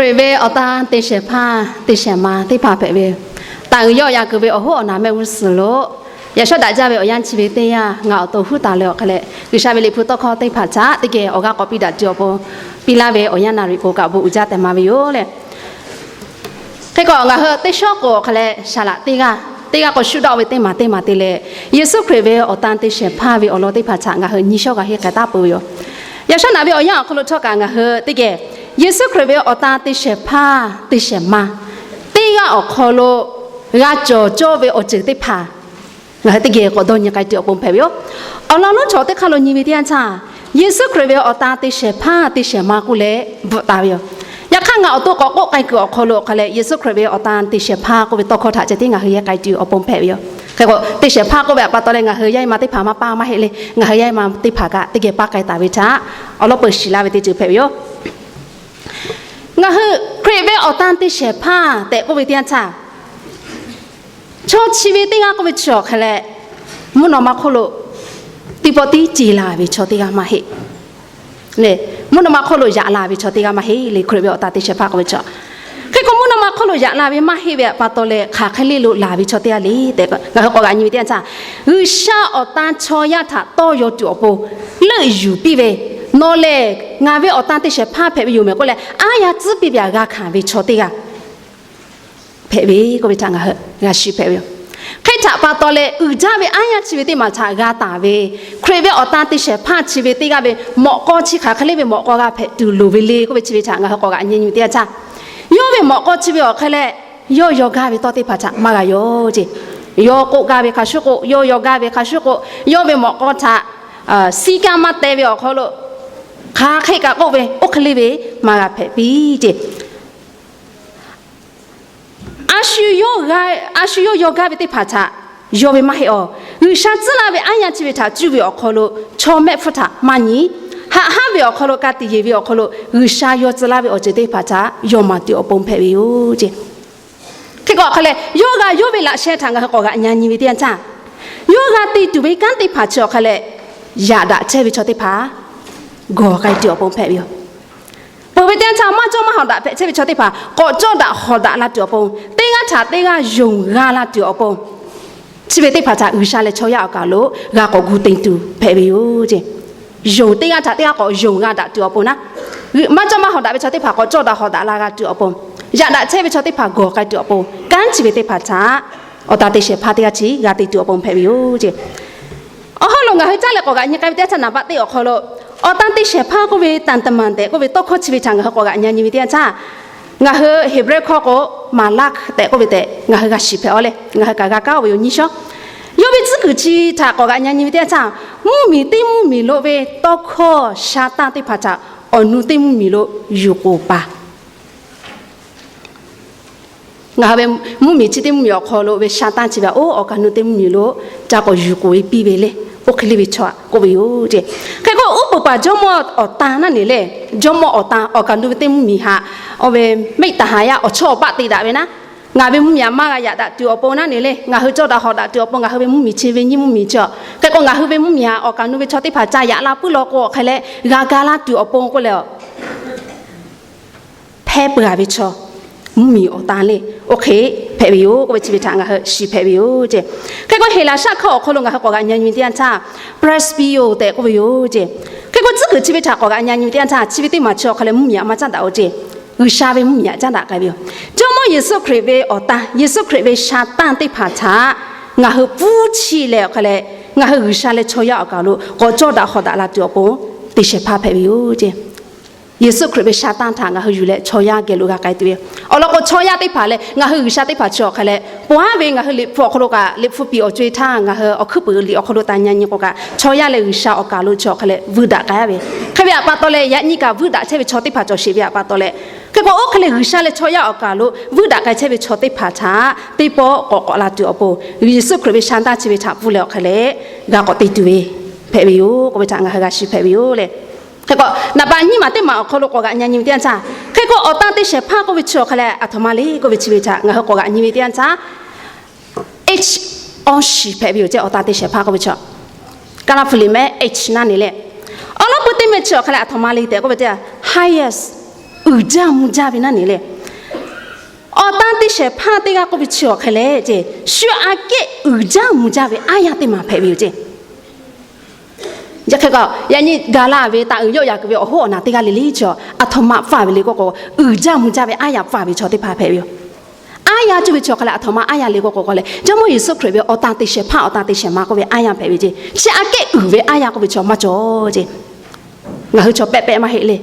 Hkriꞈ ve awˬ tan te shehˍ hpaˇ te shehˍ ma teˇ hpaˍ hpehꞈ ve, taˍ uiˍ yawˆ yan kuiˬ ve awˬ hoˉ awˬ naˬ mehˆ g'uˇ suhˍ lo, yaꞈ shawˉ daꞈ jaˇ ve awˬ yanˇ chi ve teˇ yanˇ ngaˬ awˬ to huˉ taˍ leh awˬ hk'a leh, G'uiˬsha ve liꞈ hpu tawˇ hkawˇ teˇ hpaˍ htaꞈ teˇ geh awˬ g'aˇ k'awꞈ piˇ daꞈ tuˬ awˬ pon, piˇ laˇ ve awˬ yanˇ naˍ riˍ k'o kaꞈ bon uiˍ jaˇ tehꞈ ma ve yoˬ leh. Hk'e k'o, ngaˬ hui teˇ shawˉ k'o awˬ hk'a leh saˍ laꞈ teˇ g'aˇ, teˇ g'aˇ k'awꞈ shuˉ dawˆ ve teˇ maˬ teˇ maˬ te leh, Yeˍsuˆ Hkriꞈ ve awˬ tan te shehˍ hpaˇ ve awˬ lawn teˇ hpaˍ htaꞈ ngaˬ hui nyi shawˉ g'a henˇ k'ai taˍ peuˬ ve yoˬ. Yaꞈ shawˉ naꞈ ve awˬ yanˇ awˬ hk'aw lo htawˇ kaꞈ ngaˬ hui teˇ geh Yeˍsuˆ Hkriꞈ ve awˬ tan te shehˍ hpaˇ te shehˍ ma teˇ g'aˇ awˬ hk'aw lo g'a cawˬ cawˇ ve awˬ ceuˬ teˇ hpaˍ ngaˬ hui teˇ geh k'awꞈ dawˇ nyi k'ai tuˬ awˬ pon hpehꞈ ve yoˬ. Awˬ lawn lonˉ chaw teˇ hk'aˇ lo nyi ve teˇ yanˇ htaˇ, Yeˍsuˆ Hkriꞈ ve awˬ tan te shehˍ hpaˇ te shehˍ ma k'oˆ leh bvuhꞈ taˍ ve yoˬ. Yaꞈ hk'aˇ, ngaˬ awˬ to k'awꞈ k'oˆ k'ai kuiˬ awˬ hk'aw lo awˬ hk'a leh, Yeˍsuˆ Hkriꞈ ve awˬ tan te shehˍ hpaˇ k'oˆ ve tawˇ hkawˇ htaꞈ ceh tiˉ ngaˬ hui yehˇ k'ai tuˬ awˬ pon hpehꞈ ve yoˬ. Hk'e k'o, te shehˍ hpaˇ k'oˆ ve awˬ pa taw leh ngaˬ hui yaˇ e ma teˇ hpaˍ maˇ paˇ maˇ heˆ le. Ngaˬ hui yaˇ e ma teˇ hpaˍ kaꞈ teˇ geh paˇ k'ai taˍ ve htaꞈ awˬ lawn peu shiˍ laˇ ve teˇ ceuˬ hpehꞈ ve yoˬ. Ngaˬ hui Hkriꞈ ve awˬ tan te shehˍ hpaˇ tehꞈ k'oˆ ve teˇ yanˇ htaˇ, chaw chi ve teˇ g'aˇ k'oˆ ve chi awˬ hk'a leh, mvuhˇ naw ma hk'oˆ lo teˇ pawˆ tiˉ ce la ve chaw teˇ g'aˇ maˇ heˆ. Mvuhˇ naw ma hk'oˆ lo yaꞈ la ve chaw teˇ g'aˇ maˇ heˆ le. Hkriꞈ ve awˬ tan te shehˍ hpaˇ k'oˆ ve chi, hk'e k'o mvuhˇ naw ma hk'oˆ lo yaꞈ la ve maˇ heˆ ve awˬ pa taw leh, hk'aˬ hk'e le lo laˬ ve chaw teˇ g'aˇ le tehꞈ ngaˬ hui k'awꞈ g'aꞈ nyi ve teˇ yanˇ htaˇ, G'uiˬsha awˬ tan chaw yaˇ htaꞈ tawˇ yaw tuˬ awˬ pon leuˆ yuˬ piˇ ve, nawˬ lehˬ ngaˬ ve awˬ tan te shehˍ hpaˇ hpehꞈ ve yoˬ mehˍ k'oˆ leh, aˉ yaˇ tcuhˉ piˇ ve htaꞈ g'a hkanˍ ve chaw teˇ g'aˇ hpehꞈ ve k'oˆ ve htaꞈ ngaˬ hui g'a shiˍ hpehꞈ ve yoˬ. Hk'e htaꞈ pa taw leh, uiˍ jaˇ ve aˉ yaˇ chi ve teˇ maˬ htaꞈ g'a taˍ ve, Hkriꞈ ve awˬ tan te shehˍ hpaˇ chi ve teˇ g'aˇ ve mawꞈ k'aw chi hk'aˬ hk'e le ve mawꞈ k'aw g'a hpehꞈ tuˬ loˍ ve le k'oˆ ve chi ve htaꞈ ngaˬ hui k'awꞈ g'aꞈ nyi nyi ve teˇ yanˇ htaˇ, yawˇ ve mawꞈ k'aw chi ve awˬ hk'a leh, yawˇ yaw gaˇ ve tawˇ teˇ hpaˍ htaꞈ maˇ g'a yaw ce. Yawˇ k'oˆ gaˇ ve hk'a shuˉ k'o, yawˇ yaw gaˇ ve hk'a shuˉ k'o, yawˇ ve mawꞈ k'aw htaꞈ siˉ kaˇ maˇ teh ve awˬ hk'aw lo, hk'aˬ hk'e kaꞈ k'oˆ ve, oˇ hk'e le ve maˇ g'a hpehꞈ piˇ ce. A shu yawˇ yaw gaˇ ve teˇ hpaˍ htaꞈ yaw ve maˇ heˆ awˬ. G'uiˬsha tcuhˉ laˇ ve aˉ yaˇ chi ve htaꞈ cuˇ ve awˬ hk'aw lo chaw mehˆ hpfuhˇ htaꞈ maˇ nyi. Haꞈ haˉ ve awˬ hk'aw lo, ka tiꞈ yeˬ ve awˬ hk'aw lo, G'uiˬsha yaw tcuh laˇ ve awˬ ceuˬ teˇ hpaˍ htaꞈ yaw maˍ tuˬ awˬ pon hpehꞈ ve yoˬ ce. Hk'e k'o awˬ hk'a leh, yawˇ g'a yawˇ ve laꞈ sheh htaꞈ ngaˬ hui k'awꞈ g'aꞈ nyi nyi ve teˇ yanˇ htaˇ, yawˇ g'a te tuˬ ve kanˉ teˇ hpaˍ chi awˬ hk'a leh, yaꞈ daꞈ chehˇ ve chaw teˇ hpaˍ gawˬ k'ai tuˬ awˬ pon hpehꞈ ve yoˬ. Peuˬ ve teˇ yanˇ htaˇ, maˇ cawˇ maˇ hawˍ daꞈ hpehꞈ chehˇ ve chaw teˇ hpaˍ k'awꞈ cawˇ daꞈ hawˍ daꞈ la tuˬ awˬ pon, teˇ g'aˇ htaꞈ teˇ g'aˇ yonˍ g'a la tuˬ awˬ pon, chi ve teˇ hpaˍ htaꞈ G'uiˬsha leh chaw yaˇ awˬ kaˬ lo g'a k'awꞈ gu te tuˬ hpehꞈ ve yoˬ ce. Yonˍ, teˇ g'aˇ htaꞈ teˇ g'aˇ k'awꞈ yonˍ g'a daꞈ tuˬ awˬ pon naˉ, maˇ cawˇ maˇ hawˍ daꞈ ve chaw teˇ hpaˍ k'awꞈ cawˇ daꞈ hawˍ daꞈ la g'a tuˬ awˬ pon, yaꞈ daꞈ chehˇ ve chaw teˇ hpaˍ gawˬ k'ai tuˬ awˬ pon, kanˉ chi ve teˇ hpaˍ htaꞈ awˬ tan te shehˍ hpaˇ teˇ g'aˇ chi g'a te tuˬ awˬ pon hpehꞈ ve yoˬ ce. Awˬ hawˉ lo ngaˬ hui caˉ leh k'awꞈ g'aꞈ nyi k'ai ve teˇ yanˇ htaˇ, naˍ baˆ teˇ awˬ hk'aw lo awˬ tan te shehˍ hpaˇ k'oˆ ve tanˍ taˍ maˍ tehꞈ k'oˆ ve tawˇ hkawˇ chi ve htaꞈ ngaˬ hui k'awꞈ g'aꞈ nyi nyi ve teˇ yanˇ htaˇ, ngaˬ hui Heˍbrehˇ hkawˇ k'o, Maˍlaˆhkiˆ tehꞈ k'oˆ ve tehꞈ ngaˬ hui g'a shiˍ hpehꞈ aw leh, ngaˬ hui kaꞈ g'a kaˉ oˇ ve yoˬ nyi shawˉ. Yawˇ ve tcuhˉ kuiˬ chi htaꞈ k'awꞈ g'aꞈ nyi nyi ve teˇ yanˇ htaˇ, mvuhˇmiˬ teˇ mvuhˇmiˬ lo ve tawˇ hkawˇ sha tanˇ teˇ hpaˍ htaꞈ awˬ nu teˇ mvuhˇmiˬ lo yuˬ k'oˍ paˍ Ngaˬ hui ve mvuhˇmiˬ chi teˇ mvuhˇmiˬ awˬ hk'aw lo ve sha tanˇ chi ve, oˇ awˬ kaˍ nu teˇ mvuhˇmiˬ lo ca k'awꞈ yuˬ k'oˍ ve piˇ ve le. Oˇ hk'e le ve chaw k'oˆ ve yoˬ ce. Hk'e k'o, uˉ peunˍ paˍ jawˇmawˇ awˬ tan naˆ nehˬ lehˬ, jawˇmawˇ awˬ tan awˬ kaˍ nu ve teˇ mvuhˇmiˬ htaꞈ oˇ ve mehˆ taˍ haˍ yaˇ awˬ chawˇ awˬ baˆ te daꞈ ve naˉ, ngaˬ ve mvuhˇmiˬ htaꞈ maˇ g'a yaꞈ daꞈ tuˬ awˬ pon naˉ nehˬ le, ngaˬ hui cawˇ daꞈ hawˍ daꞈ tuˬ awˬ pon ngaˬ hui ve mvuhˇmiˬ chi ve nyiˇ mvuhˇmiˬ chi a. Hk'e k'o, ngaˬ hui ve mvuhˇmiˬ htaꞈ awˬ kaˍ nu ve chaw teˇ hpaˍ ca yaꞈ la puiˉ law k'o, awˬ hk'e leh g'a ga laˇ tuˬ awˬ pon k'oˆ leh a hpehˇ peuˬ a ve chaw, mvuhˇmiˬ awˬ tan le, oˇ hk'e hpehꞈ ve yoˬ k'oˆ ve chi ve htaꞈ ngaˬ hui shiˍ hpehꞈ ve yoˬ ce. Hk'e k'o, Heˍlaˍsaˆ hkawˇ awˬ hk'aw lo ngaˬ hui k'awꞈ g'aꞈ nyi nyi ve teˇ yanˇ htaˇ, presbyter tehꞈ k'oˆ ve yoˬ ce. Hk'e k'o, tcuhˉ kuiˬ chi ve htaꞈ k'awꞈ g'aꞈ nyi nyi ve teˇ yanˇ htaˇ, chi ve teˇ maˬ chi awˬ hk'a leh mvuhˇmiˬ htaꞈ maˇ caˉ daꞈ oˬ ce. G'uiˬsha ve mvuhˇmiˬ htaꞈ caˉ daꞈ k'ai ve yoˬ. Jawˇmawˇ Yeˍsuˆ Hkriꞈ ve awˬ tan, Yeˍsuˆ Hkriꞈ ve sha tanˇ teˇ hpaˍ htaꞈ ngaˬ hui pfuhˇ chiˇ leh awˬ hk'a leh, ngaˬ hui G'uiˬsha leh chaw yaˇ awˬ kaˍ lo k'awꞈ cawˇ daꞈ hawˍ daꞈ la tuˬ awˬ pon, te shehˍ hpaˇ hpehꞈ ve yoˬ ce. Yeˍsuˆ Hkriꞈ ve sha tanˇ htaꞈ ngaˬ hui yuˬ leh chaw yaˇ geh lo g'a k'ai tuˬ ve yoˬ. Awˬ lawn k'o, chaw yaˇ teˇ hpaˍ leh ngaˬ hui G'uiˬsha teˇ hpaˍ chi awˬ hk'a leh, pawˬ haˉ ve ngaˬ hui liꞈ hpu awˬ hk'aw lo kaꞈ, liꞈ hpu piˍ awˬ co-e htaˇ ngaˬ hui awˬ hkuiˉ puiˍ liꞈ awˬ hk'aw lo taˍ nyi nyi k'o kaꞈ, chaw yaˇ leh G'uiˬsha awˬ kaˍ lo chi awˬ hk'a leh vuiˇ daꞈ k'ai ve. Hk'e ve awˬ pa taw leh, yaꞈ nyi kaꞈ vuiˇ daꞈ chehˇ ve chaw teˇ hpaˍ cawˬ sheˍ ve awˬ pa taw leh, hk'e k'o, oˇ hk'e leh G'uiˬsha leh chaw yaˇ awˬ kaˍ lo vuiˇ daꞈ k'ai chehˇ ve chaw teˇ hpaˍ htaꞈ teˇ pawˆ k'awꞈ k'awꞈ la tuˬ awˬ pon, Yeˍsuˆ Hkriꞈ ve sha tanˇ chi ve htaꞈ pfuhˇ leh awˬ hk'a leh g'a k'awꞈ te tuˬ ve hpehꞈ ve yoˬ k'oˆ ve htaꞈ ngaˬ hui g'a shiˍ hpehꞈ ve yoˬ le. Hk'e k'o, naˍ baˆ nyiˇ maˬ teˇ maˬ awˬ hk'aw lo k'awꞈ g'aꞈ nyi nyi ve teˇ yanˇ htaˇ, hk'e k'o, awˬ tan te shehˍ hpaˇ k'oˆ ve chi awˬ hk'a leh aˬ htoꞈ ma le k'oˆ ve chi ve htaꞈ ngaˬ hui k'awꞈ g'aꞈ nyi ve teˇ yanˇ htaˇ, H awˇ shiˍ hpehꞈ ve yoˬ ce. Awˬ tan te shehˍ hpaˇ k'oˆ ve chi, Kaˍlaˍhpfuhˍ liꞈ mehˆ H naˆ nehˬ leh, awˬ lawn peu teˇ mehˆ chi awˬ hk'a leh aˬ htoꞈ ma le tehꞈ k'oˆ ve teˇ yanˇ, highest uiˍ jaˇ mvuh jaˇ ve naˉ ne le. Awˬ tan te shehˍ hpaˇ teˇ g'aˇ k'oˆ ve chi awˬ hk'e leh ceˇ, shu aꞈ kehˉ uiˍ jaˇ mvuh jaˇ ve aˉ yanˇ teˇ maˬ hpehꞈ ve yoˬ ceˇ. Yaꞈ hk'e k'o, yaꞈ nyi gaˬ la ve taˍ uiˍ yawˆ yaꞈ kuiˬ ve awˬ hoˉ awˬ naˬ teˇ g'aˇ le le chaw, aˬ htoꞈ ma pfuhˇ ve le k'oˆ k'o, uiˍ jaˇ mvuh jaˇ ve aˉ yanˇ pfuhˇ ve chaw teˇ hpaˍ hpehꞈ ve yoˬ. Aˉ yanˇ cuˇ ve chi awˬ hk'e leh aˬ htoꞈ ma aˉ yanˇ le k'oˆ k'o k'o leh, Jawˇmawˇ Yeˍsuˆ Hkriꞈ ve awˬ tan te shehˍ hpaˇ awˬ tan te shehˍ ma k'oˆ ve aˉ yanˇ hpehꞈ ve ceˇ. Chi aꞈ kehˉ uiˍ ve aˉ yanˇ k'oˆ ve chaw maˇ cawˬ ceˇ. Ngaˬ hui chaw pehˆ pehˆ maˇ heˆ le.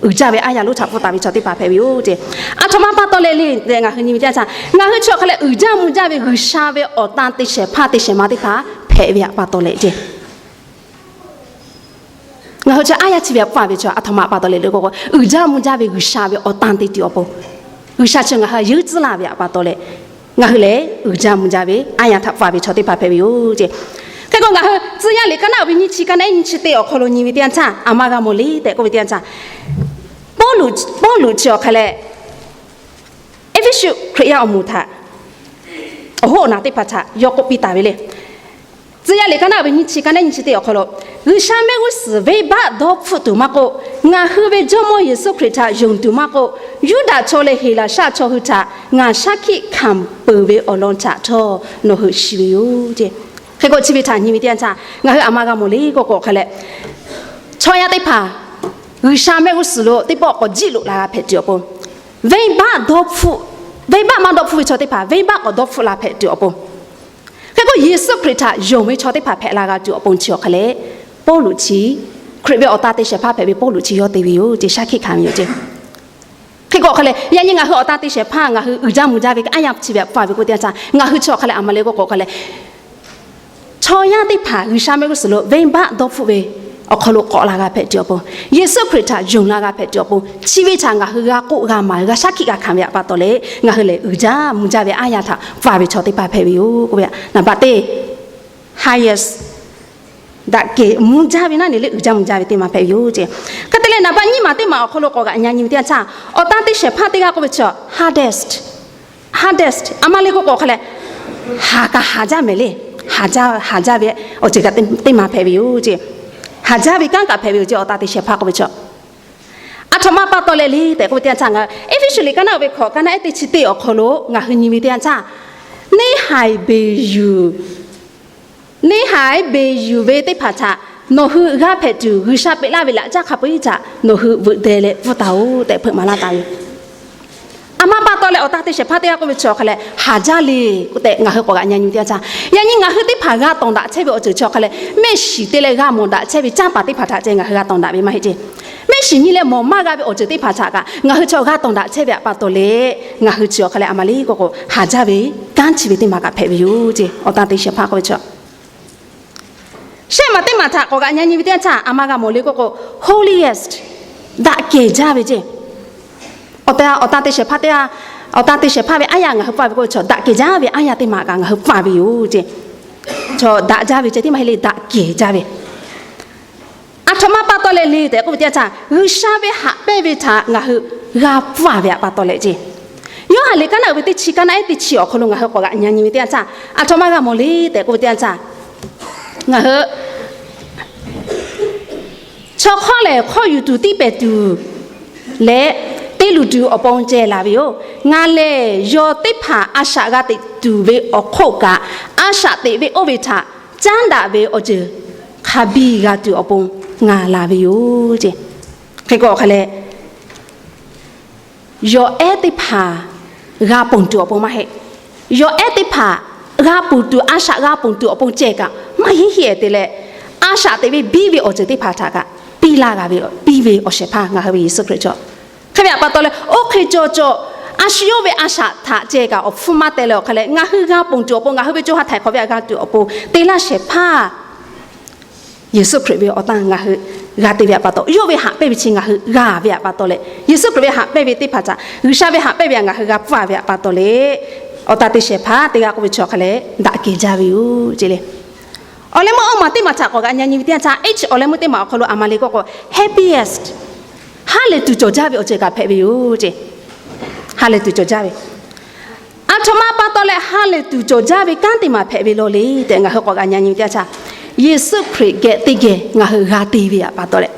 Uiˍ jaˇ ve aˉ yanˇ lonˉ htaꞈ pfuhˇ taˍ ve chaw teˇ hpaˍ hpehꞈ ve yoˬ ceˇ. Aˬ htoꞈ ma pa taw leh le tehꞈ ngaˬ hui nyi ve teˇ yanˇ htaˇ, ngaˬ hui chi awˬ hk'e leh uiˍ jaˇ mvuh jaˇ ve G'uiˬsha ve awˬ tan te shehˍ hpaˇ te shehˍ ma teˇ hpaˍ hpehꞈ ve pa taw leh ceˇ. Ngaˬ hui chi aˉ yanˇ chi ve htaꞈ pfuhˇ ve chaw aˬ htoꞈ ma pa taw leh le k'oˆ k'o, uiˍ jaˇ mvuh jaˇ ve G'uiˬsha ve awˬ tan te tuˬ awˬ pon, G'uiˬsha chi ngaˬ hui yehˬ tcuhˉ laˇ ve pa taw leh, ngaˬ hui lehˬ uiˍ jaˇ mvuh jaˇ ve aˉ yanˇ htaꞈ pfuhˇ ve chaw teˇ hpaˍ hpehꞈ ve yoˬ ceˇ. Hk'e k'o ngaˬ hui Tcuh yaˇ liꞈ kaˉ naˆ ve nyiˇ chi kaˉ naˆ nyiˇ chi teˇ awˬ hk'aw lo nyi ve teˇ yanˇ htaˇ, aˬ ma g'a mawˬ le tehꞈ k'oˆ ve teˇ yanˇ htaˇ, Pawˇluꞈ, Pawˇluꞈ chi awˬ hk'e leh Eˇfeˇsuꞈ Hkriꞈ yaˇ awˬ moˍ htaꞈ, awˬ hoˉ awˬ naˬ teˇ hpaˍ htaꞈ yawˇ k'oˆ piˇ taˍ ve le. Tcuh yaˇ liꞈ kaˉ naˆ ve nyiˇ chi kaˉ naˆ nyiˇ chi teˇ awˬ hk'aw lo, G'uiˬsha mehˆ g'uˇ suhˍ venˇbaˆ dawˇ hpfuhˆ tuˬ maˇ k'oˆ, ngaˬ hui ve Jawˇmawˇ Yeˍsuˆ Hkriꞈ htaꞈ yonˍ tuˬ maˇ k'oˆ, Yuˇdaꞈ chaw leh Heˍlaˍsaˆ chaw hui htaꞈ ngaˬ shaˉ hkiˆ hkanˍ peuˬ ve awˬ lawn htaꞈ htawˇ nawˬ hui shiˍ ve yoˬ ceˇ. Hk'e k'o chi ve htaꞈ nyi ve teˇ yanˇ htaˇ, ngaˬ hui aˬ ma g'a mawˬ le k'oˆ k'o hk'a leh, chaw yaˇ teˇ hpaˍ G'uiˬsha mehˆ g'uˇ suhˍ lo teˇ pawˆ k'awꞈ jiˆ loꞈ la g'a hpehꞈ tuˬ awˬ pon, venˇbaˆ dawˇ hpfuhˆ, venˇbaˆ maˇ dawˇ hpfuhˆ ve chaw teˇ hpaˍ venˇbaˆ k'awꞈ dawˇ hpfuhˆ la hpehꞈ tuˬ awˬ pon, hk'e k'o Yeˍsuˆ Hkriꞈ htaꞈ yonˍ ve chaw teˇ hpaˍ hpehꞈ la g'a tuˬ awˬ pon chi awˬ hk'e leh, Pawˇluꞈ chi, Hkriꞈ ve awˬ tan te shehˍ hpaˇ hpehꞈ ve Pawˇluꞈ chi yawˇ te ve yoˬ ceˇ, shaˉ hkiˆ hkanˍ ve yoˬ ceˇ. Hk'e k'o hk'a leh yaꞈ nyi ngaˬ hui awˬ tan te shehˍ hpaˇ ngaˬ hui uiˍ jaˇ mvuh jaˇ ve aˉ yanˇ chi ve htaꞈ pfuhˇ ve k'oˆ ve teˇ yanˇ htaˇ, ngaˬ hui chi awˬ hk'a leh aˬ ma le k'oˆ k'o hk'a leh, chaw yaˇ teˇ hpaˍ G'uiˬsha mehˆ g'uˇ suhˍ lo venˇbaˆ dawˇ hpfuhˆ ve awˬ hk'aw lo k'awꞈ la g'a hpehꞈ tuˬ awˬ pon, Yeˍsuˆ Hkriꞈ htaꞈ yonˍ la g'a hpehꞈ tuˬ awˬ pon, chi ve htaꞈ ngaˬ hui g'a k'oˆ g'a maˍ g'a shaˉ hkiˆ g'a hkanˍ ve pa taw leh, ngaˬ hui lehˬ uiˍ jaˇ mvuh jaˇ ve aˉ yanˇ htaꞈ pfuhˇ ve chaw teˇ hpaˍ hpehꞈ ve yoˬ k'oˆ ve. Naˍ baꞈ teˇ highest, daꞈ kehˬ mvuh jaˇ ve naˉ ne le, uiˍ jaˇ mvuh jaˇ ve teˇ maˬ hpehꞈ ve yoˬ ceˇ. Hk'e te leh naˍ baꞈ nyiˇ maˬ teˇ maˬ awˬ hk'aw lo k'awꞈ g'aꞈ nyi nyi ve teˇ yanˇ htaˇ, awˬ tan te shehˍ hpaˇ teˇ g'aˇ k'oˆ ve chi hardest, hardest aˬ ma le k'oˆ k'o hk'a leh, haˍ kaꞈ haˍ jaˇ mehˍ le. Haˍ jaˇ, haˍ jaˇ ve awˬ ceuˬ kaꞈ teˇ maˬ hpehꞈ ve yoˬ ceˇ. Haˍ jaˇ ve kanˉ kaꞈ hpehꞈ ve yoˬ ceˇ, awˬ tan te shehˍ hpaˇ k'oˆ ve chi. Aˬ htoꞈ ma pa taw leh le tehꞈ k'oˆ ve teˇ yanˇ htaˇ, ngaˬ hui Eˇfeˇsuꞈ liꞈ kaˉ naˆ ve hkawꞈ kaˉ naˆ ehˉ teˇ chi teˇ awˬ hk'aw lo ngaˬ hui nyi ve teˇ yanˇ htaˇ, neˇ haiˬ beˬ yuˬ neˇ haiˬ beˬ yuˬ ve teˇ hpaˍ htaꞈ nawˬ hui g'a hpehꞈ tuˬ G'uiˬsha peꞈ laˇ ve laꞈ caˉ hk'a peu-eˬ htaꞈ nawˬ hui veuꞈ deh leh pfuhˇ taˍ-oˬ tehꞈ hpeuꞈ maˍ laˇ taˍ ve yoˬ. Aˬ ma pa taw leh awˬ tan te shehˍ hpaˇ teˇ g'aˇ k'oˆ ve chi awˬ hk'a leh haˍ jaˇ le k'oˆ tehꞈ ngaˬ hui k'awꞈ g'aꞈ nyi nyi ve teˇ yanˇ htaˇ, yaꞈ nyi ngaˬ hui teˇ hpaˍ g'a tawˍ daꞈ chehˇ ve awˬ ceuˬ chi awˬ hk'a leh, mehˆ shiˍ te leh g'a mawˬ daꞈ chehˇ ve canˇ paˍ teˇ hpaˍ htaꞈ ceh ngaˬ hui g'a tawˍ daꞈ ve maˇ heˆ ceˇ. Mehˆ shiˍ nyi leh mawˬ maˇ g'a ve awˬ ceuˬ teˇ hpaˍ htaꞈ kaꞈ ngaˬ hui chi g'a tawˍ daꞈ chehˇ ve pa taw leh, ngaˬ hui chi awˬ hk'a leh aˬ ma le k'oˆ k'o haˍ jaˇ ve kanˉ chi ve teˇ maˬ kaꞈ hpehꞈ ve yoˬ ceˇ, awˬ tan te shehˍ hpaˇ k'oˆ ve chi. Shehˆ maˬ teˇ maˬ htaꞈ k'awꞈ g'aꞈ nyi nyi ve teˇ yanˇ htaˇ, aˬ ma g'a mawˬ le k'oˆ k'o, holiest, daꞈ kehˬ jaˇ ve ceˇ. Awˬ tan, awˬ tan te shehˍ hpaˇ teˇ g'aˇ, awˬ tan te shehˍ hpaˇ ve aˉ yanˇ ngaˬ hui pfuhˇ ve k'oˆ ve chi daꞈ kehˬ jaˇ ve aˉ yanˇ teˇ maˬ kaꞈ ngaˬ hui pfuhˇ ve yoˬ ceˇ. Chaw daꞈ jaˇ ve ceh tiˉ maˇ heˆ le, daꞈ kehˬ jaˇ ve. Aˬ htoꞈ ma pa taw leh le tehꞈ k'oˆ ve teˇ yanˇ htaˇ, G'uiˬsha ve haꞈ pehnˇ ve htaꞈ ngaˬ hui g'a pfuhˇ ve pa taw leh ceˇ. Yoˇhanˬ liꞈ kaˉ naˆ uiˍ ve teˇ chi kaˉ naˆ ehˉ teˇ chi awˬ hk'aw lo ngaˬ hui k'awꞈ g'aꞈ nyi nyi ve teˇ yanˇ htaˇ, aˬ htoꞈ ma g'a mawˬ le tehꞈ k'oˆ ve teˇ yanˇ htaˇ, ngaˬ hui chaw hk'awˇ lehˬ hk'awˇ yuˬ tuˬ tiˇ pehˍ tuˬ leh te luˬ tuˬ awˬ pon ceh laˬ ve yoˬ. Ngaˬ lehˬ yawˬ teˇ hpaˍ a shaꞈ g'a teꞈ tuˬ ve awˬ hk'oˆ kaꞈ, a shaꞈ teꞈ ve oˇ ve htaꞈ caˉ daꞈ ve awˬ ceuˬ hk'a biˇ g'a tuˬ awˬ pon ngaˬ laˬ ve yoˬ ceˇ. Hk'e k'o hk'a leh, yawˬ ehˉ teˇ hpaˍ g'a ponˬ tuˬ awˬ pon maˇ heˆ. Yawˬ ehˉ teˇ hpaˍ g'a ponˬ tuˬ, a shaꞈ g'a ponˬ tuˬ awˬ pon ceh kaꞈ maˇ heˆ heˆ te leh, a shaꞈ teꞈ ve biˇ ve awˬ ceuˬ teˇ hpaˍ htaꞈ kaꞈ piˇ laˇ g'a ve, piˇ ve awˬ shehˍ hpaˇ ngaˬ hui ve Yeˍsuˆ Hkriꞈ cawˬ. Hk'e ve pa taw leh, oˇ hk'e cawˬ cawˬ a shu yawˇ ve a shaꞈ htaꞈ ceh kaꞈ awˬ hpfuhˇ maˇ teh leh awˬ hk'a leh, ngaˬ hui g'a ponˬ tuˬ awˬ pon, ngaˬ hui ve co ha htaiˍ hk'awꞈ ve htaꞈ g'a tuˬ awˬ pon te laˇ shehˍ hpaˇ Yeˍsuˆ Hkriꞈ ve awˬ tan ngaˬ hui g'a te ve pa taw, yawˇ ve haꞈ pehnˇ ve chi ngaˬ hui g'a ve pa taw leh, Yeˍsuˆ Hkriꞈ ve haꞈ pehnˇ ve teˇ hpaˍ htaꞈ, G'uiˬsha ve haꞈ pehnˇ ve htaꞈ ngaˬ hui g'a pfuhˇ ve pa taw leh, awˬ tan te shehˍ hpaˇ teˇ g'aˇ k'oˆ ve chi awˬ hk'a leh daꞈ kehˬ jaˇ ve yoˬ ceˇ le. Awˬ leh meuˇ awˇ maˬ teˇ maˬ htaꞈ k'awꞈ g'aꞈ nyi nyi ve teˇ yanˇ htaˇ, H awˬ leh meuˇ teˇ maˬ awˬ hk'aw lo aˬ ma le k'oˆ k'o, happiest, ha lehˬ tuˬ cawˬ jaˇ ve awˬ ceuˬ kaꞈ hpehꞈ ve yoˬ ceˇ. Ha lehˬ tuˬ cawˬ jaˇ ve, aˬ htoꞈ ma pa taw leh ha lehˬ tuˬ cawˬ jaˇ ve kanˉ teˇ maˬ hpehꞈ ve law le tehꞈ ngaˬ hui k'awꞈ g'aꞈ nyi nyi ve teˇ yanˇ htaˇ, Yeˍsuˆ Hkriꞈ geh teˇ geh ngaˬ hui g'a te ve pa taw leh,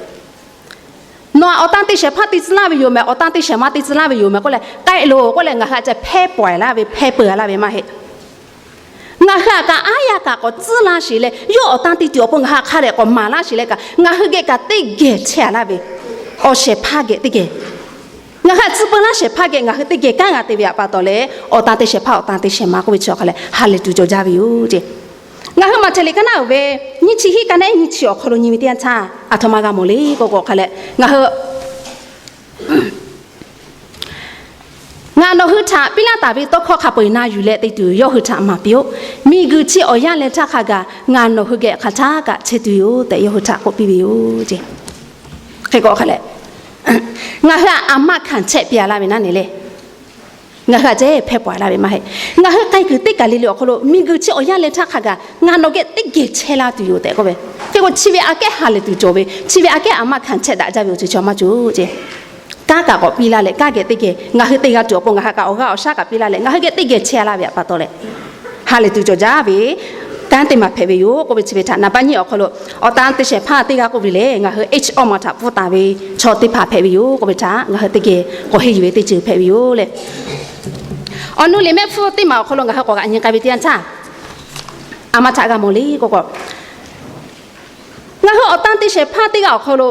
Nawˬ htaꞈ awˬ tan te shehˍ hpaˇ te tcuh laˇ ve yoˬ mehˍ, awˬ tan te shehˍ ma te tcuh laˇ ve yoˬ mehˍ k'oˆ leh k'ai loˬ k'oˆ leh ngaˬ hui htaꞈ ca hpehˇ pawehˬ laˇ ve, hpehˇ peu laˇ ve maˇ heˆ. Ngaˬ hui htaꞈ kaꞈ aˉ yaˇ kaꞈ k'awꞈ tcuhˉ laˇ sheˍ leh, yawˇ awˬ tan te tuˬ awˬ pon ngaˬ hui hk'a dehꞈ k'awꞈ maˍ laˇ sheˍ leh kaꞈ, ngaˬ hui geh kaꞈ teˇ geh chehˇ a laˇ ve, awˬ shehˍ hpaˇ geh teˇ geh, ngaˬ hui htaꞈ tcuh peu laˇ shehˍ hpaˇ geh ngaˬ hui teˇ geh kanˉ g'a te ve htaꞈ pa taw leh, awˬ tan te shehˍ hpaˇ awˬ tan te shehˍ ma k'oˆ ve chi awˬ hk'a leh ha lehˬ tuˬ cawˬ jaˇ ve yoˬ ceˇ. Ngaˬ hui Maꞈhtehˍ liꞈ ka naˉ uiˍ ve nyiˇ chi hiˆ ka naˉ nyiˇ chi awˬ hk'aw lo nyi ve teˇ yanˇ htaˇ, aˬ htoꞈ ma g'a mawˬ le k'oˆ k'o hk'a leh, ngaˬ hui Ngaˬ nawˬ hui htaꞈ piˇ laˇ taˍ ve tawˇ hkawˇ hk'a peu eˬ na yuˬ leh te tuˬ yawˇ hui htaꞈ maˍ piˇ-oˆ. Miˬguiˬ chi awˬ yanˇ leh htaˇ hk'a gaˬ ngaˬ nawˬ hui geh hk'aˬ htaˇ kaꞈ chehˇ tuˬ yoˬ tehꞈ yawˇ hui htaꞈ k'oˆ piˇ ve yoˬ ceˇ. Hk'e k'o hk'a leh, ngaˬ hui htaꞈ aˬ maˆ hkanˍ chehˇ piˇ a laˇ ve naˉ ne le. Ngaˬ hui htaꞈ ceh hpehˇ pawˍ laˇ ve maˇ heˆ. Ngaˬ hui k'ai kuiˬ teˇ kaˬ le le awˬ hk'aw lo miˬguiˬ chi awˬ yanˇ leh htaˇ hk'a gaˬ ngaˬ nawˬ geh teˇ geh chehˇ laˇ tuˬ yoˬ tehꞈ k'oˆ ve. Hk'e k'o chi ve aꞈ kehˉ ha lehˬ tuˬ cawˬ ve, chi ve aꞈ kehˉ aˬ maˆ hkanˍ chehˇ daꞈ jaˇ ve awˬ ceuˬ chi awˬ maˇ cawˬ ceˇ. Kanˉ kaꞈ k'awꞈ piˇ laˇ leh, kanˉ geh teˇ geh ngaˬ hui te g'a tuˬ awˬ pon ngaˬ hui kaꞈ awˬ g'aˇ awˬ shaˉ kaꞈ piˇ laˇ leh, ngaˬ hui geh teˇ geh chehˇ a laˇ ve htaꞈ pa taw leh, ha lehˬ tuˬ cawˬ jaˇ ve kanˉ teˇ maˬ hpehꞈ ve yoˬ k'oˆ ve chi ve htaꞈ naˍ baˆ nyiˇ awˬ hk'aw lo awˬ tan te shehˍ hpaˇ teˇ g'aˇ k'oˆ ve lehˬ, ngaˬ hui H awˇ ma htaꞈ pfuhˇ taˍ ve chaw teˇ hpaˍ hpehꞈ ve yoˬ k'oˆ ve htaꞈ ngaˬ hui teˇ geh k'awꞈ henˇ yuˬ ve teˇ ceuˬ hpehꞈ ve yoˬ leh, awˬ nu liꞈ mehˆ hpfuhˇ teˇ maˬ awˬ hk'aw lo ngaˬ hui k'awꞈ g'aꞈ nyi k'ai ve teˇ yanˇ htaˇ, aˬ ma htaꞈ g'a mawˬ le k'oˆ k'o, ngaˬ hui awˬ tan te shehˍ hpaˇ teˇ g'aˇ awˬ hk'aw lo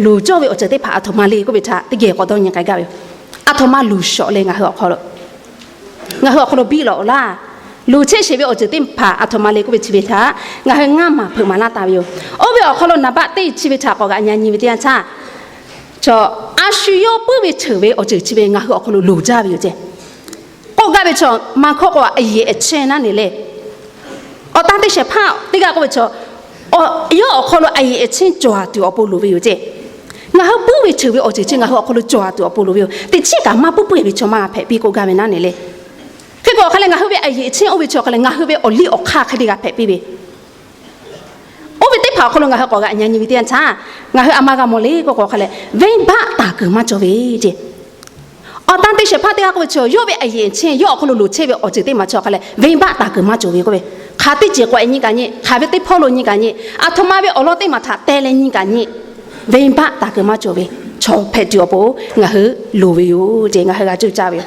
loˍ cawˇ ve awˬ ceuˬ teˇ hpaˍ aˬ htoꞈ ma le k'oˆ ve htaꞈ teˇ geh k'awꞈ dawˇ nyi k'ai gaˇ ve yoˬ. Aˬ htoꞈ ma loˍ shawˍ leh ngaˬ hui awˬ hk'aw lo, ngaˬ hui awˬ hk'aw lo biˇ lawꞈ laˇ. Loˍ chehˇ sheˍ ve awˬ ceuˬ teˇ hpaˍ aˬ htoꞈ ma le k'oˆ ve chi ve htaꞈ ngaˬ hui ngaˇ maˬ hpeuꞈ maˍ laˇ taˍ ve yoˬ. Oˇ ve awˬ hk'aw lo naˍ baˆ teˇ chi ve htaꞈ k'awꞈ g'aꞈ nyi nyi ve teˇ yanˇ htaˇ, chaw a shu yawˇ puiˉ ve ceuˬ ve awˬ ceuˬ chi ve ngaˬ hui awˬ hk'aw lo loˍ jaˇ ve yoˬ ceˇ. K'oˆ gaˇ ve chaw maˇ hkawˇ k'o, a yeˍ a chehˇ naˉ ne le. Awˬ tan te shehˍ hpaˇ teˇ g'aˇ k'oˆ ve chaw, yawˇ awˬ hk'aw lo a yeˍ a chehˇ cawˬ tuˬ awˬ pon loˍ ve yoˬ ceˇ. Ngaˬ hui puiˉ ve ceuˬ ve awˬ ceuˬ chi ngaˬ hui awˬ hk'aw lo cawˬ tuˬ awˬ pon loˍ ve yoˬ. Teˇ chiˉ kaꞈ maˇ puiˉ puiˉ ve chaw maˇ g'a hpehꞈ piˇ k'oˆ gaˇ ve naˉ ne le. Hk'e k'o hk'a leh ngaˬ hui ve a yeˍ a chehˇ oˇ ve chaw hk'a leh ngaˬ hui ve awˬ liˇ awˬ hk'aˇ hk'e te g'a hpehꞈ piˇ ve Oˇ ve teˇ hpaˍ awˬ hk'aw lo ngaˬ hui k'awꞈ g'aꞈ nyi nyi ve teˇ yanˇ htaˇ, ngaˬ hui aˬ ma g'a mawˬ le k'oˆ k'o hk'a leh, venˇbaˆ taˍ kuiˬ maˇ cawˬ ve ceˇ. Awˬ tan te shehˍ hpaˇ teˇ g'aˇ k'oˆ ve chaw, yawˇ ve a yeˍ a chehˇ yawˇ awˬ hk'aw lo loˍ chehˇ ve awˬ ceuˬ teˇ maˬ chi awˬ hk'a leh, venˇbaˆ taˍ kuiˬ maˇ cawˬ ve k'oˆ ve, hk'aˬ teˇ ceuˬ k'awꞈ nyi kaꞈ nyi, hk'aˬ ve teˇ hpawˇ lo nyi kaꞈ nyi, aˬ htoꞈ ma ve awˬ lawn teˇ maˬ htaꞈ teh leh nyi kaꞈ nyi, venˇbaˆ taˍ kuiˬ maˇ cawˬ ve chaw hpehꞈ tuˬ awˬ pon ngaˬ hui loˍ ve yoˬ ceˇ, ngaˬ hui g'a cuˇ caˇ ve yoˬ.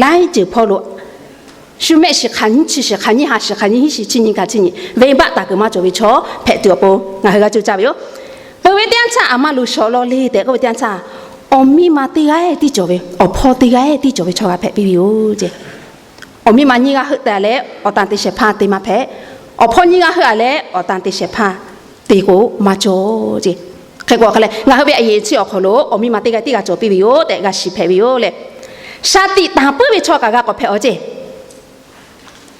Laiˉ ceuˬ hpawˇ lo shu mehˆ shiˍ hk'aˬ nyiˇ chi shiˍ hk'aˬ nyiˇ ha shiˍ hk'aˬ nyiˇ hinˉ shiˍ chi nyi kaꞈ chi nyi, venˇbaˆ taˍ kuiˬ maˇ cawˬ ve chaw hpehꞈ tuˬ awˬ pon ngaˬ hui g'a cuˇ caˇ ve yoˬ. Peuˬ ve teˇ yanˇ htaˇ aˬ ma loˍ shawˍ law le tehꞈ k'oˆ ve teˇ yanˇ htaˇ, awˬ miˇ ma teˇ g'aˇ tiˉ cawˬ ve, awˬ hpawˇ teˇ g'aˇ tiˉ cawˬ ve chaw g'a hpehꞈ piˇ ve yoˬ ceˇ. Awˬ miˇ ma nyiˇ g'aˇ heuˆ te a leh awˬ tan te shehˍ hpaˇ te maˇ hpehꞈ. Awˬ hpawˇ nyiˇ g'aˇ heuˆ a leh awˬ tan te shehˍ hpaˇ te k'o maˇ cawˬ ceˇ. Hk'e k'o hk'a leh ngaˬ hui ve a yeˍ chi awˬ hk'aw lo awˬ miˇ ma teˇ g'aˇ tiˉ g'a cawˬ piˇ ve yoˬ tehꞈ g'a shiˍ hpehꞈ ve yoˬ leh, shaˍ tiꞈ taˍ puiˉ ve chaw kaꞈ g'a k'awꞈ hpehꞈ aw ceˇ.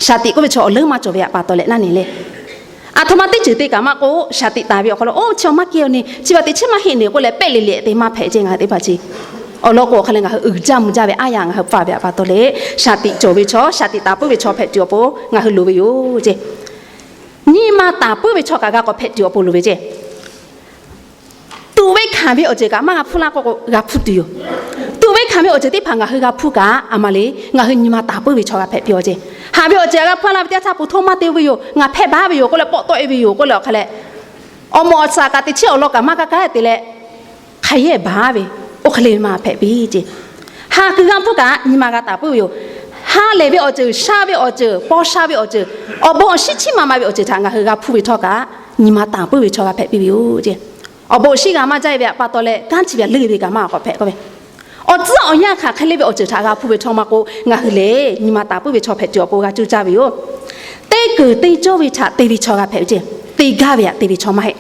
Shaˍ tiꞈ k'oˆ ve chaw awˬ leuˉ maˇ cawˬ ve htaꞈ pa taw leh naˉ ne le. Aˬ htoꞈ ma teˇ ceuˬ te kaꞈ maˇ k'oˆ, shaˍ tiꞈ taˍ ve awˬ hk'aw lo, oˇ chi awˬ maˇ kehˇ aw ne, chi pa teꞈ chi maˇ heˆ ne k'oˆ leh pehˆ le le te maˇ hpehꞈ ceˇ ngaˬ hui teˇ hpaˍ chi. Awˬ lawn k'o hk'a leh ngaˬ hui uiˍ jaˇ mvuh jaˇ ve aˉ yaˇ ngaˬ hui pfuhˇ ve htaꞈ pa taw leh, shaˍ tiꞈ cawˬ ve chaw, shaˍ tiꞈ taˍ puiˉ ve chaw hpehꞈ tuˬ awˬ pon ngaˬ hui loˍ ve yoˬ ceˇ. Nyi ma taˍ puiˉ ve chaw kaꞈ g'a k'awꞈ hpehꞈ tuˬ awˬ pon loˍ ve ceˇ. Tuꞈ ve hkanˍ ve awˬ ceuˬ kaꞈ maˇ g'a hpuˇ laˇ k'oˆ k'o g'a hpuˇ tuˬ yoˬ. Tuꞈ ve hkanˍ ve awˬ ceuˬ teˇ hpaˍ ngaˬ hui g'a hpuˇ kaꞈ aˬ ma le, ngaˬ hui nyi ma taˍ puiˉ ve chaw g'a hpehꞈ piˇ aw ceˇ. Haꞈ ve awˬ ceuˬ g'a hpuˇ laˇ ve teˇ yanˇ htaˇ, pu htoˇ maˇ te ve yoˬ, ngaˬ hpehˇ baˬ ve yoˬ k'oˆ leh pawˆ tawˆ e ve yoˬ k'oˆ leh awˬ hk'a leh, awˬ moˍ awˬ shaˍ kaꞈ teꞈ chiˉ awˬ lawn kaꞈ maˇ kaˇ kaˉ te leh, hk'a yehˇ baˬ ve, oˇ hk'e le maˇ hpehꞈ piˇ ceˇ. Ha kuiˬ g'a hpuˇ kaꞈ nyi ma g'a taˍ puiˉ ve yoˬ. Ha lehˬ ve awˬ ceuˬ, sha ve awˬ ceuˬ, paw sha ve awˬ ceuˬ, awˬ bon awˬ shinˉ chiˇ ma ma ve awˬ ceuˬ htaꞈ ngaˬ hui g'a hpuˇ ve htawˇ kaꞈ, nyi ma taˍ puiˉ ve chaw g'a hpehꞈ piˇ ve yoˬ ceˇ. Awˬ bon awˬ shinˉ g'a maˇ jaˇ ve htaꞈ pa taw leh kanˉ chi ve htaꞈ leuˆ ve kaꞈ maˇ k'awꞈ hpehꞈ k'oˆ ve, awˬ tcuhˉ awˬ yanˇ hk'aˬ hk'e le ve awˬ ceuˬ htaꞈ g'a hpuˇ ve htawˇ maˇ k'oˆ, ngaˬ hui lehˬ nyi ma taˍ puiˉ ve chaw hpehꞈ tuˬ awˬ pon g'a cuˇ caˇ ve yoˬ. Teˇ keunˍ te cawˇ ve htaꞈ te ve chaw g'a hpehꞈ ve ceˇ. Te gaˇ ve htaꞈ te ve chaw maˇ heˆ.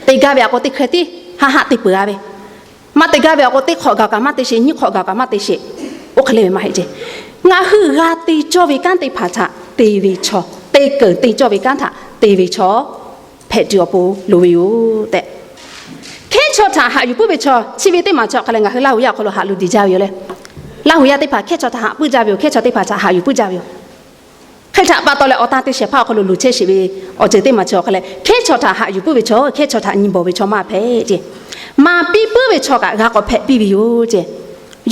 Te gaˇ ve htaꞈ k'o teˇ hkeh tiˉ haˆ haˆ te peuˬ a ve, maˇ te gaˇ ve htaꞈ k'o teˇ hk'awꞈ gaˬ kaꞈ maˇ te sheˍ, nyiˇ hk'awꞈ gaˬ kaꞈ maˇ te sheˍ, oˇ hk'e le ve maˇ heˆ ceˇ. Ngaˬ hui g'a te cawˇ ve kanˉ teˇ hpaˍ htaꞈ te ve chaw, teˇ keunˍ te cawˇ ve kanˉ htaꞈ te ve chaw hpehꞈ tuˬ awˬ pon loˍ ve yoˬ tehꞈ, hkehˉ chaw htaꞈ haꞈ yuˬ puiˉ ve chaw chi ve teˇ maˬ chaw hk'a leh ngaˬ hui Laˇ huˍ yaˇ awˬ hk'aw lo haꞈ loꞈ diˬ jaˇ ve yoˬ leh, Laˇ huˍ yaˇ teˇ hpaˍ hkehˉ chaw htaꞈ haꞈ puiˉ jaˇ ve yoˬ. Hkehˉ chaw teˇ hpaˍ htaꞈ haꞈ yuˬ puiˉ jaˇ ve yoˬ. Hk'e htaꞈ pa taw leh awˬ tan te shehˍ hpaˇ awˬ hk'aw lo loˍ chehˇ sheˍ ve awˬ ceuˬ teˇ maˬ chi awˬ hk'a leh, hkehˉ chaw htaꞈ haꞈ yuˬ puiˉ ve chaw, hkehˉ chaw htaꞈ nyi bawˬ ve chaw maˇ hpehꞈ ceˇ. Maˍ piˇ puiˉ ve chaw kaꞈ g'a k'awꞈ hpehꞈ piˇ ve yoˬ ceˇ.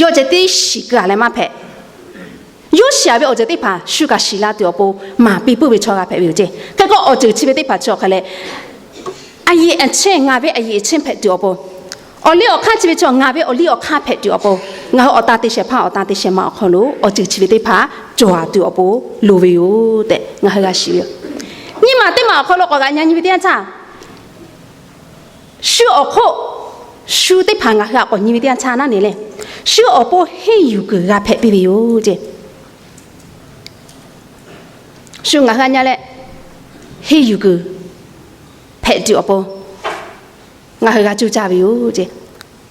Yawˇ ceh tiˉ shiˍ keu a leh maˇ hpehꞈ. Yawˇ shiˍ a ve awˬ ceuˬ teˇ hpaˍ shu kaꞈ shiˍ la tuˬ awˬ pon maˍ piˇ puiˉ ve chaw g'a hpehꞈ ve yoˬ ceˇ. Hk'e k'o awˬ ceuˬ chi ve teˇ hpaˍ chi awˬ hk'a leh, a yeˍ a chehˇ ngaˬ ve a yeˍ a chehˇ hpehꞈ tuˬ awˬ pon, Awˬ liˇ awˬ hk'aˇ chi ve chaw ngaˬ ve awˬ liˇ awˬ hk'aˇ hpehꞈ tuˬ awˬ pon, ngaˬ hui awˬ tan te shehˍ hpaˇ awˬ tan te shehˍ ma awˬ hk'aw lo awˬ ceuˬ chi ve teˇ hpaˍ cawˬ tuˬ awˬ pon loˍ ve yoˬ tehꞈ ngaˬ hui g'a shiˍ ve yoˬ. Nyiˇ maˬ teˇ maˬ awˬ hk'aw lo k'awꞈ g'aꞈ nyi nyi ve teˇ yanˇ htaˇ, shu awˬ hk'oˆ, shu teˇ hpaˍ ngaˬ hui htaꞈ k'awꞈ nyi ve teˇ yanˇ htaˇ naˉ ne leh, shu awˬ pon henˇ yuˬ kuiˬ g'a hpehꞈ piˇ ve yoˬ ceˇ. Shu ngaˬ hui a nya leh henˇ yuˬ kuiˬ hpehꞈ tuˬ awˬ pon ngaˬ hui g'a cuˇ caˇ ve yoˬ ceˇ.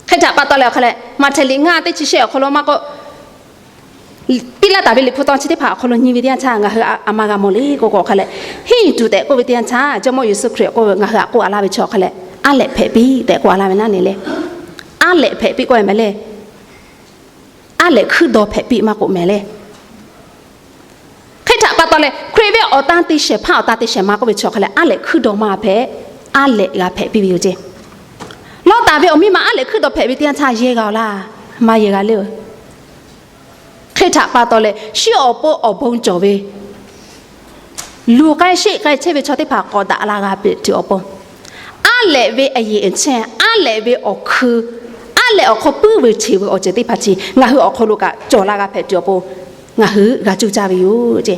Hk'e htaꞈ pa taw leh awˬ hk'a leh, Maꞈhtehˍ liꞈ ngaˇ teˇ chi shehˆ awˬ hk'aw lo maˇ k'oˆ, piˇ laˇ taˍ ve liꞈ hpu taw chi teˇ hpaˍ awˬ hk'aw lo nyi ve teˇ yanˇ htaˇ ngaˬ hui a ma g'a mawˬ le k'oˆ k'o awˬ hk'a leh, henˇ yuˬ tuˬ tehꞈ k'oˆ ve teˇ yanˇ htaˇ Jawˇmawˇ Yeˍsuˆ Hkriꞈ k'oˆ ve, ngaˬ hui htaꞈ k'oˆ a laˇ ve chi awˬ hk'a leh, aˉ lehꞈ hpehꞈ piˇ tehꞈ k'oˆ a laˇ ve naˉ ne leh, aˉ lehꞈ hpehꞈ piˇ k'oˆ ve mehˍ leh, aˉ lehꞈ hkuiˉ daw hpehꞈ piˇ maˇ k'oˆ mehˍ leh, hk'e htaꞈ pa taw leh Hkriꞈ ve awˬ tan te shehˍ hpaˇ awˬ tan te shehˍ ma k'oˆ ve chi awˬ hk'a leh aˉ lehꞈ hkuiˉ daw maˇ hpehꞈ, aˉ lehꞈ g'a hpehꞈ piˇ ve yoˬ ceˇ. Lawˇ taˍ ve awˬ miˇ ma aˉ lehꞈ hkuiˉ daw hpehꞈ ve teˇ yanˇ htaˇ yehˇ g'a-oˬ laˇ, maˇ yehˇ g'a le-oˬ. Hk'e htaꞈ pa taw leh shu awˬ pon awˬ bon cawˬ ve, luˬ k'ai sheˆ k'ai chehˇ ve chaw teˇ hpaˍ k'awꞈ daꞈ la g'a hpehꞈ tuˬ awˬ pon, aˉ lehꞈ ve a yeˬ a chehˇ, aˉ lehꞈ ve awˬ hkui, aˉ lehꞈ awˬ hk'aw puiˉ ve cheˬ ve awˬ ceuˬ teˇ hpaˍ chi ngaˬ hui awˬ hk'aw lo kaꞈ cawˬ la g'a hpehꞈ tuˬ awˬ pon ngaˬ hui g'a cuˇ caˇ ve yoˬ ceˇ.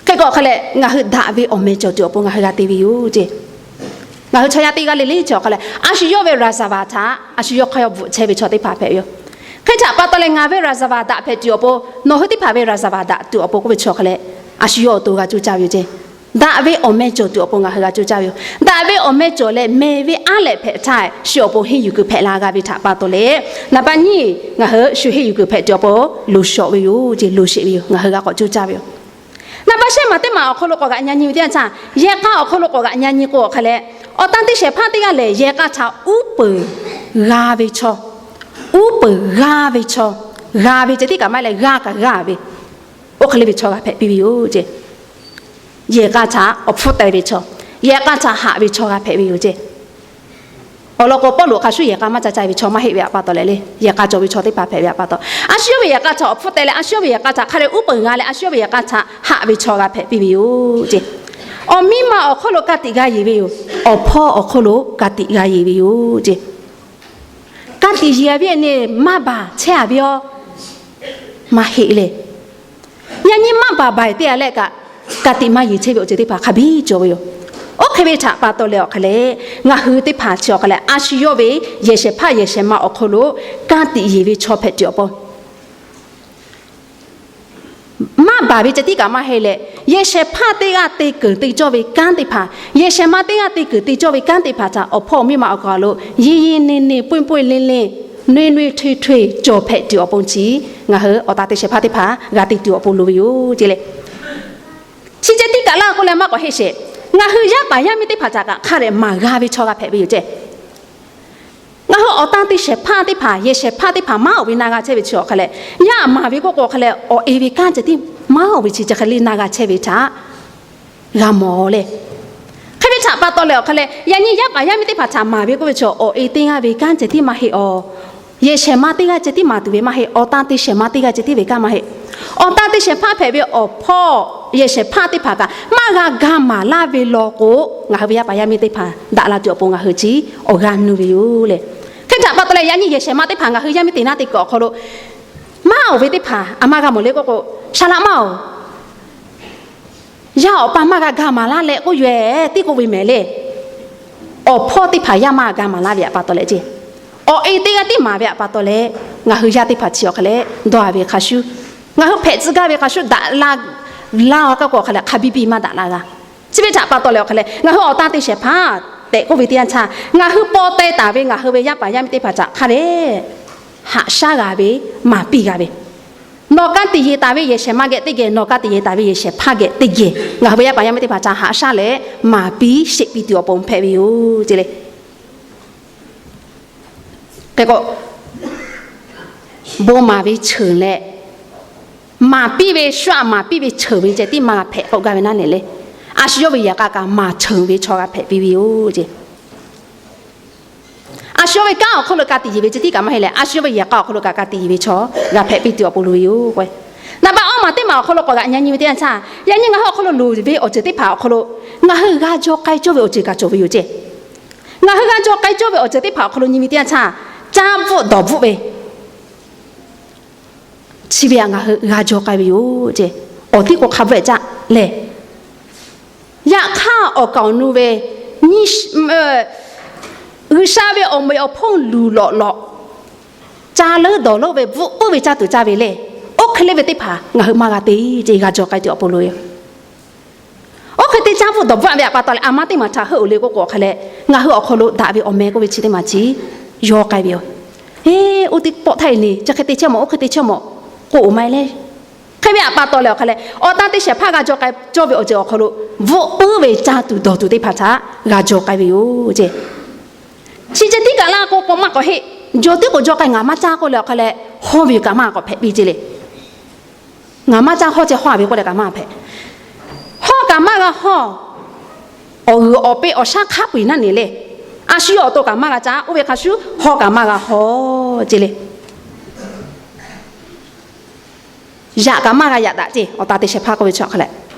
Hk'e k'o awˬ hk'a leh ngaˬ hui daꞈ ve awˬ meh cawˬ tuˬ awˬ pon ngaˬ hui g'a te ve yoˬ ceˇ. Ngaˬ hui chaw yaˇ teˇ g'aˇ le le chi awˬ hk'a leh, a shu yawˇ ve ရာဇဝင် htaꞈ a shu yawˇ hk'aˇ yawˇ bvuhꞈ chehˇ ve chaw teˇ hpaˍ hpehꞈ ve yoˬ. Hk'e htaꞈ pa taw leh ngaˬ ve ရာဇဝင် daꞈ hpehꞈ tuˬ awˬ pon, nawˬ hui teˇ hpaˍ ve ရာဇဝင် daꞈ tuˬ awˬ pon k'oˆ ve chi awˬ hk'a leh, a shu yawˇ awˬ to g'a cuˇ caˇ ve yoˬ ceˇ. Daꞈ ve awˬ meh cawˬ tuˬ awˬ pon ngaˬ hui g'a cuˇ caˇ ve yoˬ. Daꞈ ve awˬ meh cawˬ leh meh ve aˉ lehꞈ hpehꞈ htaˇ, shu awˬ pon henˇ yuˬ kuiˬ hpehꞈ la g'a ve htaꞈ pa taw leh, naˍ baˆ nyiˇ ngaˬ hui shu henˇ yuˬ kuiˬ hpehꞈ tuˬ awˬ pon loˍ shawˍ ve yoˬ ceˇ, loˍ sheˍ ve yoˬ, ngaˬ hui g'a k'awꞈ cuˇ caˇ ve yoˬ. Naˍ baˆ shehˆ maˬ teˇ maˬ awˬ hk'aw lo k'awꞈ g'aꞈ nyi nyi ve teˇ yanˇ htaˇ, yehˬ k'a awˬ hk'aw lo k'awꞈ g'aꞈ nyi nyi k'o awˬ hk'a leh, awˬ tan te shehˍ hpaˇ teˇ g'aˇ lehˬ yehˬ k'a htaꞈ uˉ peunˍ g'a ve chaw, uˉ peunˍ g'a ve chaw, g'a ve ceh tiˉ kaꞈ maˇ leh g'a kaꞈ g'a ve, oˇ hk'e le ve chaw g'a hpehꞈ piˇ ve yoˬ ceˇ. Yehˬ k'a htaꞈ awˬ hpfuhˇ teh ve chaw, yehˬ k'a htaꞈ haꞈ ve chaw g'a hpehꞈ ve yoˬ ceˇ. Awˬ lawn k'o Pawˇluꞈ hk'a shuˉ yehˬ k'a maˇ ca ca ve chaw maˇ heˆ ve htaꞈ pa taw leh le, yehˬ k'a cawˬ ve chaw teˇ hpaˍ hpehꞈ ve htaꞈ pa taw, a shu yawˇ ve yehˬ k'a htaꞈ awˬ hpfuhˇ teh leh a shu yawˇ ve yehˬ k'a htaꞈ hk'a dehꞈ uˉ peunˍ g'a leh a shu yawˇ ve yehˬ k'a htaꞈ haꞈ ve chaw g'a hpehꞈ piˇ ve yoˬ ceˇ. Awˬ miˇ ma awˬ hk'oˆ lo ka tiꞈ g'a yeˬ ve yoˬ. Awˬ hpawˇ awˬ hk'oˆ lo ka tiꞈ g'a yeˬ ve yoˬ ceˇ. Ka tiꞈ yeˬ a ve ne maˇ baˬ chehˇ a ve yoˬ. Maˇ heˆ le. Yaꞈ nyi maˇ baˬ baˬ-e te a leh kaꞈ, ka tiꞈ maˇ yeˬ chehˇ ve awˬ ceuˬ teˇ hpaˍ hk'a biˇ cawˬ ve yoˬ. Oˇ hk'e ve htaꞈ pa taw leh awˬ hk'a leh, ngaˬ hui teˇ hpaˍ chi awˬ hk'a leh a shu yawˇ ve yehˬ shehˍ hpaˇ yehˬ shehˍ ma awˬ hk'aw lo ka tiꞈ yeˬ ve chaw hpehꞈ tuˬ awˬ pon, maˇ baˬ ve ceh tiˉ kaꞈ maˇ heˆ leh, yehˬ shehˍ hpaˇ teˇ g'aˇ te keunˍ te cawˇ ve kanˉ teˇ hpaˍ, yehˬ shehˍ ma teˇ g'aˇ te keunˍ te cawˇ ve kanˉ teˇ hpaˍ htaꞈ awˬ hpawˇ awˬ miˇ ma awˬ hk'aw lo yeˬ yeˬ neˬ neˬ ပွင့်ပွင့်လင်းလင်း nuˇ nuˇ hteˇ hteˇ cawˬ hpehꞈ tuˬ awˬ pon chi, ngaˬ hui awˬ tan te shehˍ hpaˇ teˇ hpaˍ g'a te tuˬ awˬ pon loˍ ve yoˬ ceˇ le. Chi ceh tiˉ kaꞈ laˇ k'oˆ leh maˇ k'awꞈ heˆ sheˍ. Ngaˬ hui yaˇ paˍ yaˇ miˇ teˇ hpaˍ htaꞈ kaꞈ hk'a dehꞈ maˍ g'a ve chaw g'a hpehꞈ ve yoˬ ceˇ. Ngaˬ hui awˬ tan te shehˍ hpaˇ teˇ hpaˍ yehˬ shehˍ hpaˇ teˇ hpaˍ maˇ oˬ ve na g'a chehˇ ve chi awˬ hk'a leh, yaˇ maˍ ve k'oˆ k'o awˬ hk'a leh awˬ e ve kanˉ ceh tiˉ maˇ oˬ ve chi chi hk'e le na g'a chehˇ ve htaꞈ g'a mawˬ le. Hk'e ve htaꞈ pa taw leh awˬ hk'a leh yaꞈ nyi yaˇ paˍ yaˇ miˇ teˇ hpaˍ htaꞈ maˍ ve k'oˆ ve chi awˬ e teˇ g'aˇ ve kanˉ ceh tiˉ maˇ heˆ awˬ. Yehˬ shehˍ ma teˇ g'aˇ ceh tiˉ maˍ tuˬ ve maˇ heˆ. Awˬ tan te shehˍ ma teˇ g'aˇ ceh tiˉ ve kanˉ maˇ heˆ. Awˬ tan te shehˍ hpaˇ hpehꞈ ve awˬ hpawˇ yehˬ shehˍ hpaˇ teˇ hpaˍ kaꞈ maˇ g'a ga maˍ laˇ ve law k'o, ngaˬ hui ve yaˇ paˍ yaˇ miˇ teˇ hpaˍ daꞈ la tuˬ awˬ pon ngaˬ hui chi awˬ g'aˇ nuˇ ve yoˬ le. Hk'e htaꞈ pa taw leh yaꞈ nyi yehˬ shehˍ ma teˇ hpaˍ ngaˬ hui yaˇ miˇ te naˉ te kuiˬ awˬ hk'aw lo maˇ oˬ ve teˇ hpaˍ a ma g'a mawˬ le k'oˆ k'o, shaˍ laꞈ maˇ oˬ. Yaˇ awˬ pa maˇ g'a ga maˍ laˇ leh k'oˆ yoˬ-e tiˉ k'oˆ ve mehˍ le. Awˬ hpawˇ teˇ hpaˍ yaˇ maˇ g'a ga maˍ laˇ ve htaꞈ pa taw leh ceˇ, awˬ e teˇ g'aˇ tiˉ maˍ ve htaꞈ pa taw leh, ngaˬ hui yaˇ teˇ hpaˍ chi awˬ hk'a leh dawˇ a ve hk'a shuˉ, ngaˬ hui hpehꞈ tcuh gaˇ ve hk'a shuˉ daꞈ la laˇ a kaˇ k'o awˬ hk'a leh hk'a biˇ biˇ maˇ daꞈ la g'a. Chi ve htaꞈ pa taw leh awˬ hk'a leh ngaˬ hui awˬ tan te shehˍ hpaˇ tehꞈ k'oˆ ve teˇ yanˇ htaˇ, ngaˬ hui paw teh taˍ ve ngaˬ hui ve yaˇ paˍ yaˇ miˇ teˇ hpaˍ htaꞈ hk'a dehꞈ haꞈ shaˉ g'a ve, maˍ piˇ g'a ve, nawˬ ka tiꞈ yeˬ taˍ ve yehˬ shehˍ ma geh teˇ geh, nawˬ ka tiꞈ yeˬ taˍ ve yehˬ shehˍ hpaˇ geh teˇ geh, ngaˬ hui ve yaˇ paˍ yaˇ miˇ teˇ hpaˍ htaꞈ haꞈ shaˉ leh maˍ piˇ sheˆ piˇ tuˬ awˬ pon hpehꞈ ve yoˬ ceˇ le. Hk'e k'o, bon maˍ ve cheuˬ leh, maˍ piˇ ve shu aꞈ maˍ piˇ ve cheuˬ ve ceh tiˉ maˇ g'a hpehꞈ k'oˆ gaˇ ve naˉ ne le. A shu yawˇ ve yehˬ k'a kaꞈ maˍ cheuˬ ve chaw g'a hpehꞈ piˇ ve yoˬ ceˇ. A shu yawˇ ve kanˉ awˬ hk'oˆ lo ka tiꞈ yeˬ ve ceh tiˉ kaꞈ maˇ heˆ leh, a shu yawˇ ve yehˬ k'a awˬ hk'oˆ lo kaꞈ ka tiꞈ yeˬ ve chaw g'a hpehꞈ piˇ tuˬ awˬ pon loˍ ve yoˬ k'o. Naˍ baˆ awˇ maˬ teˇ maˬ awˬ hk'aw lo k'awꞈ g'aꞈ nyi nyi ve teˇ yanˇ htaˇ, yaꞈ nyi ngaˬ hui awˬ hk'aw lo loˍ ve awˬ ceuˬ teˇ hpaˍ awˬ hk'aw lo ngaˬ hui g'a jaw k'ai cawˇ ve awˬ ceuˬ kaꞈ cawˬ ve yoˬ ceˇ. Ngaˬ hui g'a jaw k'ai cawˇ ve awˬ ceuˬ teˇ hpaˍ awˬ hk'aw lo nyi ve teˇ yanˇ htaˇ, caˇ bvuhˆ dawˬ bvuhˆ ve chi ve htaꞈ ngaˬ hui g'a jaw k'ai ve yoˬ ceˇ. Awˬ tiˉ k'o hk'a bvuhˆ caˆ lehˬ, yaꞈ hk'aˇ awˬ kaˍ awˬ nu ve nyi G'uiˬsha ve awˬ meꞈ awˬ hponˇ luˬ lawꞈ lawꞈ, ca leuˉ dawˬ leuˉ ve bvuhˆ puiˉ ve caˇ tuˬ caˇ ve lehˬ, oˇ hk'e le ve teˇ hpaˍ ngaˬ hui maˇ g'a te ceˇ, g'a jaw k'ai tuˬ awˬ pon loˬ yoˬ. Oˇ hk'e te caˇ bvuhˆ dawˬ bvuhˆ ve htaꞈ pa taw leh, a ma teˇ maˬ htaꞈ heuˆ oˬ le k'oˆ k'o hk'a leh, ngaˬ hui awˬ hk'aw lo daꞈ ve awˬ meh k'oˆ ve chi teˇ maˬ chi yaw k'ai ve yoˬ. Eˇ, oˇ teˇ pawˆ htaˇ e le, chi hk'e te chehˇ mawˬ, oˇ hk'e te chehˇ mawˬ k'oˆ oˬ ma e le. Hk'e ve htaꞈ pa taw leh awˬ hk'a leh, awˬ tan te shehˍ hpaˇ g'a jaw k'ai cawˇ ve awˬ ceuˬ awˬ hk'aw lo, bvuhˆ puiˉ ve caˇ tuˬ dawˬ tuˬ teˇ hpaˍ htaꞈ g'a jaw k'ai ve yoˬ ceˇ. Chi ceh tiˉ kaꞈ laˇ k'o, k'o maˇ k'awꞈ heˆ. Jaw tiˉ k'o jaw k'ai ngaˬ maˇ caˇ k'oˆ leh awˬ hk'a leh, hawˇ ve yoˬ kaꞈ maˇ k'awꞈ hpehꞈ piˇ ceˇ le. Ngaˬ maˇ caˇ hawˇ ceh hawˇ ve k'oˆ leh kaꞈ maˇ hpehꞈ. Hawˇ kaꞈ maˇ g'a hawˇ. Awˬ g'uiˬ awˬ peꞈ awˬ shaˉ hk'aˉ peuˬ naˉ ne le. A shu yawˇ awˬ to kaꞈ maˇ g'a caˇ, oˇ ve hk'a shuˉ hawˇ kaꞈ maˇ g'a hawˇ ceˇ le. Yaꞈ kaꞈ maˇ g'a yaꞈ daꞈ ceˇ, awˬ tan te shehˍ hpaˇ k'oˆ ve chi awˬ hk'a leh,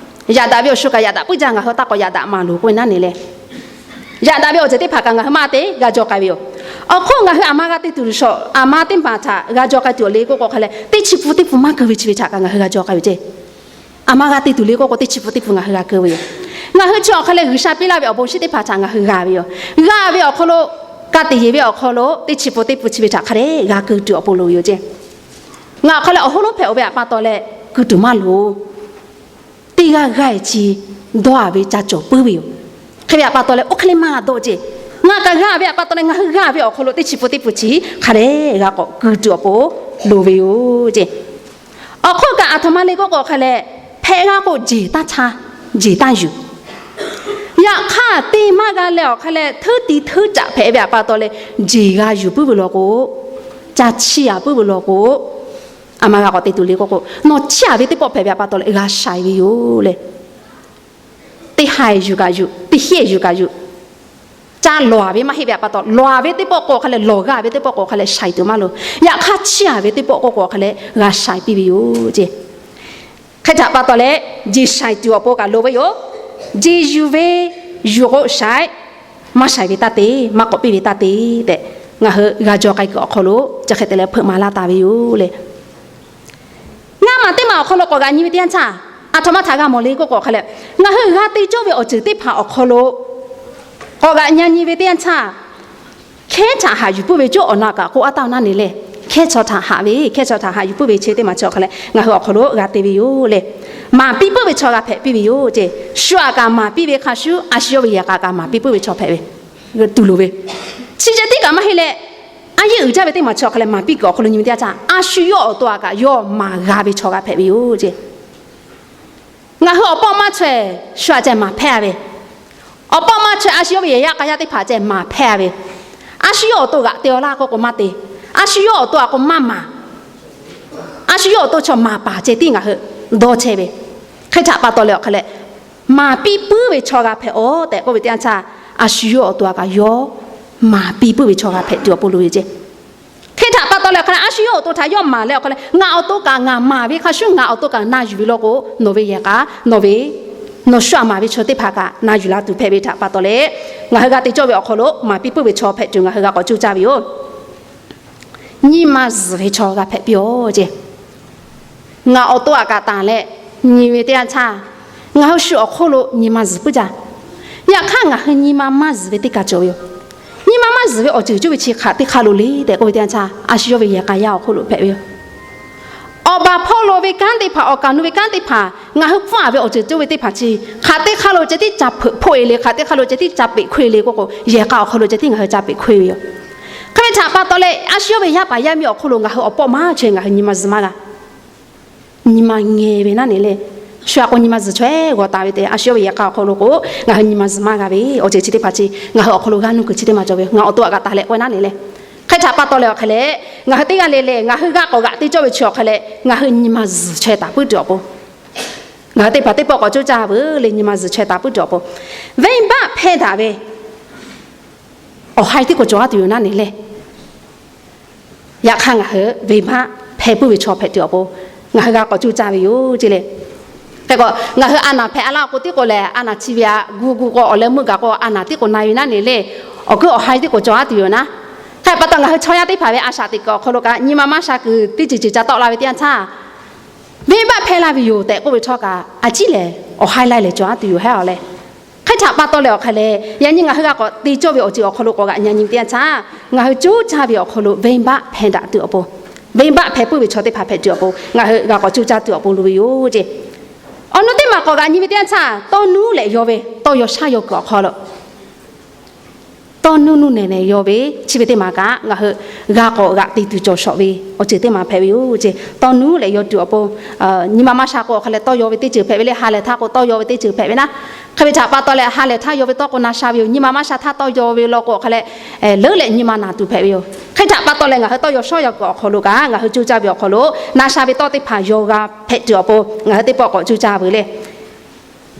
yaꞈ daꞈ ve awˬ shu kaꞈ yaꞈ daꞈ puiˉ jaˇ, ngaˬ hui taˇ k'awꞈ yaꞈ daꞈ maˍ loˬ k'oˆ ve naˉ ne le. Yaꞈ daꞈ ve awˬ ceuˬ teˇ hpaˍ kaꞈ ngaˬ hui maˇ te g'a jaw k'ai ve yoˬ. Awˬ hk'oˆ ngaˬ hui a ma g'a te tuˬ shawˍ, a ma teˇ hpaˍ htaꞈ g'a jaw k'ai tuˬ awˬ le k'oˆ k'o hk'a leh, teˇ chi pun teˇ pun maˇ keu ve chi ve htaꞈ kaꞈ ngaˬ hui g'a jaw k'ai ve ceˇ. A ma g'a te tuˬ le k'oˆ k'o, teˇ chi pun teˇ pun ngaˬ hui g'a keu ve yoˬ. Ngaˬ hui chi awˬ hk'a leh G'uiˬsha piˇ laˇ ve awˬ bon shinˉ teˇ hpaˍ htaꞈ ngaˬ hui g'a ve yoˬ. G'a ve awˬ hk'aw lo, ka tiꞈ yeˬ ve awˬ hk'aw lo teˇ chi pun teˇ pun chi ve htaꞈ hk'a dehꞈ g'a keu tuˬ awˬ pon loˬ yoˬ ceˇ. Ngaˬ awˬ hk'aw leh awˬ hoˉ lonˉ hpehꞈ oˬ ve htaꞈ pa taw leh, keu tuˬ maˇ loˬ. Teˇ g'aˇ g'aˇ e chi dawˇ a ve ca cawˬ puiˉ ve yoˬ. Hk'e ve htaꞈ pa taw leh oˇ hk'e le maˇ g'a dawˇ ceˇ. Ngaˬ kaꞈ g'a ve htaꞈ pa taw leh ngaˬ hui g'a ve awˬ hk'aw lo teˇ chi pun teˇ pun chi hk'a dehꞈ g'a k'awꞈ keu tuˬ awˬ pon loˬ ve yoˬ ceˇ. Awˬ hk'oˆ kaꞈ aˬ htoꞈ ma le k'oˆ k'o hk'a leh, hpehꞈ g'a k'o jeˬ taˇ htaˇ, jeˬ taˇ yuˬ. Yaꞈ hk'aˇ te maˇ g'a leh awˬ hk'a leh, hteuˉ ti hteuˉ caꞈ hpehꞈ ve htaꞈ pa taw leh, jeˬ g'a yuˬ puiˉ ve law k'o, ca chiˇ a puiˉ ve law k'o, a ma g'a k'awꞈ te tuˬ le k'oˆ k'o, nawˬ chiˇ a ve teˇ pawˆ hpehꞈ ve htaꞈ pa taw leh g'a shaiˍ ve yoˬ le. Teˇ haiˬ yuˬ kaꞈ yuˬ, teˇ heˆ yuˬ kaꞈ yuˬ, ca lawˬ a ve maˇ heˆ ve htaꞈ pa taw, lawˬ a ve teˇ pawˆ k'o hk'a leh, lawˬ g'a ve teˇ pawˆ k'o hk'a leh shaiˍ tuˬ maˇ loˬ. Yaꞈ hk'aˇ chiˇ a ve teˇ pawˆ k'o hk'a leh g'a shaiˍ piˇ ve yoˬ ceˇ. Hk'e htaꞈ pa taw leh, jeˬ shaiˍ tuˬ awˬ pon kaꞈ loˬ ve yoˬ. Jeˬ yuˬ ve, yuˬ k'o shaiˍ, maˇ shaiˍ ve taˇ te, maˇ k'awꞈ piˇ ve taˇ te tehꞈ, ngaˬ hui g'a jaw k'ai kuiˬ awˬ hk'aw lo chi hk'e te leh hpeuꞈ maˍ laˇ taˍ ve yoˬ le. Ngaˇ maˬ teˇ maˬ awˬ hk'aw lo k'awꞈ g'aꞈ nyi ve teˇ yanˇ htaˇ, aˬ htoꞈ ma htaꞈ g'a mawˬ le k'oˆ k'o hk'a leh, ngaˬ hui g'a te cawˇ ve awˬ ceuˬ teˇ hpaˍ awˬ hk'aw lo k'awꞈ g'aꞈ nyi ve teˇ yanˇ htaˇ, hkehˉ htaꞈ haꞈ yuˬ puiˉ ve cawˇ awˬ na kaꞈ k'oˆ a taˇ naˉ ne le. Hkehˉ chaw htaꞈ haꞈ ve, hkehˉ chaw htaꞈ haꞈ yuˬ puiˉ ve chi teˇ maˬ chi awˬ hk'a leh ngaˬ hui awˬ hk'aw lo g'a te ve yoˬ le. Maˍ piˇ puiˉ ve chaw g'a hpehꞈ piˇ ve yoˬ ceˇ. Shu aꞈ kaꞈ maˍ piˇ ve hk'a shuˉ, a shu yawˇ ve yehˬ k'a kaꞈ maˍ piˇ puiˉ ve chaw hpehꞈ ve tuˬ loˍ ve, chi ceh tiˉ kaꞈ maˇ heˆ leh, a yehˉ uiˍ jaˇ ve teˇ maˬ chi awˬ hk'a leh maˍ piˇ kuiˬ awˬ hk'aw lo nyi ve teˇ yanˇ htaˇ, a shu yawˇ awˬ to aꞈ kaꞈ yawˇ maˍ g'a ve chaw g'a hpehꞈ ve yoˬ ceˇ. Ngaˬ hui awˬ pawˆ maˇ chaweh shu aꞈ ceh maˍ hpehˇ a ve, awˬ pawˆ maˇ chaweh a shu yawˇ ve yehˬ yaˇ k'a yaˇ teˇ hpaˍ ceh maˍ hpehˇ a ve, a shu yawˇ awˬ to g'aꞈ te aw laˇ k'oˆ k'o maˇ te, a shu yawˇ awˬ to aꞈ k'o maˇ maˍ, a shu yawˇ awˬ to chaw maˍ paˍ ceh tiˉ ngaˬ hui dawˇ chehˇ ve. Hk'e htaꞈ pa taw leh awˬ hk'a leh, maˍ piˇ puiˉ ve chaw g'a hpehꞈ aˬ tehꞈ k'oˆ ve teˇ yanˇ htaˇ, a shu yawˇ awˬ to aꞈ kaꞈ yawˇ maˍ piˇ puiˉ ve chaw g'a hpehꞈ tuˬ awˬ pon loˍ ve ceˇ. Hk'e htaꞈ pa taw leh awˬ hk'a leh, a shu yawˇ awˬ to htaꞈ yawˇ maˍ leh awˬ hk'a leh, ngaˬ awˬ to kaꞈ ngaˬ maˍ ve hk'a shuˉ ngaˬ awˬ to kaꞈ na yuˬ ve law k'o, nawˬ ve yehˬ k'a, nawˬ ve, nawˬ shu aꞈ maˍ ve chaw teˇ hpaˍ kaꞈ na yuˬ la tuˬ hpehꞈ ve htaꞈ pa taw leh, ngaˬ hui g'a te cawˇ ve awˬ hk'aw lo maˍ piˇ puiˉ ve chaw hpehꞈ tuˬ ngaˬ hui g'a k'awꞈ coˇ caˇ ve yoˬ. Nyi ma zuhˬ ve chaw g'a hpehꞈ piˇ aˬ ceˇ. Ngaˬ awˬ to aꞈ kaꞈ tanˬ leh nyi ve teˇ yanˇ htaˇ, ngaˬ hui shu awˬ hk'oˆ lo nyi ma zuhˬ puiˉ jaˇ. Yaꞈ hk'aˇ ngaˬ hui nyi ma maˇ zuhˬ ve teˇ kaˬ cawˬ ve yoˬ. Nyi ma maˇ zuhˬ ve awˬ ceuˬ cawˇ ve chi hk'aˬ teˇ hk'aˇ lo le tehꞈ k'oˆ ve teˇ yanˇ htaˇ, a shu yawˇ ve yehˬ k'a yaˇ awˬ hk'oˆ lo hpehꞈ ve yoˬ. Awˬ baˬ hpawˇ lo ve kanˉ teˇ hpaˍ, awˬ kaˍ nu ve kanˉ teˇ hpaˍ, ngaˬ hui pfuhˇ a ve awˬ ceuˬ cawˇ ve teˇ hpaˍ chi hk'aˬ teˇ hk'aˇ lo ceh tiˉ ca hpeuꞈ hpoˆ e le, hk'aˬ teˇ hk'aˇ lo ceh tiˉ ca peꞈ hkoˇ e le k'oˆ k'o, yehˬ k'a awˬ hk'aw lo ceh tiˉ ngaˬ hui ca peꞈ hkoˇ e ve yoˬ. Hk'e ve htaꞈ pa taw leh, a shu yawˇ ve yaˇ paˍ yaˇ miˇ awˬ hk'oˆ lo ngaˬ hui awˬ pawˆ maˇ chaweh ngaˬ hui nyi ma zuhˬ maˇ g'a. Nyi ma ngeh ve naˉ ne le. Shu aꞈ k'o nyi ma zuhˬ chaweh g'aw taˍ ve tehꞈ, a shu yawˇ ve yehˬ k'a awˬ hk'aw lo k'o, ngaˬ hui nyi ma zuhˬ maˇ g'a ve awˬ ceuˬ chi teˇ hpaˍ chi ngaˬ hui awˬ hk'aw lo g'aˇ nuˇ kuiˬ chi teˇ maˬ cawˬ ve yoˬ. Ngaˬ awˬ to aꞈ kaꞈ tanˬ leh k'oˆ ve naˉ ne le. Hk'e htaꞈ pa taw leh awˬ hk'a leh, ngaˬ hui teˇ g'aˇ le le ngaˬ hui g'a k'awꞈ g'aꞈ te cawˇ ve chi awˬ hk'a leh, ngaˬ hui nyi ma zuhˬ chaweh taˍ puiˉ tuˬ awˬ pon, ngaˬ hui teˇ hpaˍ teˇ pawˆ k'awꞈ coˇ caˇ veuˬ le. Nyi ma zuhˬ chaweh taˍ puiˉ tuˬ awˬ pon, venˇbaˆ hpehˇ daꞈ ve awˬ ha e tiˉ k'o cawˬ a tuˬ yoˬ naˉ ne le. Yaꞈ hk'aˇ ngaˬ hui venˇbaˆ hpehˇ puiˉ ve chaw hpehꞈ tuˬ awˬ pon, ngaˬ hui g'a k'awꞈ coˇ caˇ ve yoˬ ceˇ le. Hk'e k'o, ngaˬ hui a naˍ hpehꞈ a laˇ k'o tiˉ k'o lehˬ, a naˍ chi ve aꞈ gu gu k'o, awˬ leh meuˇ gaˬ k'o a naˍ tiˉ k'o na ve naˉ ne le. awˬ kuiˉ awˬ ha teˇ k'oˍ cawˬ haˉ tuˬ yoˬ naˉ. Hk'e pa taw ngaˬ hui chaw yaˇ teˇ hpaˍ ve a shaꞈ teꞈ kuiˬ awˬ hk'aw lo kaꞈ nyi ma maˇ sha kuiˬ teˇ ceuˬ ceuˬ ca tawˆ la ve teˇ yanˇ htaˇ, venˇbaˆ hpehˇ laˇ ve yoˬ tehꞈ k'oˆ ve htawˇ kaꞈ, a ciˉ lehˬ awˬ ha laiˉ lehˬ cawˬ haˉ tuˬ yoˬ hehˉ a leh. Hk'e htaꞈ pa taw leh awˬ hk'a leh, yaꞈ nyi ngaˬ hui g'a k'awꞈ te cawˇ ve awˬ ceuˬ awˬ hk'aw lo k'awꞈ g'aꞈ nyi nyi ve teˇ yanˇ htaˇ, ngaˬ hui coˇ caˇ ve awˬ hk'aw lo venˇbaˆ hpehˇ daꞈ tuˬ awˬ pon, venˇbaˆ hpehˇ puiˉ ve chaw teˇ hpaˍ hpehꞈ tuˬ awˬ pon ngaˬ hui g'a k'awꞈ coˇ caˇ tuˬ awˬ pon loˍ ve yoˬ ceˇ. Awˬ nu teˇ maˬ k'awꞈ g'aꞈ nyi ve teˇ yanˇ htaˇ, tawˇ nuˉ leh yaw ve tawˇ yaw shaˉ yaw kuiˬ awˬ hk'aw lo tawˇ nuˇ nuˇ nehˬ nehˬ yaw ve chi ve teˇ maˬ kaꞈ ngaˬ hui g'a k'awꞈ g'aꞈ te tuˬ cawˬ shawˍ ve awˬ ceuˬ teˇ maˬ hpehꞈ ve yoˬ ceˇ. Tawˇ nuˇ leh yaw tuˬ awˬ pon, nyi ma maˇ sha k'o awˬ hk'a leh tawˇ yaw ve teˇ ceuˬ hpehꞈ ve le. Ha lehˬ htaˇ k'o tawˇ yaw ve teˇ ceuˬ hpehꞈ ve naˉ. Hk'e ve htaꞈ pa taw leh ha lehˬ htaˇ yaw ve tawˇ k'o na sha ve yoˬ. Nyi ma maˇ sha htaˇ tawˇ yaw ve law k'o awˬ hk'a leh leuˉ leh nyi ma naˬ tuˬ hpehꞈ ve yoˬ. Hk'e htaꞈ pa taw leh ngaˬ hui tawˇ yaw shawˉ yaw kuiˬ awˬ hk'aw lo kaꞈ ngaˬ hui coˇ caˇ ve awˬ hk'aw lo na sha ve tawˇ teˇ hpaˍ yaw g'a hpehꞈ tuˬ awˬ pon ngaˬ hui teˇ pawˆ k'awꞈ coˇ caˇ ve le.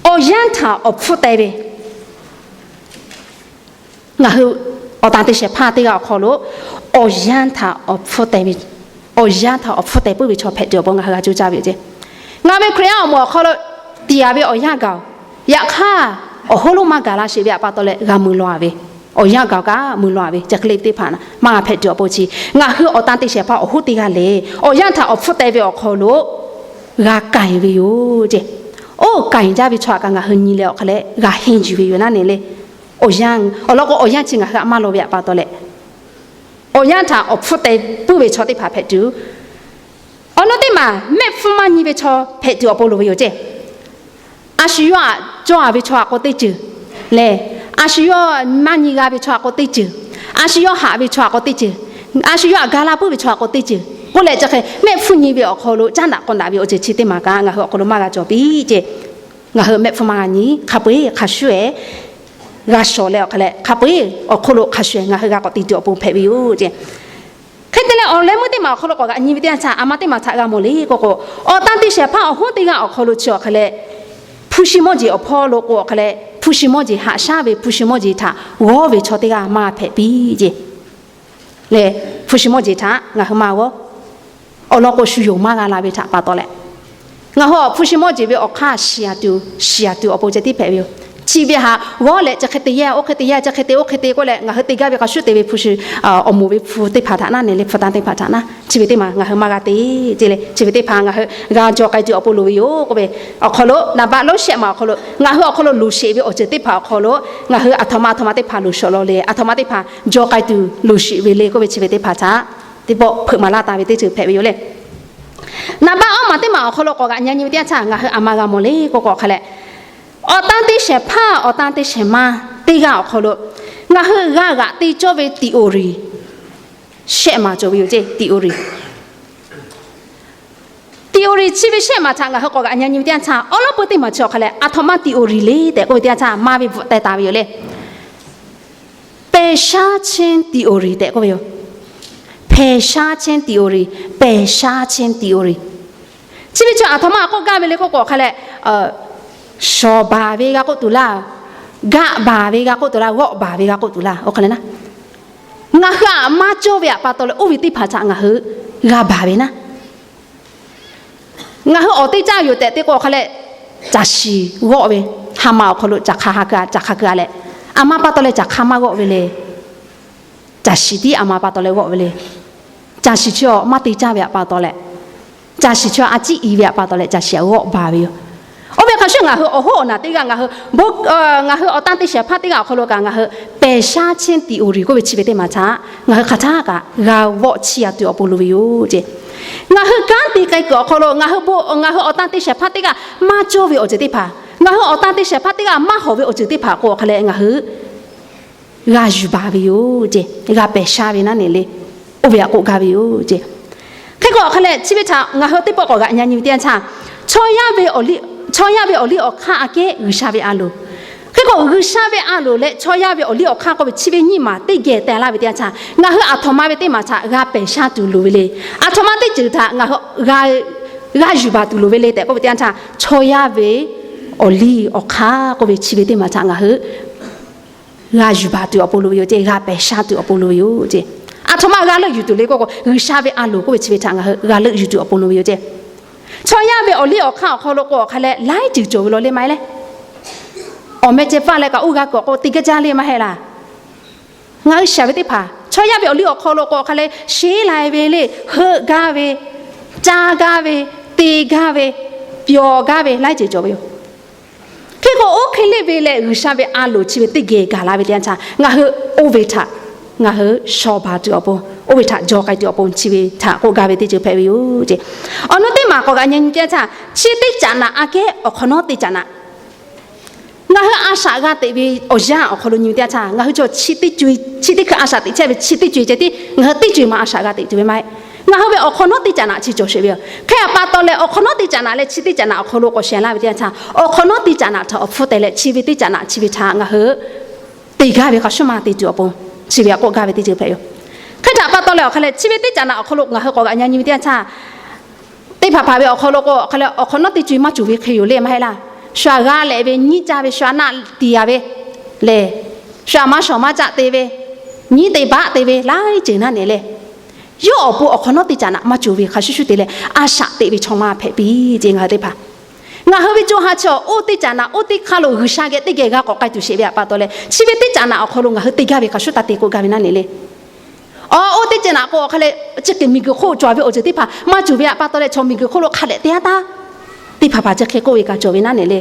Awˬ yanˇ htaꞈ awˬ hpfuhˇ teh ve ngaˬ hui awˬ tan te shehˍ hpaˇ teˇ g'aˇ awˬ hk'aw lo awˬ yanˇ htaꞈ awˬ hpfuhˇ teh ve, awˬ yanˇ htaꞈ awˬ hpfuhˇ teh puiˉ ve chaw hpehꞈ tuˬ awˬ pon ngaˬ hui g'a coˇ caˇ ve yoˬ ceˇ. Ngaˬ ve Hkriꞈ yaˇ awˬ moˍ awˬ hk'aw lo tiˍ yaˍ ve awˬ yanˇ gaˬ-oˬ, yaꞈ hk'aˇ awˬ hoˉ lonˉ maˇ gaˬ la sheˍ ve htaꞈ pa taw leh g'a mui law-a ve, awˬ yanˇ gaˇ-oˬ kaꞈ mui law-a ve chi hk'e le ve teˇ hpaˍ maˇ g'a hpehꞈ tuˬ awˬ pon chi, ngaˬ hui awˬ tan te shehˍ hpaˇ awˬ hoˉ teˇ g'aˇ lehˬ awˬ yanˇ htaꞈ awˬ hpfuhˇ teh ve awˬ hk'aw lo g'a kaiˍ ve yoˬ ceˇ. Oˇ kaiˍ jaˇ ve chaw htaꞈ kaꞈ ngaˬ hui nyi leh awˬ hk'a leh g'a henˇ yuˬ ve yoˬ naˉ ne le. Awˬ yanˇ awˬ lawn k'o awˬ yanˇ chi ngaˬ hui htaꞈ maˇ law ve htaꞈ pa taw leh, awˬ yanˇ htaꞈ awˬ hpfuhˇ teh puiˉ ve chaw teˇ hpaˍ hpehꞈ tuˬ, awˬ nu teˇ maˬ mehˆ hpfuhˇ maˇ nyi ve chaw hpehꞈ tuˬ awˬ pon loˍ ve yoˬ ceˇ. A shu yawˇ htaꞈ cawˇ-a ve chaw htaꞈ k'o teˇ ceuˬ lehˬ, a shu yawˇ maˇ nyi g'a ve chaw htaꞈ k'o teˇ ceuˬ, a shu yawˇ haꞈ ve chaw htaꞈ k'o teˇ ceuˬ, a shu yawˇ htaꞈ ga laˇ puiˉ ve chaw htaꞈ k'o teˇ ceuˬ k'oˆ leh chi hk'e mehˆ hpfuhˇ nyi ve awˬ hk'aw lo caˉ daꞈ k'aw daꞈ ve awˬ ceuˬ chi teˇ maˬ kaꞈ ngaˬ hui awˬ hk'aw lo maˇ g'a cawˬ piˇ ceˇ. Ngaˬ hui mehˆ hpfuhˇ maˇ g'a nyi, hk'a peu-eˬ hk'a shuˉ-ehˍ g'a shawˍ leh awˬ hk'a leh hk'a peu-eˬ awˬ hk'oˆ lo hk'a shuˍ-ehˍ ngaˬ hui g'a k'awꞈ te tuˬ awˬ pon hpehꞈ ve yoˬ ceˇ. Hk'e te leh awˬ leh meuˇ teˇ maˬ awˬ hk'aw lo k'awꞈ g'aꞈ nyi ve teˇ yanˇ htaˇ a ma teˇ maˬ htaꞈ g'a mawˬ le k'oˆ k'o, awˬ tan te shehˍ hpaˇ awˬ hoˉ teˇ g'aˇ awˬ hk'aw lo chi awˬ hk'a leh hpu shi mawˇ jeˬ awˬ hpawˇ lo k'o awˬ hk'a leh hpu shi mawˇ jeˬ haꞈ shaˉ ve hpu shi mawˇ jeˬ htaꞈ g'awˇ ve chaw teˇ g'aˇ maˇ g'a hpehꞈ piˇ ceˇ. Lehˬ hpu shi mawˇ jeˬ htaꞈ ngaˬ hui maˇ g'awˇ. Awˬ lawn k'o shu yonˍ maˇ g'a la ve htaꞈ pa taw leh, ngaˬ hui awˬ hpu shi mawˇ jeˬ ve awˬ hk'aˇ shiˍ-a tuˬ shiˍ-a tuˬ awˬ pon ceh tiˉ hpehꞈ ve yoˬ. Chi ve htaꞈ g'awˇ leh chi hk'e te yehˇ, oˇ hk'e te yehˇ, chi hk'e te oˇ hk'e te k'oˆ leh ngaˬ hui te gaˇ ve hk'a shuˉ te ve hpu shi awˬ moˍ ve hpu teˇ hpaˍ htaꞈ naˉ ne le, hpu tanˇ teˇ hpaˍ htaꞈ naˉ, chi ve teˇ maˬ ngaˬ hui maˇ g'a te ceˇ le. Chi ve teˇ hpaˍ ngaˬ hui g'a jaw k'ai tuˬ awˬ pon loˍ ve yoˬ k'oˆ ve awˬ hk'aw lo naˍ baꞈ lonˉ shehˆ maˬ awˬ hk'aw lo ngaˬ hui awˬ hk'aw lo loˍ sheˍ ve awˬ ceuˬ teˇ hpaˍ awˬ hk'aw lo ngaˬ hui aˬ htoꞈ ma aˬ htoꞈ ma teˇ hpaˍ loˍ shawˍ law le, aˬ htoꞈ ma teˇ hpaˍ jaw k'ai tuˬ loˍ sheˍ ve le k'oˆ ve chi ve teˇ hpaˍ htaꞈ teˇ pawˆ hpeuꞈ maˍ laˇ taˍ ve teˇ ceuˬ hpehꞈ ve yoˬ le. Naˍ baꞈ awˉ maˬ teˇ maˬ awˬ hk'aw lo k'awꞈ g'aꞈ nyi nyi ve teˇ yanˇ htaˇ ngaˬ hui aˬ ma g'a mawˬ le k'oˆ k'o awˬ hk'a leh, awˬ tan te shehˍ hpaˇ awˬ tan te shehˍ ma teˇ g'aˇ awˬ hk'aw lo ngaˬ hui g'a g'aꞈ te cawˇ ve theory shehˆ maˬ cawˬ ve yoˬ ceˇ. Theory, theory chi ve shehˆ maˬ htaꞈ ngaˬ hui k'awꞈ g'aꞈ nyi nyi ve teˇ yanˇ htaˇ awˉ lawˉ peu teˇ maˬ chi awˬ hk'a leh aˬ htoꞈ ma theory le tehꞈ k'oˆ ve teˇ yanˇ htaˇ maˇ ve bvuhꞈ teh taˍ ve yoˬ le. ပယ်ရှားခြင်း theory tehꞈ k'oˆ ve yoˬ. ဖယ်ရှားခြင်း theory, ပယ်ရှားခြင်း theory. Chi ve chi aˬ htoꞈ ma k'oˆ gaˇ ve le k'oˆ k'o awˬ hk'a leh, shawˍ baˬ ve g'a k'oˆ tuˬ laˇ, gaˆ baˬ ve g'a k'oˆ tuˬ laˇ, g'awˆ baˬ ve g'a k'oˆ tuˬ laˇ. Awˬ hk'a leh naˉ, ngaˬ hui aꞈ maˇ cawˇ ve htaꞈ pa taw leh oˇ ve teˇ hpaˍ htaꞈ ngaˬ hui g'a baˬ ve naˉ. Ngaˬ hui awˬ teˇ caˇ yoˬ tehꞈ te k'o awˬ hk'a leh, caˬ shiˍ g'awˆ ve, ha ma awˬ hk'aw lo caˬ hk'a ha keu-a, caˬ hk'a keu-a leh, aˬ ma pa taw leh caˬ hk'a maˇ g'awˆ ve le. Caˬ shiˍ tiˉ aˬ ma pa taw leh g'awˆ ve le. Caˬ shiˍ chi awˬ maˇ te caˇ ve htaꞈ pa taw leh, caˬ shiˍ chi a ciˉ i ve htaꞈ pa taw leh caˬ shiˍ aꞈ g'awˆ baˬ ve yoˬ. Oˇ ve hk'a shuˍ ngaˬ hui awˬ hoˉ awˬ naˬ teˇ g'aˇ ngaˬ hui, ngaˬ hui awˬ tan te shehˍ hpaˇ teˇ g'aˇ awˬ hk'aw lo kaꞈ ngaˬ hui ပယ်ရှားခြင်း theory k'oˆ ve chi ve teˇ maˬ htaꞈ ngaˬ hui hk'aˬ htaˇ kaꞈ g'a vawˆ chiˇ-a tuˬ awˬ pon loˍ ve yoˬ ceˇ. Ngaˬ hui kanˉ te k'ai kuiˬ awˬ hk'aw lo ngaˬ hui bon ngaˬ hui awˬ tan te shehˍ hpaˇ teˇ g'aˇ maˇ cawˇ ve awˬ ceuˬ teˇ hpaˍ, ngaˬ hui awˬ tan te shehˍ hpaˇ teˇ g'aˇ maˇ hawˍ ve awˬ ceuˬ teˇ hpaˍ k'o awˬ hk'a leh ngaˬ hui g'a yuˬ baˬ ve yoˬ ceˇ. G'a ပယ်ရှား ve naˉ ne le. Oˇ ve htaꞈ k'oˆ gaˇ ve yoˬ ceˇ. Hk'e k'o awˬ hk'a leh chi ve htaꞈ ngaˬ hui teˇ pawˆ k'awꞈ g'aꞈ nyi nyi ve teˇ yanˇ htaˇ, chaw yaˇ ve awˬ liˇ awˬ hk'aˇ aꞈ kehˉ G'uiˬsha ve a loˍ. Hk'e k'o G'uiˬsha ve a loˍ leh chaw yaˇ ve awˬ liˇ awˬ hk'aˇ k'oˆ ve chi ve nyiˇ maˬ teˇ geh teh laˇ ve teˇ yanˇ htaˇ ngaˬ hui aˬ htoꞈ ma ve teˇ maˬ htaꞈ g'a ပယ်ရှား tuˬ loˍ ve le. Aˬ htoꞈ ma teˇ ceuˬ htaꞈ ngaˬ hui g'a yuˬ baˬ tuˬ loˍ ve le tehꞈ k'oˆ ve teˇ yanˇ htaˇ, chaw yaˇ ve awˬ liˇ awˬ hk'aˇ k'oˆ ve chi ve teˇ maˬ htaꞈ ngaˬ hui g'a yuˬ baˬ tuˬ awˬ pon loˍ ve yoˬ ceˇ. G'a ပယ်ရှား tuˬ awˬ pon loˍ ve yoˬ ceˇ. Aˬ htoꞈ ma g'a leuˆ yuˬ tuˬ le k'oˆ k'o G'uiˬsha ve a loˍ k'oˆ ve chi ve htaꞈ ngaˬ hui g'a leuˆ yuˬ tuˬ awˬ pon loˍ ve yoˬ ceˇ. Chaw yaˇ ve awˬ liˇ awˬ hk'aˇ awˬ hk'aw lo k'o awˬ hk'a leh laiˉ ceuˬ cawˬ ve law le maˇ heˆ leh, awˬ meh ceh faˇ leh kaꞈ uˉ g'a kuiˬ awˬ k'o te gaˇ jaˇ le maˇ heˆ laˇ. Ngaˬ hui shaˍ ve teˇ hpaˍ chaw yaˇ ve awˬ liˇ awˬ hk'aw lo k'o hk'a leh sheˉ lai ve le, heuˆ gaˇ ve, caˇ gaˇ ve, te gaˇ ve, pyawˬ gaˇ ve laiˉ ceuˬ cawˬ ve yoˬ. Hk'e k'o, oˇ hk'e le ve leh G'uiˬsha ve a loˍ chi ve teˇ geh gaˬ la ve teˇ yanˇ htaˇ, ngaˬ hui oˇ ve htaꞈ ngaˬ hui shaw baˬ tuˬ awˬ pon, oˇ ve htaꞈ jaw k'ai tuˬ awˬ pon chi ve htaꞈ k'oˆ gaˇ ve teˇ ceuˬ hpehꞈ ve yoˬ ce. Awˬ nu teˇ maˬ k'awꞈ g'a nyi nyi teˇ yanˇ htaˇ, chi teˇ caꞈ naꞈ aꞈ kehˉ awˬ hk'awꞈ nawˉ teˇ caꞈ naꞈ ngaˬ hui a shaꞈ g'a teꞈ ve awˬ yanˇ awˬ hk'aw lo nyi ve teˇ yanˇ htaˇ, ngaˬ hui chaw chi teˇ hkui a shaꞈ teꞈ chehˇ ve chi teˇ co-e ceh tiˉ ngaˬ hui teˇ co-e ma a shaꞈ g'a teꞈ tuˬ ve maˇ heˆ. Ngaˬ hui ve awˬ hk'awꞈ nawˉ teˇ caꞈ naꞈ chi cawˬ sheˍ ve yoˬ. Hk'e a pa taw leh awˬ hk'awꞈ nawˉ teˇ caꞈ naꞈ leh chi teˇ caꞈ naꞈ awˬ hk'aw lo k'awꞈ shehˍ laˇ ve teˇ yanˇ htaˇ, awˬ hk'awꞈ nawˉ teˇ caꞈ naꞈ htaꞈ awˬ hpfuhˇ teh leh chi ve teˇ caꞈ naꞈ chi ve htaꞈ ngaˬ hui te gaˇ ve hk'a shuˍ maˇ te tuˬ awˬ pon, chi ve htaꞈ k'oˆ gaˇ ve teˇ ceuˬ hpehꞈ yoˬ. Hk'e htaꞈ pa taw leh awˬ hk'a leh chi ve teˇ caꞈ naꞈ awˬ hk'aw lo ngaˬ hui k'awꞈ g'a nyi nyi ve teˇ yanˇ htaˇ, teˇ hpaˍ hpaˍ ve awˬ hk'aw lo k'o, hk'a leh awˬ hk'awꞈ nawˉ teˇ co-e maˇ cawˬ ve hk'e yoˬ le maˇ heˆ laˇ. Shu aꞈ g'a lehꞈ ve, nyiˇ caˇ ve, shu aꞈ naˆ tiˍ a ve lehˬ, shu aꞈ maˇ shawˍ maˇ caˆ te ve, nyiˇ te baˆ te ve laiˉ ceuˬ naˉ nehˬ leh, yawˇ awˬ pon awˬ hk'awꞈ nawˉ teˇ caꞈ naꞈ maˇ cawˬ ve hk'a shuˍ shuˍ te leh a shaꞈ teꞈ ve chaw maˇ hpehꞈ piˇ ce ngaˬ hui teˇ hpaˍ. Ngaˬ hui ve co ha chi oˇ teˇ caꞈ naꞈ oˇ teˇ hk'aˇ lo G'uiˬsha geh teˇ geh g'a k'awꞈ k'ai tuˬ sheˍ ve a pa taw leh, chi ve teˇ caꞈ naꞈ awˬ hk'aw lo ngaˬ hui te gaˇ ve hk'a shuˍ taˇ te k'oˆ gaˇ ve naˉ nehˬ le. Awˬ, oˇ teˇ caꞈ naꞈ k'o awˬ hk'a leh chi hk'e miˬguiˬ hk'oˆ cawˬ ve awˬ ceuˬ teˇ hpaˍ maˇ cawˬ ve a pa taw leh chaw miˬguiˬ hk'oˆ lo hk'a dehꞈ te-a taˇ, teˇ hpaˍ hpaˍ chi hk'e k'oˆ ve kaꞈ cawˬ ve naˉ nehˬ le.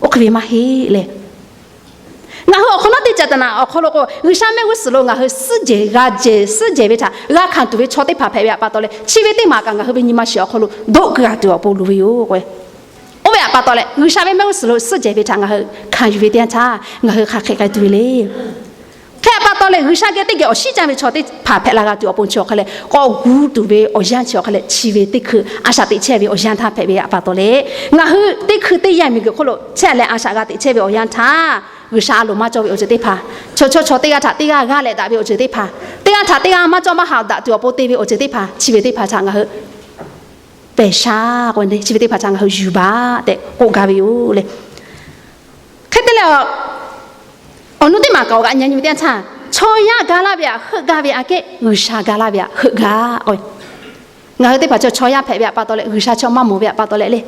Oˇ hk'e ve maˇ heˆ leh, ngaˬ hui awˬ hk'awꞈ nawˉ teˇ caꞈ naꞈ awˬ hk'aw lo k'o G'uiˬsha mehˆ g'uˇ suhˍ lo ngaˬ hui suhˉ jehˬ g'a jehˬ suhˉ jehˬ ve htaꞈ g'a hkanˍ tuˬ ve chaw teˇ hpaˍ hpehꞈ ve a pa taw leh, chi ve teˇ maˬ kaꞈ ngaˬ hui ve nyi ma shiˍ awˬ hk'aw lo doˆ keu g'a tuˬ awˬ pon loˍ ve yoˬ k'o. Oˇ ve a pa taw leh G'uiˬsha ve mehˆ g'uˇ suhˍ lo suhˉ jehˬ ve htaꞈ ngaˬ hui hkanˍ yuˬ ve teˇ yanˇ htaˇ ngaˬ hui hk'aˬ hk'e k'ai tuˬ ve le. Hk'e a pa taw leh G'uiˬsha geh teˇ geh awˬ shiˉ caˇ ve chaw teˇ hpaˍ hpehꞈ la g'a tuˬ awˬ pon chi awˬ hk'a leh k'awꞈ gu tuˬ ve awˬ yanˇ chi awˬ hk'a leh chi ve teˇ hkui a shaꞈ teꞈ chehˇ ve awˬ yanˇ htaˇ hpehꞈ ve a pa taw leh, ngaˬ hui teˇ hkui teˇ yanˇ miˬguiˬ hk'oˆ lo chehˇ leh a shaꞈ g'a teꞈ chehˇ ve awˬ yanˇ htaˇ, G'uiˬsha a loˍ maˇ cawˇ ve awˬ ceuˬ teˇ hpaˍ, chaw chaw chaw teˇ g'aˇ htaꞈ teˇ g'aˇ g'aˇ leh daꞈ ve awˬ ceuˬ teˇ hpaˍ, teˇ g'aˇ htaꞈ teˇ g'aˇ maˇ cawˇ maˇ haꞈ daꞈ tuˬ awˬ pon te ve awˬ ceuˬ teˇ hpaˍ, chi ve teˇ hpaˍ htaꞈ ngaˬ hui pehˬ sha k'o, chi ve teˇ hpaˍ htaꞈ ngaˬ hui yuˬ baˬ tehꞈ k'oˆ gaˇ ve yoˬ le. Hk'e te leh, awˬ nu teˇ maˬ kaꞈ awˬ g'aꞈ nyi nyi ve teˇ yanˇ htaˇ, chaw yaˇ ga laˇ ve htaꞈ heuˆ gaˇ ve aꞈ kehˉ G'uiˬsha ga laˇ ve htaꞈ heuˆ gaˇ k'o, ngaˬ hui teˇ hpaˍ chaw chaw yaˇ hpehꞈ ve a pa taw leh G'uiˬsha chaw maˇ mawˬ ve a pa taw leh le,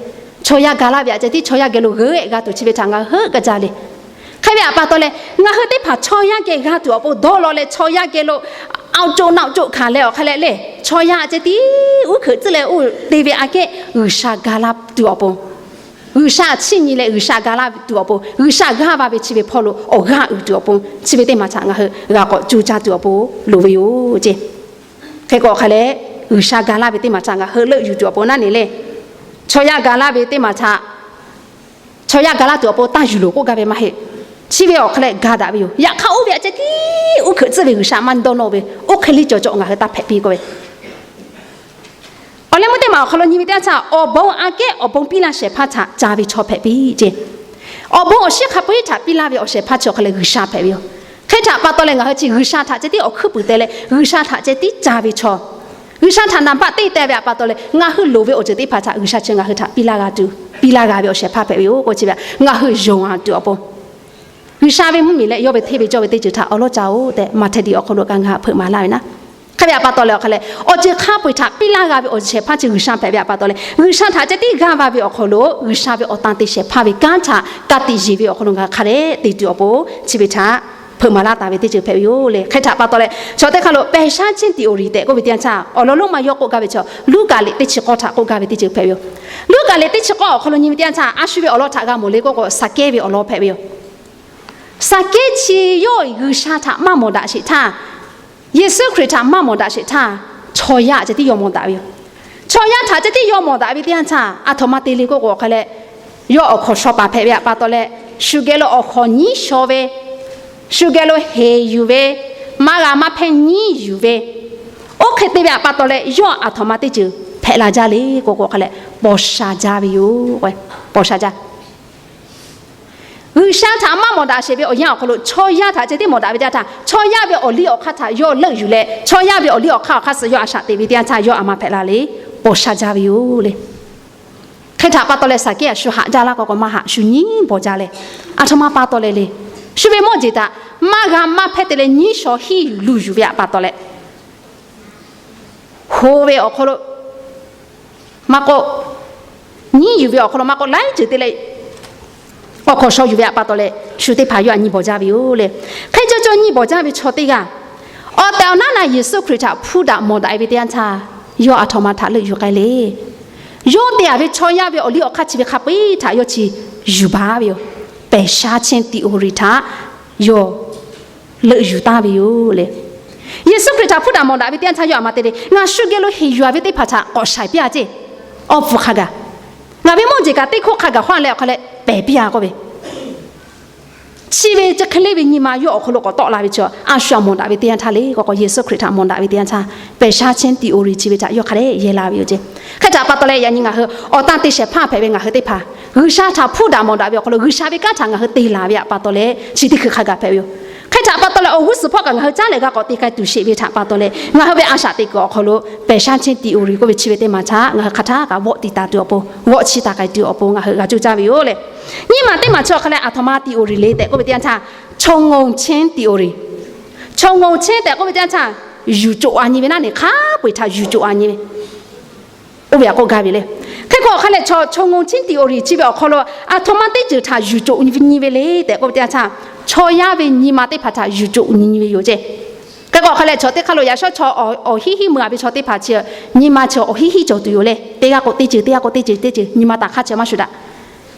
chaw yaˇ ga laˇ ve htaꞈ ceh tiˉ chaw yaˇ geh lo g'euˆ-ehˍ g'a tuˬ chi ve htaꞈ ngaˬ hui heuˆ gaˇ jaˇ le. Hk'e ve a pa taw leh, ngaˬ hui teˇ hpaˍ chaw yaˇ geh g'a tuˬ awˬ pon dawˇ law leh chaw yaˇ geh lo awˬ co naˆ co hkanˍ leh awˬ hk'a leh le, chaw yaˇ ceh tiˉ uˉ hkeuꞈ tcuhˉ leh oˇ te ve aꞈ kehˉ G'uiˬsha ga laˇ tuˬ awˬ pon, G'uiˬsha chiˇ nyi leh G'uiˬsha ga laˇ tuˬ awˬ pon, G'uiˬsha g'aˇ va ve chi ve hpawˇ lo awˬ g'aˇ uiˍ tuˬ awˬ pon, chi ve teˇ maˬ htaꞈ ngaˬ hui g'a k'awꞈ co caˇ tuˬ awˬ pon loˍ ve yoˬ ce. Hk'e k'o hk'a leh, G'uiˬsha ga laˇ ve teˇ maˬ htaꞈ ngaˬ hui leuˆ yuˬ tuˬ awˬ pon naˉ nehˬ le, chaw yaˇ ga laˇ ve teˇ maˬ htaꞈ chaw yaˇ ga laˇ tuˬ awˬ pon taˇ yuˬ loˬ k'oˆ gaˇ ve maˇ heˆ. Chi ve awˬ hk'a leh ga daꞈ ve yoˬ. Yaꞈ hk'aˇ oˇ ve aꞈ ceh tiˉ uˉ hkeuꞈ tcuhˉ ve G'uiˬsha maˇ dawˇ nawˇ ve, oˇ hk'e liˇ cawˬ cawˬ ngaˬ hui taˇ hpehꞈ piˇ k'oˆ ve. Awˬ leh meuˇ teˇ maˬ awˬ hk'aw lo nyi ve teˇ yanˇ htaˇ, awˬ bon aꞈ kehˉ awˬ bon piˇ laˇ shehˍ hpaˇ htaꞈ ca ve chaw hpehꞈ piˇ ce. Awˬ bon awˬ shinˉ hk'a peu-eˬ htaꞈ piˇ laˇ ve awˬ shehˍ hpaˇ chi awˬ hk'a leh G'uiˬsha hpehꞈ ve yoˬ. Hk'e htaꞈ pa taw leh ngaˬ hui chi G'uiˬsha htaꞈ ceh tiˉ awˬ hkuiˉ puiˍ te leh G'uiˬsha htaꞈ ceh tiˉ ca ve chaw, G'uiˬsha htaꞈ naˍ baˆ teˇ te ve a pa taw leh ngaˬ hui loˍ ve awˬ ceuˬ teˇ hpaˍ htaꞈ G'uiˬsha chi ngaˬ hui htaꞈ piˇ laˇ g'a tuˬ, piˇ laˇ g'a ve awˬ shehˍ hpaˇ hpehꞈ ve yoˬ k'o chi ve ngaˬ hui yonˍ a tuˬ awˬ pon, G'uiˬsha ve mvuhˇmiˬ leh yawˇ ve hteˇ ve cawˇ ve teˇ ceuˬ htaꞈ awˬ lawˉ ca-oˬ tehꞈ Maꞈhtehˍ liꞈ awˬ hk'aw lo kaꞈ ngaˬ hpeuꞈ maˍ laˇ ve naˉ. Hk'e ve a pa taw leh awˬ hk'a leh, awˬ ceuˬ hk'a peu-eˬ htaꞈ piˇ laˇ g'a ve awˬ shehˍ hpaˇ chi G'uiˬsha hpehꞈ ve a pa taw leh, G'uiˬsha htaꞈ ceh tiˉ g'aˇ va ve awˬ hk'aw lo G'uiˬsha ve awˬ tan te shehˍ hpaˇ ve kanˉ htaꞈ ka tiꞈ yeˬ ve awˬ hk'aw lo ngaˬ hui hk'a dehꞈ te tuˬ awˬ pon chi ve htaꞈ hpeuꞈ maˍ laˇ taˍ ve teˇ ceuˬ hpehꞈ ve yoˬ le. Hk'e htaꞈ pa taw leh, chaw teˇ hk'aˇ lo ပဲ့စားခြင်း သီအိုရီ tehꞈ k'oˆ ve teˇ yanˇ htaˇ, awˬ lawn lonˉ ma yawˇ k'oˆ gaˇ ve chaw, Luˉkaꞈ liꞈ teˇ chi k'awˇ htaꞈ k'oˆ gaˇ ve teˇ ceuˬ hpehꞈ ve yoˬ. Luˉkaꞈ liꞈ teˇ chi k'awˇ awˬ hk'aw lo nyi ve teˇ yanˇ htaˇ, a shu ve awˬ lawn htaꞈ g'a mawˬ le k'oˆ k'o, Saˍkehˇ ve awˬ lawn hpehꞈ ve yoˬ. Saˍkehˇ chi yawˇ G'uiˬsha htaꞈ maˇ mawˬ daꞈ sheˍ htaˇ, Yeˍsuˆ Hkriꞈ htaꞈ maˇ mawˬ daꞈ sheˍ htaˇ, chaw yaˇ ceh tiˉ yawˇ mawˬ daꞈ ve yoˬ. Chaw yaˇ htaꞈ ceh tiˉ yawˇ mawˬ daꞈ ve teˇ yanˇ htaˇ, a htoꞈ ma te le k'oˆ k'o hk'a leh, yawˇ awˬ hkawnˍ shaw paˍ hpehꞈ ve a pa taw leh, shu geh lo awˬ hkawnˍ nyiˉ shaw ve, shu geh lo heˍ yuˬ ve, maˇ g'a maˇ hpehˇ nyiˉ yuˬ ve, oˇ hk'e te ve a pa taw leh yawˇ a htoꞈ ma teˇ ceuˬ hpehꞈ la jaˇ le k'oˆ k'o hk'a leh, paw sha jaˇ ve yoˬ. Paw sha jaˇ. G'uiˬsha htaꞈ maˇ mawˬ daꞈ sheˍ ve awˬ yanˇ awˬ hk'aw lo chaw yaˇ htaꞈ ceh tiˉ mawˬ daꞈ ve teˇ yanˇ htaˇ, chaw yaˇ ve awˬ liˇ awˬ hk'aˇ htaꞈ yawˇ leuˆ yuˬ leh, chaw yaˇ ve awˬ liˇ awˬ hk'aˇ awˬ hk'aˇ suh yawˇ a shaꞈ teꞈ ve teˇ yanˇ htaˇ yawˇ a ma hpehꞈ la le. Paw sha jaˇ ve yoˬ le. Hk'e htaꞈ pa taw leh Saˍkehˇ a shu haꞈ jaˇ laˇ k'o k'o maˇ haꞈ, shu nyiˉ bawˬ jaˇ leh, a htoꞈ ma pa taw leh le, shu ve mawˇ jeˬ htaꞈ maˇ g'a maˇ hpehˇ te leh nyiˉ shaw hiˉ luˬ yuˬ ve a pa taw leh, ho ve awˬ hk'aw lo maˇ k'oˆ, nyiˉ yuˬ ve awˬ hk'aw lo maˇ k'oˆ, laiˉ ceuˬ te leh awˬ hkawnˍ shaw yuˬ ve a pa taw leh, shu teˇ hpaˍ yawˇ htaꞈ nyi bawˬ jaˇ ve yoˬ le. Hk'e caw caw nyi bawˬ jaˇ ve chaw teˇ g'aˇ Awˬ tehˬ awˬ naˉ na Yeˍsuˆ Hkriꞈ htaꞈ hpuˇ daꞈ mawˬ daꞈ e ve teˇ yanˇ htaˇ, yawˇ aˬ htoꞈ ma htaꞈ leuˆ yuˬ k'ai le. Yawˇ te-a ve chaw yaˇ ve awˬ liˇ awˬ hk'aˇ chi ve hk'a peu-eˬ htaꞈ yawˇ chi yuˬ baˬ ve yoˬ. ပဲ့ဖြတ်ခြင်း theory ဟtaꞈ yawˇ leuˆ yuˬ taˍ ve yoˬ le. Yeˍsuˆ Hkriꞈ htaꞈ hpuˇ daꞈ mawˬ daꞈ ve teˇ yanˇ htaˇ yawˇ aˬ htoꞈ ma te le, ngaˬ shu geh lo heˍ yuˬ-a ve teˇ hpaˍ htaꞈ k'awꞈ shaiˍ piˇ-a ceˇ. Awˬ pfuhˍ hk'a gaˬ, ngaˬ ve mawˇ jeˬ kaꞈ teˇ hkoˇ hk'a gaˬ hawˉ leh awˬ hk'a leh pehˬ piˇ-a k'oˆ ve, chi ve chi hk'e le ve nyi ma yawˇ awˬ hk'aw lo k'awꞈ tawˆ la ve chi, a shu aˬ mawˬ daꞈ ve teˇ yanˇ htaˇ le k'o k'o, Yeˍsuˆ Hkriꞈ htaꞈ mawˬ daꞈ ve teˇ yanˇ htaˇ, ပဲ့ဖြတ်ခြင်း theory chi ve htaꞈ yawˇ hk'a dehꞈ yehˇ la ve yoˬ ceˇ. Hk'e htaꞈ pa taw leh yaꞈ nyi ngaˬ hui awˬ tan te shehˍ hpaˇ hpehꞈ ve ngaˬ hui teˇ hpaˍ, G'uiˬsha htaꞈ hpuˇ daꞈ mawˬ daꞈ ve awˬ hk'aw lo G'uiˬsha ve kanˉ htaꞈ ngaˬ hui te laˬ ve htaꞈ pa taw leh chi teˇ hkui hk'a gaˬ hpehꞈ ve yoˬ. Hk'e htaꞈ pa taw leh awˬ g'uˇ suhˍ hpawˇ kaꞈ ngaˬ hui caˉ leh g'a k'awꞈ te k'ai tuˬ sheˍ ve htaꞈ pa taw leh ngaˬ hui ve a shaꞈ teꞈ kuiˬ awˬ hk'aw lo ပဲ့ဖြတ်ခြင်း theory k'oˆ ve chi ve teˇ maˬ htaꞈ ngaˬ hui hk'a htaˇ kaꞈ vawˆ tiˍ taˍ tuˬ awˬ pon, g'awˆ chi taˍ k'ai tuˬ awˬ pon ngaˬ hui g'a coˇ caˇ ve yoˬ le. Nyiˇ maˬ teˇ maˬ chi awˬ hk'a leh aˬ htoꞈ ma theory le tehꞈ k'oˆ ve teˇ yanˇ htaˇ, ฉงนชิน theory. ฉงนชิน tehꞈ k'oˆ ve teˇ yanˇ htaˇ, yuˬ coꞈ-a nyi ve naˉ ne, hk'a peu-eˬ htaꞈ yuˬ coꞈ-a nyi ve, oˇ ve htaꞈ k'oˆ gaˇ ve le. Hk'e k'o awˬ hk'a leh ฉงนชิน theory chi ve awˬ hk'aw lo aˬ htoꞈ ma teˇ ceuˬ htaꞈ yuˬ coꞈ nyi ve le tehꞈ k'oˆ ve teˇ yanˇ htaˇ, chaw yaˇ ve nyi ma teˇ hpaˍ htaꞈ yuˬ coꞈ nyi nyi ve yoˬ ceˇ. Hk'e k'o awˬ hk'a leh chaw teˇ hk'aˇ lo yaꞈ shawˉ chaw awˬ hiˉ hiˉ mui-a ve chaw teˇ hpaˍ chi nyi ma chi awˬ hiˉ hiˉ cawˬ tuˬ yoˬ le. Teˇ g'aˇ k'o teˇ ceuˬ, teˇ g'aˇ k'o teˇ ceuˬ, teˇ ceuˬ nyi ma taˍ hk'aˇ chi maˇ shuˍ daꞈ.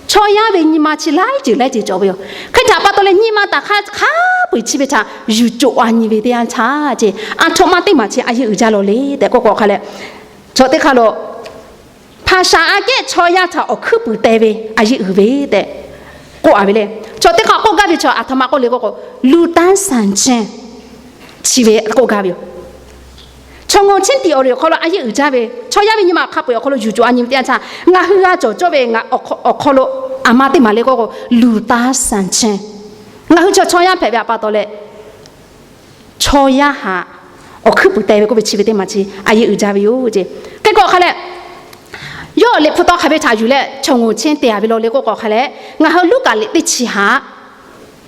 Chaw yaˇ ve nyi ma chi laiˉ ceuˬ laiˉ ceuˬ cawˬ ve yoˬ. Hk'e htaꞈ pa taw leh nyi ma taˍ hk'aˇ hk'a peu-eˬ chi ve htaꞈ yuˬ coꞈ-a nyi ve teˇ yanˇ htaˇ ceˇ, aˬ htoꞈ ma teˇ maˬ chi a yeˇ uiˍ jaˇ lawˬ le tehꞈ k'oˆ k'o awˬ hk'a leh, chaw teˇ hk'aˇ lo hpaˍ shaˍ aꞈ kehˉ chaw yaˇ htaꞈ awˬ hkuiˉ puiˍ teh ve a yeˇ uiˍ ve tehꞈ k'oˆ-a ve le. Chaw teˇ hk'aˇ k'oˆ gaˇ ve chi aˬ htoꞈ ma k'oˆ le k'oˆ k'o, လူသားဆန်ခြင်း chi ve k'oˆ gaˇ ve yoˬ. ฉงนชิน theory awˬ hk'aw lo a yeˇ uiˍ jaˇ ve, chaw yaˇ ve nyi ma hk'a peu-eˬ awˬ hk'aw lo yuˬ coꞈ-a nyi ve teˇ yanˇ htaˇ, ngaˬ hui g'a cawˬ cawˇ ve awˬ hk'aw lo aˬ ma teˇ maˬ le k'oˆ k'o, လူသားဆန်ခြင်း, ngaˬ hui chaw chaw yaˇ hpehꞈ ve htaꞈ pa taw leh chaw yaˇ htaꞈ awˬ hkuiˉ puiˍ teh ve k'oˆ ve chi ve teˇ maˬ chi a yeˇ uiˍ jaˇ ve yoˬ ceˇ. Hk'e k'o awˬ hk'a leh, yawˇ liꞈ hpu tawˇ hk'a ve htaꞈ yuˬ leh ฉงนชิน te-a ve law le k'oˆ k'o awˬ hk'a leh, ngaˬ hui Luˉkaꞈ liꞈ teˇ chi htaꞈ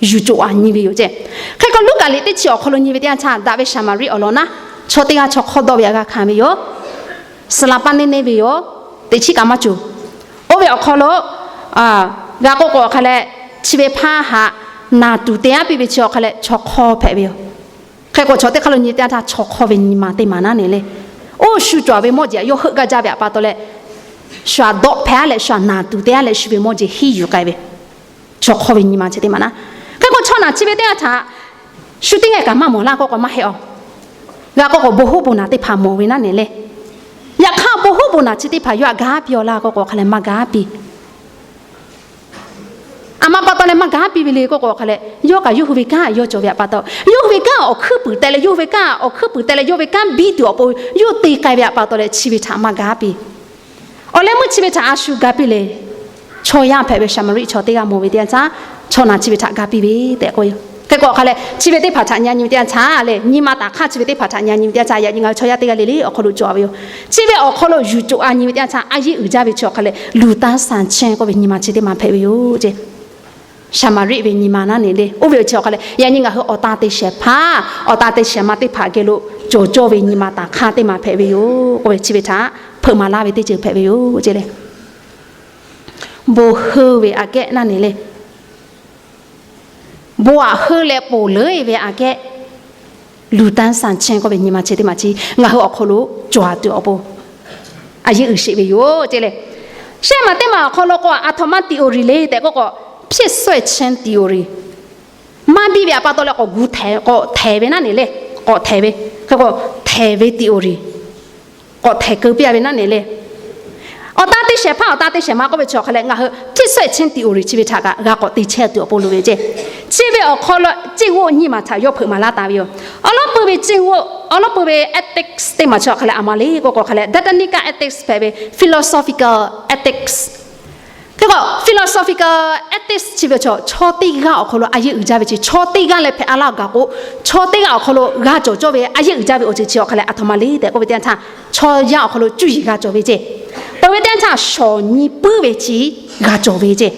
yuˬ coꞈ-a nyi ve yoˬ ceˇ. Hk'e k'o Luˉkaꞈ liꞈ teˇ chi awˬ hk'aw lo nyi ve teˇ yanˇ htaˇ, daꞈ ve Saˍmaˍriˆ awˬ lawn naˉ, chaw teˇ g'aˇ chaw hk'awˇ dawˇ ve htaꞈ g'a hkanˍ ve yoˬ. Suhˍ laˍ paˇ neˇ neˇ ve yoˬ. Teꞈ chiˉ kaꞈ maˇ cawˬ. Oˇ ve awˬ hk'aw lo g'a k'oˆ k'o awˬ hk'a leh, chi ve hpaˇ htaꞈ naˬ tuˬ te-a piˇ ve chi awˬ hk'a leh chaw hk'awˇ hpehꞈ ve yoˬ. Hk'e k'o chaw teˇ hk'aˇ lo nyi teˇ yanˇ htaˇ chaw hk'awˇ ve nyi ma teˇ maˬ naˉ ne le. Oˇ shu cawˬ ve mawˇ jeˬ yawˇ heuˆ gaˇ jaˇ ve htaꞈ pa taw leh, shu htaꞈ dawˆ hpehˇ leh shu htaꞈ naˬ tuˬ te-a leh shu ve mawˇ jeˬ hiˉ yuˬ k'ai ve, chaw hk'awˇ ve nyi ma chi teˇ maˬ naˉ. Hk'e k'o chaw naˬ chi ve teˇ g'aˇ htaꞈ shu teˇ g'aˇ kaꞈ maˇ mawˬ laˇ k'oˆ k'o maˇ heˆ-oˬ. G'a k'oˆ k'o bon hoˉ bon naˬ teˇ hpaˍ mawˬ ve naˉ ne le. Yaꞈ hk'aˇ bon hoˉ bon naˬ chi teˇ hpaˍ yawˇ htaꞈ gaˇ piˇ-aw laˇ k'oˆ k'o awˬ hk'a leh maˇ gaˇ piˇ. Aˬ ma pa taw leh maˇ gaˇ piˇ ve le k'oˆ k'o awˬ hk'a leh, yawˇ kaꞈ yawˇ hui ve kanˉ yawˇ cawˬ ve htaꞈ pa taw, yawˇ hui ve kanˉ awˬ hkuiˉ puiˍ teh leh, yawˇ hui ve kanˉ awˬ hkuiˉ puiˍ teh leh yawˇ ve kanˉ biˇ tuˬ awˬ pon yawˇ te k'ai ve htaꞈ pa taw leh chi ve htaꞈ maˇ gaˇ piˇ. Awˬ leh meuˇ chi ve htaꞈ a shu gaˇ piˇ le. Chaw yaˇ hpehꞈ ve Saˍmaˍriˆ chaw teˇ g'aˇ mawˬ ve teˇ yanˇ htaˇ, chaw naˬ chi ve htaꞈ gaˇ piˇ ve tehꞈ k'oˆ ve yoˬ. Hk'e k'o awˬ hk'a leh chi ve teˇ hpaˍ htaꞈ nyi-a nyi ve teˇ yanˇ htaˇ le, nyi ma taˍ hk'aˇ chi ve teˇ hpaˍ htaꞈ nyi-a nyi ve teˇ yanˇ htaˇ, yaꞈ nyi ngaˬ hui chaw yaˇ teˇ g'aˇ le le awˬ hk'aw lo cawˬ ve yoˬ. Chi ve awˬ hk'aw lo yuˬ coꞈ-a nyi ve teˇ yanˇ htaˇ a yeˇ uiˍ jaˇ ve chi awˬ hk'a leh လူသားဆန်ခြင်း k'oˆ ve nyi ma chi teˇ maˬ hpehꞈ ve yoˬ ceˇ. Saˍmaˍriˆ ve nyi ma naˉ ne le. Oˇ ve awˬ chi awˬ hk'a leh yaꞈ nyi ngaˬ hui awˬ tan te shehˍ hpaˇ, awˬ tan te shehˍ ma teˇ hpaˍ geh lo cawˬ cawˇ ve nyi ma taˍ hk'aˇ teˇ maˬ hpehꞈ ve yoˬ k'oˆ ve chi ve htaꞈ hpeuꞈ maˍ laˇ ve teˇ ceuˬ hpehꞈ ve yoˬ ceˇ le. Bon heuˆ ve aꞈ kehˉ naˉ ne le. Bon aꞈ heuˆ leh ponˬ leuˉ-e ve aꞈ kehˉ, လူသားဆန်ခြင်း k'oˆ ve nyi ma chi teˇ maˬ chi ngaˬ hui awˬ hk'aw lo cawˬ-a tuˬ awˬ pon a yeˇ uiˍ sheˍ ve yoˬ ceˇ le. Shehˆ maˬ teˇ maˬ awˬ hk'aw lo k'o aˬ htoꞈ ma theory le tehꞈ k'oˆ k'o, ဖြစ်ဆွဲခြင်း theory. Maˇ biˇ ve htaꞈ pa taw leh k'awꞈ gu htaꞈ k'awꞈ htehˍ ve naˉ ne le. K'awꞈ htehˍ ve, hk'e k'o htehˍ ve theory k'awꞈ htehˍ keu piˇ-a ve naˉ ne le. Awˬ tan te shehˍ hpaˇ awˬ tan te shehˍ ma k'oˆ ve chi awˬ hk'a leh ngaˬ hui ဖြစ်ဆွဲခြင်း theory chi ve htaꞈ kaꞈ g'a k'awꞈ te chehˇ tuˬ awˬ pon loˍ ve ceˇ. Chi ve awˬ hk'aw lo ကျင့်ဝတ် nyiˇ maˬ htaꞈ yawˇ hpeuꞈ maˍ laˇ taˍ ve yoˬ. Awˬ lawn peuˬ ve ကျင့်ဝတ်, awˬ lawn peuˬ ve ethics teˇ maˬ chi awˬ hk'a leh aˬ ma le k'oˆ k'o awˬ hk'a leh ဒသနိက ethics hpehꞈ ve, philosophical ethics. Hk'e k'o philosophical ethics chi ve chaw, chaw teˇ g'aˇ awˬ hk'aw lo a yeˇ uiˍ jaˇ ve chi, chaw teˇ g'aˇ leh hpehꞈ-a laˇ gaˬ k'o, chaw teˇ g'aˇ awˬ hk'aw lo g'a cawˬ cawˇ ve a yeˇ uiˍ jaˇ ve awˬ ceuˬ chi awˬ hk'a leh aˬ htoꞈ ma le tehꞈ k'oˆ ve teˇ yanˇ htaˇ, chaw yaˇ awˬ hk'aw lo cuˇ yiˍ g'a cawˬ ve ceˇ. Peuˬ ve teˇ yanˇ htaˇ shawˍ nyi puiˉ ve chi g'a cawˬ ve ceˇ.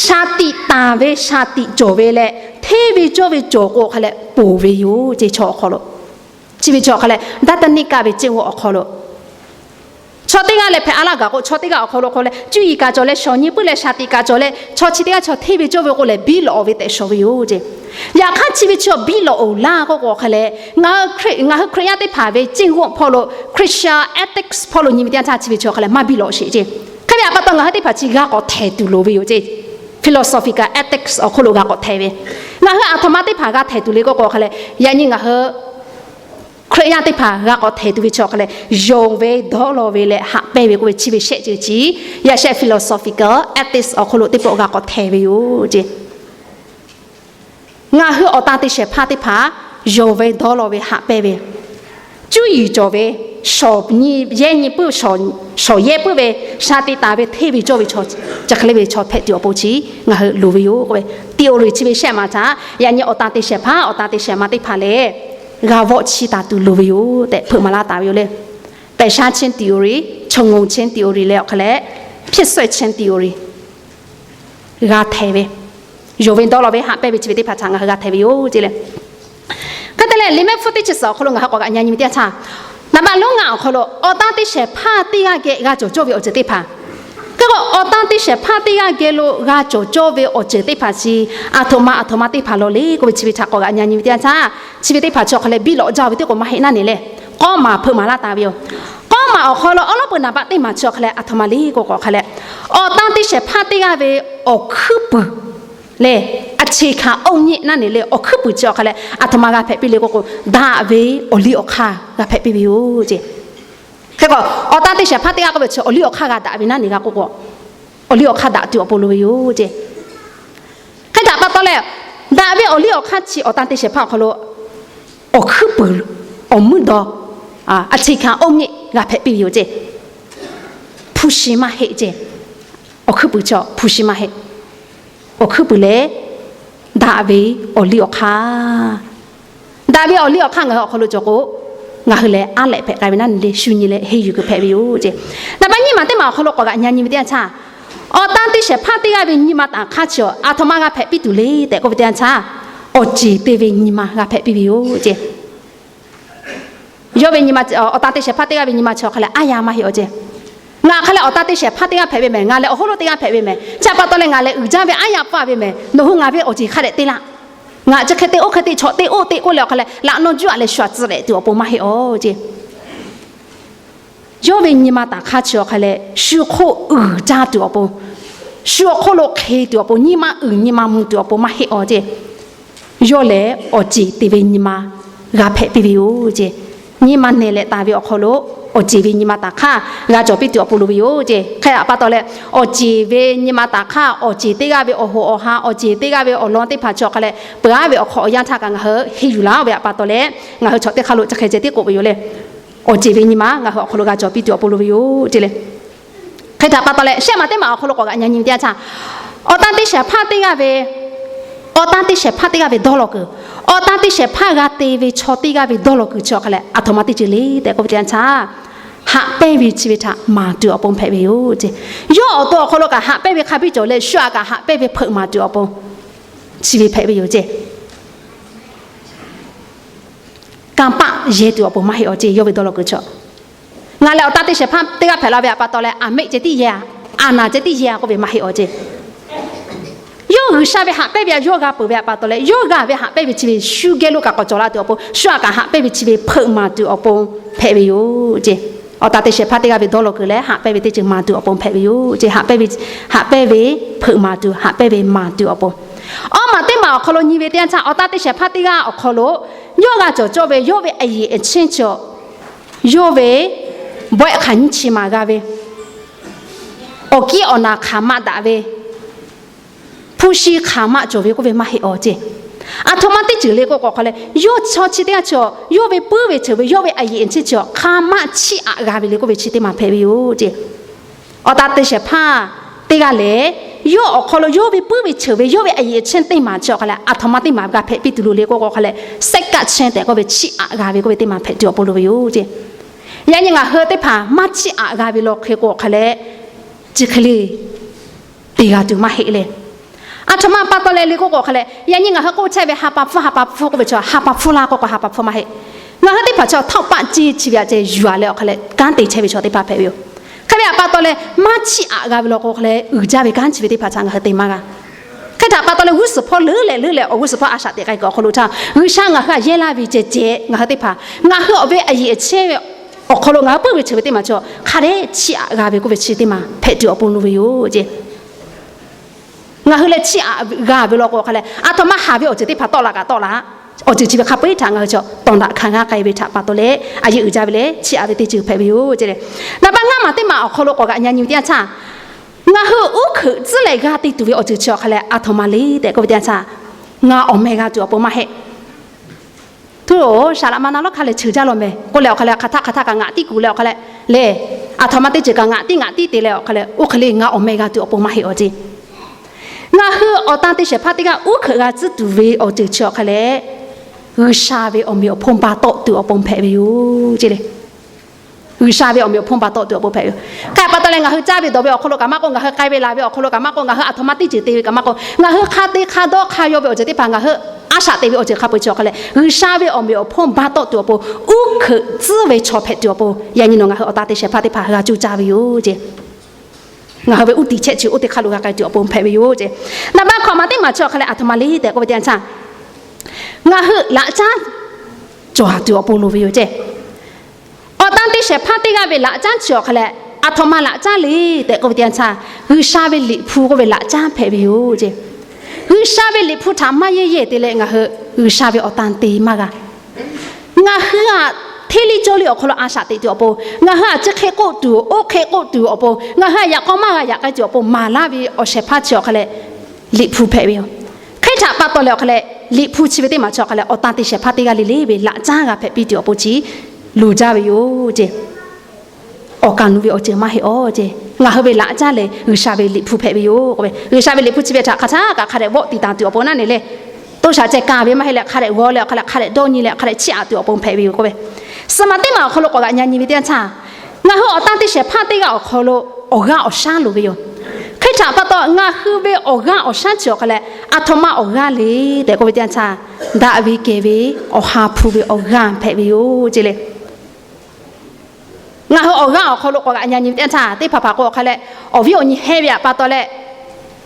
Shaˍ tiꞈ tanˬ ve shaˍ tiꞈ cawˬ ve leh hteˇ ve cawˇ ve cawˬ k'o awˬ hk'a leh ponˬ ve yoˬ ceˇ chaw awˬ hk'aw lo. Chi ve chaw awˬ hk'a leh ဒသနိက ve ကျင့်ဝတ် awˬ hk'aw lo Chaw teˇ g'aˇ leh hpehꞈ a laˇ gaˬ k'o, chaw teˇ g'aˇ awˬ hk'aw lo k'o leh cuˇ yiˍ kaꞈ cawˬ leh, shawˍ nyi puiˉ leh shaˍ tiꞈ kaꞈ cawˬ leh, chaw chi teˇ g'aˇ chaw hteˇ ve cawˇ ve k'o lehˬ, biˇ lawꞈ ve tehꞈ shawˍ ve yoˬ ceˇ. Yaꞈ hk'aˇ chi ve chaw biˇ lawꞈ oˬ laˇ k'oˆ k'o hk'a leh, ngaˬ hui Hkriꞈ, ngaˬ hui Hkriꞈ yaˇ teˇ hpaˍ ve ceˇ g'uˇ awˬ hpawˇ lo, Christian ethics hpawˇ lo nyi ve teˇ yanˇ htaˇ chi ve chaw hk'a leh maˇ biˇ lawꞈ sheˍ ceˇ. Hk'e ve a pa taw ngaˬ hui teˇ hpaˍ chi g'a k'awꞈ htehˍ tuˬ loˍ ve yoˬ ceˇ. Philosophical ethics awˬ hk'oˆ lo g'a k'awꞈ htehˍ ve, ngaˬ hui aˬ htoꞈ ma teˇ hpaˍ g'a htehˍ tuˬ le k'oˆ k'o hk'a leh, yaꞈ nyi ngaˬ hui Hkriꞈ yaˇ teˇ hpaˍ g'a k'awꞈ htehˍ tuˬ ve chi awˬ hk'a leh, yonˍ ve dawˇ law ve leh haꞈ pehnˇ ve k'oˆ ve chi ve shehˆ ceuˬ chi, yaꞈ shehˆ philosophical ethics awˬ hk'oˆ lo teˇ pawˆ g'a k'awꞈ htehˍ ve yoˬ ceˇ. Ngaˬ hui awˬ tan te shehˍ hpaˇ teˇ hpaˍ yonˍ ve dawˇ law ve haꞈ pehnˇ ve, cuˇ yiˍ cawˬ ve, shawˍ nyi yehˇ nyi puiˉ, shawˍ yehˇ puiˉ ve, shaˍ tiꞈ taˍ ve, hteˇ ve cawˇ ve, chi hk'e le ve chaw hpehꞈ tuˬ awˬ pon chi ngaˬ hui loˍ ve yoˬ k'oˆ ve, theory chi ve shehˆ ma htaꞈ yaꞈ nyi awˬ tan te shehˍ hpaˇ, awˬ tan te shehˍ ma teˇ hpaˍ lehˬ, g'a vawˆ chiˇ taˍ tuˬ loˍ ve yoˬ tehꞈ hpeuꞈ maˍ laˇ taˍ ve yoˬ le. ประชาชน theory, ชุมชน theory leh awˬ hk'a leh พิสูจน์ theory g'a htehˍ ve, yonˍ ve dawˇ law ve haꞈ pehnˇ ve chi ve teˇ hpaˍ htaꞈ ngaˬ hui g'a htehˍ ve yoˬ ceˇ le. Hk'e te leh, liꞈ mehˆ hpfuhˇ teˇ chi suhˍ awˬ hk'aw lo ngaˬ hui k'awꞈ g'aꞈ nyi nyi ve teˇ yanˇ htaˇ, naˍ baˆ lonˉ ngaˇ awˬ hk'aw lo awˬ tan te shehˍ hpaˇ teˇ g'aˇ geh g'a cawˬ cawˇ ve awˬ ceuˬ teˇ hpaˍ, hk'e k'o awˬ tan te shehˍ hpaˇ teˇ g'aˇ geh lo g'a cawˬ cawˇ ve awˬ ceuˬ teˇ hpaˍ chi aˬ htoꞈ ma aˬ htoꞈ ma teˇ hpaˍ law le k'oˆ ve chi ve htaꞈ k'awꞈ g'aꞈ nyi nyi ve teˇ yanˇ htaˇ, chi ve teˇ hpaˍ chi awˬ hk'a leh biˇ lawꞈ jaˇ ve teˇ k'o maˇ heˆ naˉ ne le, k'awˇ maˬ hpeuꞈ maˍ laˇ taˍ ve yoˬ. K'awˇ maˬ awˬ hk'aw lo awˉ lawˉ peuˬ naˍ baˆ teˇ maˬ chi awˬ hk'a leh aˬ htoꞈ ma le k'oˆ k'o hk'a leh, awˬ tan te shehˍ hpaˇ teˇ g'aˇ ve awˬ hkuiˉ puiˍ leh အခြေခံအုတ်မြစ် naˉ ne le, awˬ hkuiˉ puiˍ chi awˬ hk'a leh aˬ htoꞈ ma g'a hpehꞈ piˇ le k'oˆ k'o, daꞈ ve awˬ liˇ awˬ hk'aˇ g'a hpehꞈ piˇ ve yoˬ ceˇ. Hk'e k'o, awˬ tan te shehˍ hpaˇ teˇ g'aˇ k'oˆ ve chi awˬ liˇ awˬ hk'aˇ g'a daꞈ ve naˉ ne g'a k'oˆ k'o, awˬ liˇ awˬ hk'aˇ daꞈ tuˬ awˬ pon loˍ ve yoˬ ceˇ. Hk'e htaꞈ pa taw leh, daꞈ ve awˬ liˇ awˬ hk'aˇ chi awˬ tan te shehˍ hpaˇ awˬ hk'aw lo awˬ hkuiˉ puiˍ, awˬ mvuhˇ daw, အခြေခံအုတ်မြစ် g'a hpehꞈ piˇ ve yoˬ ceˇ. ภูมิ maˇ heˆ ceˇ. Awˬ hkuiˉ puiˍ chi ภูมิ maˇ heˆ. Awˬ hkuiˉ puiˍ lehˬ, daꞈ ve awˬ liˇ awˬ hk'aˇ. Daꞈ ve awˬ liˇ awˬ hk'aˇ ngaˬ hui awˬ hk'aw lo cawˬ k'o, ngaˬ hui lehˬ aˉ lehꞈ hpehꞈ k'ai ve naˉ ne le, shu nyi leh henˇ yuˬ kuiˬ hpehꞈ ve yoˬ ceˇ. Naˍ baˆ nyiˇ maˬ teˇ maˬ awˬ hk'aw lo k'awꞈ g'aꞈ nyi nyi ve teˇ yanˇ htaˇ, awˬ tan te shehˍ hpaˇ teˇ g'aˇ ve nyi ma taˍ hk'aˇ chi aˬ htoꞈ ma g'a hpehꞈ piˇ tuˬ le tehꞈ k'oˆ ve teˇ yanˇ htaˇ, awˬ ceˬ te ve nyi ma g'a hpehꞈ piˇ ve yoˬ ceˇ. Yawˇ ve nyi ma, awˬ tan te shehˍ hpaˇ teˇ g'aˇ ve nyi ma chi awˬ hk'a leh aˉ yaˇ maˇ heˆ awˬ ceˇ. Ngaˬ hk'a leh awˬ tan te shehˍ hpaˇ teˇ g'aˇ hpehꞈ ve mehˬ, ngaˬ lehˬ awˬ hawˉ lonˉ teˇ g'aˇ hpehꞈ ve mehˬ, chi pa taw leh ngaˬ lehˬ uiˍ jaˇ ve aˉ yaˇ paˇ ve mehˬ, nawˬ hui ngaˬ ve awˬ ceˬ hk'a dehꞈ te laˇ. Ngaˬ chi hk'e te oˇ hk'e te chaw te oˇ te k'oˆ leh awˬ hk'a leh laꞈ nawˇ juˇ aꞈ leh shu aꞈ tcuh leh tuˬ awˬ pon maˇ heˆ awˬ ceˇ. Yawˇ ve nyi ma taˍ hk'aˇ chi awˬ hk'a leh shu hk'oˆ uiˍ jaˇ tuˬ awˬ pon, shu awˬ hk'oˆ lo hk'e tuˬ awˬ pon, nyi ma uiˍ nyi ma mvuh tuˬ awˬ pon maˇ heˆ awˬ ceˇ. Yawˇ lehˬ awˬ ceˬ te ve nyi ma g'a hpehꞈ piˇ ve yoˬ ceˇ. Nyi ma nehˬ leh taˍ ve awˬ hk'aw lo awˬ ceˬ ve nyi ma taˍ hk'aˇ g'a cawˬ piˇ tuˬ awˬ pon loˍ ve yoˬ ceˇ. Hk'e a pa taw leh, awˬ ceˬ ve nyi ma taˍ hk'aˇ awˬ ceˬ teˇ g'aˇ ve awˬ hoꞈ awˬ ha, awˬ ceˬ teˇ g'aˇ ve awˬ lawn teˇ hpaˍ chi awˬ hk'a leh peuˬ aˉ ve awˬ hk'aw awˬ yanˇ htaˇ kaꞈ ngaˬ hui henˇ yuˬ laˇ ve a pa taw leh, ngaˬ hui chaw teˇ hk'aˇ lo chi hk'e ceh tiˉ k'oˆ ve yoˬ le. Awˬ ceˬ ve nyi ma ngaˬ hui awˬ hk'aw lo g'a cawˬ piˇ tuˬ awˬ pon loˍ ve yoˬ ceˇ le. Hk'e htaꞈ pa taw leh, shehˆ maˬ teˇ maˬ awˬ hk'aw lo k'awꞈ g'aꞈ nyi nyi ve teˇ yanˇ htaˇ, awˬ tan te shehˍ hpaˇ teˇ g'aˇ ve, awˬ tan te shehˍ hpaˇ teˇ g'aˇ ve dawˇ law kuiˬ, awˬ tan te shehˍ hpaˇ g'a te ve chaw teˇ g'aˇ ve dawˇ law kuiˬ chi awˬ hk'a leh aˬ htoꞈ ma teˇ ceuˬ le tehꞈ k'oˆ ve teˇ yanˇ htaˇ, haꞈ pehnˇ ve chi ve htaꞈ maˍ tuˬ awˬ pon hpehꞈ ve yoˬ ceˇ. Yawˇ awˬ to awˬ hk'aw lo kaꞈ haꞈ pehnˇ ve hk'a biˇ cawˬ leh, shu aꞈ kaꞈ haꞈ pehnˇ ve hpeuꞈ maˍ tuˬ awˬ pon chi ve hpehꞈ ve yoˬ ceˇ. Kanˇ paˆ yehˇ tuˬ awˬ pon maˇ heˆ awˬ ceˇ. Yawˇ ve dawˇ law kuiˬ chaw, ngaˬ lehˬ awˬ tan te shehˍ hpaˇ teˇ g'aˇ hpehꞈ la ve a pa taw leh, aˬ meˆ ceh tiˉ yehˇ a, aˬ naˍ ceh tiˉ yehˇ a k'oˆ ve maˇ heˆ awˬ ceˇ. Yawˇ G'uiˬsha ve haꞈ pehnˇ ve a yawˇ g'a peuˬ ve a pa taw leh, yawˇ g'a ve haꞈ pehnˇ ve chi ve shu geh lo kaꞈ k'awꞈ cawˬ la tuˬ awˬ pon, shu aꞈ kaꞈ haꞈ pehnˇ ve chi ve hpeuꞈ maˍ tuˬ awˬ pon hpehꞈ ve yoˬ ceˇ. Awˬ tan te shehˍ hpaˇ teˇ g'aˇ ve dawˇ law kuiˬ leh haꞈ pehnˇ ve teˇ ceuˬ maˍ tuˬ awˬ pon hpehꞈ ve yoˬ ceˇ. Haꞈ pehnˇ ve, haꞈ pehnˇ ve hpeuꞈ maˍ tuˬ, haꞈ pehnˇ ve maˍ tuˬ awˬ pon. Awˬ maˬ teˇ maˬ awˬ hk'aw lo nyi ve teˇ yanˇ htaˇ, awˬ tan te shehˍ hpaˇ teˇ g'aˇ awˬ hk'aw lo yawˇ g'a cawˬ cawˇ ve yawˇ ve အရည်အချင်း chaw, yawˇ ve bawehˆ hk'aˬ nyiˇ chi maˬ g'a ve, awˬ kiˉ awˬ naˬ hk'aˬ maˆ daꞈ ve, hpu shi hk'aˬ maˆ cawˬ ve k'oˆ ve maˇ heˆ awˬ ceˇ. Aˬ htoꞈ ma teˇ ceuˬ le k'oˆ k'o hk'a leh, yawˇ chaw chi teˇ g'aˇ chaw, yawˇ ve puiˉ ve ceuˬ ve, yawˇ ve အရည်အချင်း chaw hk'aˬ maˆ chiˇ aꞈ g'a ve le k'oˆ ve chi teˇ maˬ hpehꞈ ve yoˬ ceˇ. Awˬ tan te shehˍ hpaˇ teˇ g'aˇ lehˬ, yawˇ awˬ hk'aw lo yawˇ ve puiˉ ve ceuˬ ve, yawˇ ve အရည်အချင်း teˇ maˬ chi awˬ hk'a leh aˬ htoꞈ ma teˇ maˬ g'a hpehꞈ piˇ tuˬ loˍ le k'oˆ k'o hk'a leh, စက္ကပ်ခြင်း tehꞈ k'oˆ ve chiˇ aꞈ g'a ve k'oˆ ve teˇ maˬ hpehꞈ tuˬ awˬ pon loˍ ve yoˬ ceˇ. Yaꞈ nyi ngaˬ hui teˇ hpaˍ maˇ chiˇ aꞈ g'a ve law hk'e k'o hk'a leh, chi hk'e le te g'a tuˬ maˇ heˆ le. Aˬ htoꞈ ma pa taw leh le k'oˆ k'o hk'a leh, yaꞈ nyi ngaˬ hui k'oˆ chehˇ ve ha pa hpfuhˇ ha pa hpfuhˇ k'oˆ ve chaw, ha pa hpfuhˇ laˇ k'oˆ k'o ha pa hpfuhˇ maˇ heˆ. Ngaˬ hui teˇ hpaˍ chaw ထောက်ပံ့ chi chi ve aꞈ ceh yuˬ a leh awˬ hk'a leh kanˉ te chehˇ ve chaw teˇ hpaˍ hpehꞈ ve yoˬ. ve htaꞈ pa taw leh maˇ chiˇ aꞈ g'a ve law k'o hk'a leh, uiˍ jaˇ ve kanˉ chi ve teˇ hpaˍ htaꞈ ngaˬ hui te maˇ g'a. Hk'e htaꞈ pa taw leh g'uˇ suhˍ hpawˇ leuˉ leh leuˉ leh awˬ g'uˇ suhˍ hpawˇ a shaꞈ teꞈ k'ai kuiˬ awˬ hk'aw lo htaˇ, G'uiˬsha ngaˬ hui htaꞈ yehˇ laˇ ve ceh ceh ngaˬ hui teˇ hpaˍ, ngaˬ hui awˬ ve a yeꞈ a chehˇ ve awˬ hk'aw lo ngaˬ hui puiˉ ve chi ve teˇ maˬ chaw hk'a dehꞈ chiˇ aꞈ g'a ve k'oˆ ve chi teˇ maˬ hpehꞈ tuˬ awˬ pon lo ve yoˬ ceh. Ngaˬ hui leh chiˇ aꞈ g'a ve law k'o hk'a leh, aˬ htoꞈ ma haˍ ve awˬ ceuˬ teˇ hpaˍ tawˆ la kaꞈ tawˆ la, awˬ ceuˬ chi ve hk'a peu-eˬ htaꞈ ngaˬ hui chaw tawˍ daꞈ hkanˍ g'a k'ai ve htaꞈ pa taw leh, a yeꞈ uiˍ jaˇ ve leh chiˇ aꞈ ve teˇ ceuˬ hpehꞈ ve yoˬ ceh leh, naˍ baˆ ngaˇ maˬ teˇ maˬ awˬ hk'aw lo k'awꞈ g'aꞈ nyi nyi ve teˇ yanˇ htaˇ, ngaˬ hui uˉ hkeuꞈ tcuhˉ leh g'a te tuˬ ve awˬ ceuˬ chi awˬ hk'a leh aˬ htoꞈ ma le tehꞈ k'oˆ ve teˇ yanˇ htaˇ, ngaˬ awˬ meh g'a tuˬ awˬ pon maˇ heˆ. Htu oˬ, saˍ laꞈ ma na lawˉ hk'a leh cheuˬ jaˇ law mehˍ k'oˆ leh awˬ hk'a leh, hk'aˬ htaˆ hk'aˬ htaˆ kaꞈ ngaꞈ tiˉ kuˬ leh awˬ hk'a leh, le, aˬ htoꞈ ma teˇ ceuˬ kaꞈ ngaꞈ tiˉ ngaꞈ tiˉ te leh awˬ hk'a leh, oˇ hk'e le ngaˬ awˬ meh g'a tuˬ awˬ pon maˇ heˆ awˬ ceh. Ngaˬ hui awˬ tan te shehˍ hpaˇ teˇ g'aˇ uˉ hkeuꞈ g'a tcuhˉ tuˬ ve awˬ ceuˬ chi awˬ hk'a leh, G'uiˬsha ve awˬ meꞈ awˬ hponˇ ba tawˆ tuˬ awˬ pon hpehꞈ ve yoˬ ceh le. G'uiˬsha ve awˬ meꞈ awˬ hponˇ ba tawˆ tuˬ awˬ pon hpehꞈ ve yoˬ. Hk'e pa taw leh ngaˬ hui caˇ ve dawˬ ve awˬ hk'aw lo kaꞈ maˇ k'oˆ, ngaˬ hui k'ai ve laˬ ve awˬ hk'aw lo kaꞈ maˇ k'oˆ, ngaˬ hui aˬ htoꞈ ma teˇ ceuˬ te ve kaꞈ maˇ k'oˆ, ngaˬ hui hk'a te hk'a dawˇ hk'a yaw ve awˬ ceuˬ teˇ hpaˍ ngaˬ hui a shaꞈ te ve awˬ ceuˬ hk'a peu-eˬ chi awˬ hk'a leh, G'uiˬsha ve awˬ meꞈ awˬ hponˇ ba tawˆ tuˬ awˬ pon, uˉ hkeuꞈ tcuhˉ ve chaw hpehꞈ tuˬ awˬ pon yaꞈ nyi nawˬ ngaˬ hui awˬ tan te shehˍ hpaˇ teˇ hpaˍ g'a cuˇ caˇ ve yoˬ ceh. Ngaˬ hui ve uˉ tiꞈ chehˆ chi oˇ teˇ hk'aˇ lo g'a k'ai tuˬ awˬ pon hpehꞈ ve yoˬ ceh. Naˍ baˆ hkawꞈ maˬ teˇ maˬ chi awˬ hk'a leh aˬ htoꞈ ma le tehꞈ k'oˆ ve teˇ yanˇ htaˇ, ngaˬ hui laꞈ caˉ cawˬ tuˬ awˬ pon loˍ ve yoˬ ceh. Awˬ tan te shehˍ hpaˇ teˇ g'aˇ ve laꞈ caˉ chi awˬ hk'a leh, aˬ htoꞈ ma laꞈ caˉ le tehꞈ k'oˆ ve teˇ yanˇ htaˇ, G'uiˬsha ve Liꞈ hpu k'oˆ ve laꞈ caˉ hpehꞈ ve yoˬ ceh. G'uiˬsha ve Liꞈ hpu htaꞈ maˇ yehˇ yehˇ te leh ngaˬ hui G'uiˬsha ve awˬ tan te maˇ g'a. Ngaˬ hui aꞈ hteˇ liˇ cawˇ liˇ awˬ hk'aw lo a shaꞈ teꞈ tuˬ awˬ pon, ngaˬ hui aꞈ chi hk'e k'oˆ tuˬ, oˇ hk'e k'oˆ tuˬ awˬ pon, ngaˬ hui aꞈ yaꞈ k'aw maˇ g'a yaꞈ k'ai tuˬ awˬ pon maˍ laˇ ve awˬ shehˍ hpaˇ chi awˬ hk'a leh, Liꞈ hpu hpehꞈ ve yoˬ. Hk'e htaꞈ pa taw leh awˬ hk'a leh, Liꞈ hpu chi ve teˇ maˬ chi awˬ hk'a leh awˬ tan te shehˍ hpaˇ teˇ g'aˇ le le ve laꞈ caˉ g'a hpehꞈ piˇ tuˬ awˬ pon chi loˍ jaˇ ve yoˬ ceh. Awˬ kaˍ nu ve awˬ ceuˬ maˇ heˆ awˬ ceh. Ngaˬ hui ve laꞈ caˉ lehˬ G'uiˬsha ve Liꞈ hpu hpehꞈ ve yoˬ k'oˆ ve, G'uiˬsha ve Liꞈ hpu chi ve htaꞈ hk'aˬ htaˆ kaꞈ hk'a dehꞈ vawˆ tiˍ taˍ tuˬ awˬ pon naˉ ne le, to shaˍ ceh kaˍ ve maˇ heˆ leh hk'a dehꞈ g'aw leh awˬ hk'a leh hk'a dehꞈ dawˇ nyi leh hk'a dehꞈ chiˇ aꞈ tuˬ awˬ pon hpehꞈ ve yoˬ k'oˆ ve, suhˍ maˬ teˇ maˬ awˬ hk'aw lo k'awꞈ g'aꞈ nyi nyi ve teˇ yanˇ htaˇ, ngaˬ hui awˬ tan te shehˍ hpaˇ teˇ g'aˇ awˬ hk'aw lo awˬ g'aˇ awˬ shaˉ loˍ ve yoˬ. Hk'e htaꞈ pa taw ngaˬ hui ve awˬ g'aˇ awˬ shaˉ chi awˬ hk'a leh aˬ htoꞈ ma awˬ g'aˇ le tehꞈ k'oˆ ve teˇ yanˇ htaˇ, daꞈ ve kehˬ ve Awˬ ha hpu ve awˬ g'aˇ hpehꞈ ve yoˬ ceh le. Ngaˬ hui awˬ g'aˇ awˬ hk'aw lo k'awꞈ g'aꞈ nyi nyi ve teˇ yanˇ htaˇ, teˇ hpaˍ hpaˍ k'o awˬ hk'a leh awˬ viˉ awˬ nyi hehnˇ ve htaꞈ pa taw leh,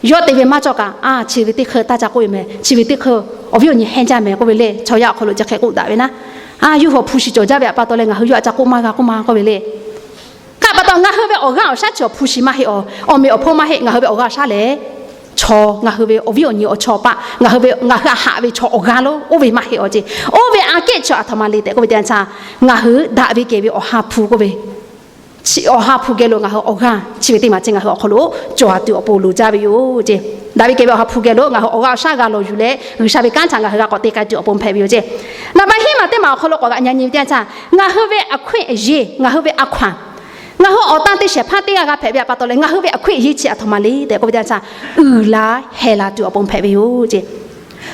yawˇ te ve maˇ cawˇ kaꞈ, a, chi ve teˇ hk'e taˇ ca k'oˆ ve mehˍ, chi ve teˇ hk'e awˬ viˉ awˬ nyi hehnˇ jaˇ mehˍ k'oˆ ve le, chaw yaˇ awˬ hk'aw lo chi hk'e k'oˆ daꞈ ve naˉ, a, yawˇ hui awˬ hpu shiˍ cawˬ jaˇ ve htaꞈ pa taw leh ngaˬ hui yawˇ htaꞈ ca k'oˆ maˇ g'a k'oˆ ma k'oˆ ve le. Hk'e pa taw ngaˬ hui ve awˬ g'aˇ awˬ shaˉ chi awˬ hpu shiˍ maˇ heˆ awˬ, awˬ meꞈ awˬ hponˇ maˇ heˆ, ngaˬ hui ve awˬ g'aˇ awˬ shaˉ lehˬ, chaw ngaˬ hui ve awˬ viˉ awˬ nyi awˬ chawˇ paˆ ngaˬ hui ve, ngaˬ hui htaꞈ haꞈ ve chaw awˬ g'aˇ lo oˇ ve maˇ heˆ awˬ ceh. Oˇ ve aꞈ kehˉ chi aˬ htoꞈ ma le tehꞈ k'oˆ ve teˇ yanˇ htaˇ, ngaˬ hui daꞈ ve kehˬ ve Awˬ ha hpu k'oˆ ve, chi Awˬ ha hpu geh lo ngaˬ hui awˬ g'aˇ chi ve teˇ maˬ ceh ngaˬ hui awˬ hk'aw lo cawˬ tuˬ awˬ pon loˍ jaˇ ve yoˬ ceh. Daꞈ ve kehˬ ve Awˬ ha hpu geh lo ngaˬ hui awˬ g'aˇ awˬ shaˉ g'a lawˬ yuˬ leh G'uiˬsha ve kanˉ htaꞈ ngaˬ hui g'a k'awꞈ te k'ai tuˬ awˬ pon hpehꞈ ve yoˬ ceh. Naˍ baˆ hiˉ maˬ teˇ maˬ awˬ hk'aw lo k'awꞈ g'aꞈ nyi nyi ve teˇ yanˇ htaˇ, ngaˬ hui ve aˬ hkuiˉ aˬ yeˇ, ngaˬ hui ve a hkaw-anˬ, ngaˬ hui awˬ tan te shehˍ hpaˇ teˇ g'aˇ g'a hpehꞈ ve htaꞈ pa taw leh ngaˬ hui ve aˬ hkuiˉ aˬ yeˇ chi aˬ htoꞈ ma le tehꞈ k'oˆ ve teˇ yanˇ htaˇ, uiˍ la heh la tuˬ awˬ pon hpehꞈ ve yoˬ ceh.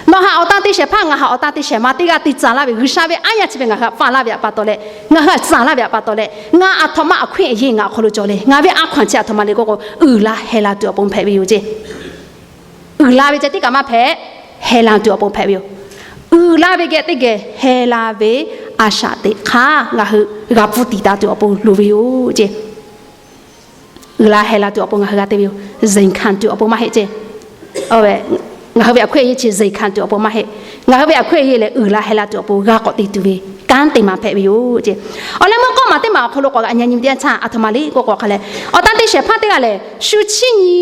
Nawˬ htaꞈ awˬ tan te shehˍ hpaˇ, ngaˬ htaꞈ awˬ tan te shehˍ ma teˇ g'aˇ te tcuh laˇ ve G'uiˬsha ve aˉ yaˇ chi ve ngaˬ hui htaꞈ faˍ laˇ ve htaꞈ pa taw leh, ngaˬ hui htaꞈ tcuh laˇ ve htaꞈ pa taw leh, ngaˬ aˬ htoꞈ ma aˬ hkuiˉ aˬ yeˇ ngaˬ awˬ hk'aw lo cawˬ leh ngaˬ ve a hkaw-anˬ chi aˬ htoꞈ ma le k'oˆ k'o, uiˍ la heh la tuˬ awˬ pon hpehꞈ ve yoˬ ceh. Uiˍ la ve ceh tiˉ kaꞈ maˇ hpehꞈ, heh la tuˬ awˬ pon hpehꞈ ve yoˬ. Uiˍ la ve geh teˇ geh heh la ve a shaꞈ teꞈ hk'aˇ ngaˬ hui g'a pfuhˇ tiˍ taˍ tuˬ awˬ pon loˍ ve yoˬ ceh. Uiˍ la heh la tuˬ awˬ pon ngaˬ hui g'a te ve yoˬ. Zeˬ hkanˍ tuˬ awˬ pon maˇ heˆ ceh. Ngaˬ hui ve aˬ hkuiˉ aˬ yeˇ chi zeˬ hkanˍ tuˬ awˬ pon maˇ heˆ. Ngaˬ hui ve aˬ hkuiˉ aˬ yeˇ lehˬ uiˍ la heh la tuˬ awˬ pon g'a k'awꞈ te tuˬ ve kanˉ te maˍ hpehꞈ ve yoˬ ceh. Awˬ leh meuˇ k'awˇ maˬ teˇ maˬ awˬ hk'aw lo k'awꞈ g'aꞈ nyi nyi ve teˇ yanˇ htaˇ aˬ htoꞈ ma le k'oˆ k'o awˬ hk'a leh, awˬ tan te shehˍ hpaˇ teˇ g'aˇ lehˬ shu chiˇ nyi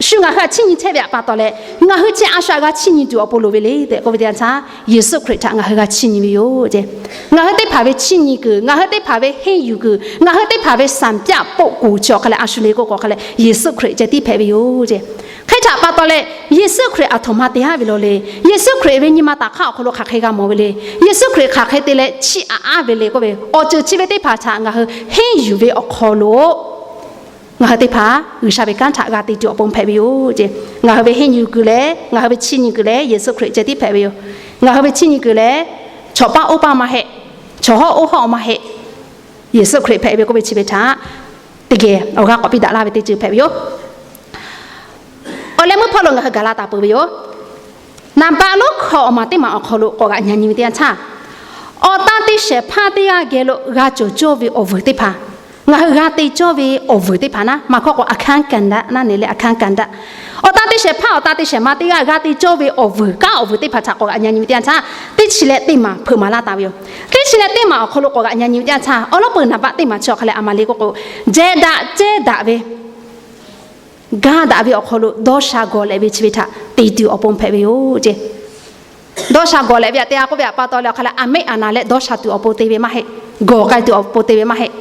shu ngaˬ hui htaꞈ chiˇ nyi chehˇ ve htaꞈ pa taw leh, ngaˬ hui chi a shu htaꞈ g'a chiˇ nyi tuˬ awˬ pon loˍ ve le tehꞈ k'oˆ ve teˇ yanˇ htaˇ, Yeˍsuˆ Hkriꞈ htaꞈ ngaˬ hui g'a chiˇ nyi ve yoˬ ceh. Ngaˬ hui teˇ hpaˍ ve chiˇ nyi kuiˬ, ngaˬ hui teˇ hpaˍ ve henˇ yuˬ kuiˬ, ngaˬ hui teˇ hpaˍ ve စံပြ ပုဂ္ဂိုလ် chi awˬ hk'a leh a shu le k'oˆ k'o awˬ hk'a leh Yeˍsuˆ Hkriꞈ ceh tiˉ hpehꞈ ve yoˬ ceh. Hk'e htaꞈ pa taw leh, Yeˍsuˆ Hkriꞈ aˬ htoꞈ ma te aˉ ve law le. Yeˍsuˆ Hkriꞈ ve nyi ma taˍ hk'aˇ awˬ hk'aw lo hk'aˬ hk'e g'a mawˬ ve le. Yeˍsuˆ Hkriꞈ hk'aˬ hk'e te leh chiˇ aꞈ aˉ ve le k'oˆ ve awˬ ceuˬ chi ve teˇ hpaˍ htaꞈ ngaˬ hui henˇ yuˬ ve awˬ hk'aw lo ngaˬ hui teˇ hpaˍ G'uiˬsha ve kanˉ htaꞈ g'a te tuˬ awˬ pon hpehꞈ ve yoˬ ceh. Ngaˬ hui ve henˇ yuˬ kuiˬ leh ngaˬ hui ve chiˇ nyi kuiˬ leh Yeˍsuˆ Hkriꞈ ceh tiˉ hpehꞈ ve yoˬ. Ngaˬ hui ve chiˇ nyi kuiˬ leh chawꞈ paˇ oˇ paˇ maˇ heˆ. Chawˬ hawˉ oˇ hawˉ maˇ heˆ. Yeˍsuˆ Hkriꞈ hpehꞈ ve k'oˆ ve chi ve htaꞈ teˇ geh awˬ g'aˇ k'awꞈ piˇ daꞈ laˇ ve teˇ ceuˬ hpehꞈ ve yoˬ. Awˬ leh meuˇ hpawˇ lo ngaˬ hui gaˬ la taˍ peuˬ ve yoˬ. Naˍ baˆ lonˉ hkawꞈ awˬ maˬ teˇ maˬ awˬ hk'aw lo k'awꞈ g'aꞈ nyi nyi ve teˇ yanˇ htaˇ, awˬ tan te shehˍ hpaˇ teˇ g'aˇ geh lo g'a cawˬ cawˇ ve awˬ vuiˬ teˇ hpaˍ Ngaˬ hui g'a te cawˇ ve awˬ vuiˬ teˇ hpaˍ naˉ, maˬ hkawˇ k'o အခန်းကဏ္ဍ naˉ ne le, အခန်းကဏ္ဍ. Awˬ tan te shehˍ hpaˇ, awˬ tan te shehˍ ma teˇ g'aˇ g'a te cawˇ ve awˬ vuiˬ, kanˉ awˬ vuiˬ teˇ hpaˍ htaꞈ k'awꞈ g'aꞈ nyi nyi ve teˇ yanˇ htaˇ, teˇ chi leh teˇ maˬ hpeuꞈ maˍ laˇ taˍ ve yoˬ. Teˇ chi leh teˇ maˬ awˬ hk'aw lo k'awꞈ g'aꞈ nyi nyi ve teˇ yanˇ htaˇ, awˬ lawˉ peuˬ naˍ baˆ teˇ maˬ chi awˬ hk'a leh a ma le k'oˆ k'o, jehˬ daꞈ cehˇ daꞈ ve, gaˇ daꞈ ve awˬ hk'aw lo dawˇ sha gawˬ leh ve chi ve htaꞈ te tuˬ awˬ pon hpehꞈ ve yoˬ ce. Dawˇ sha gawˬ leh ve aꞈ te a k'oˆ ve aꞈ pa taw leh awˬ hk'a leh, a mehˆ a naˍ leh dawˇ sha tuˬ awˬ pon te ve maˇ heˆ. Gawˬ k'ai tuˬ awˬ pon te ve maˇ heˆ.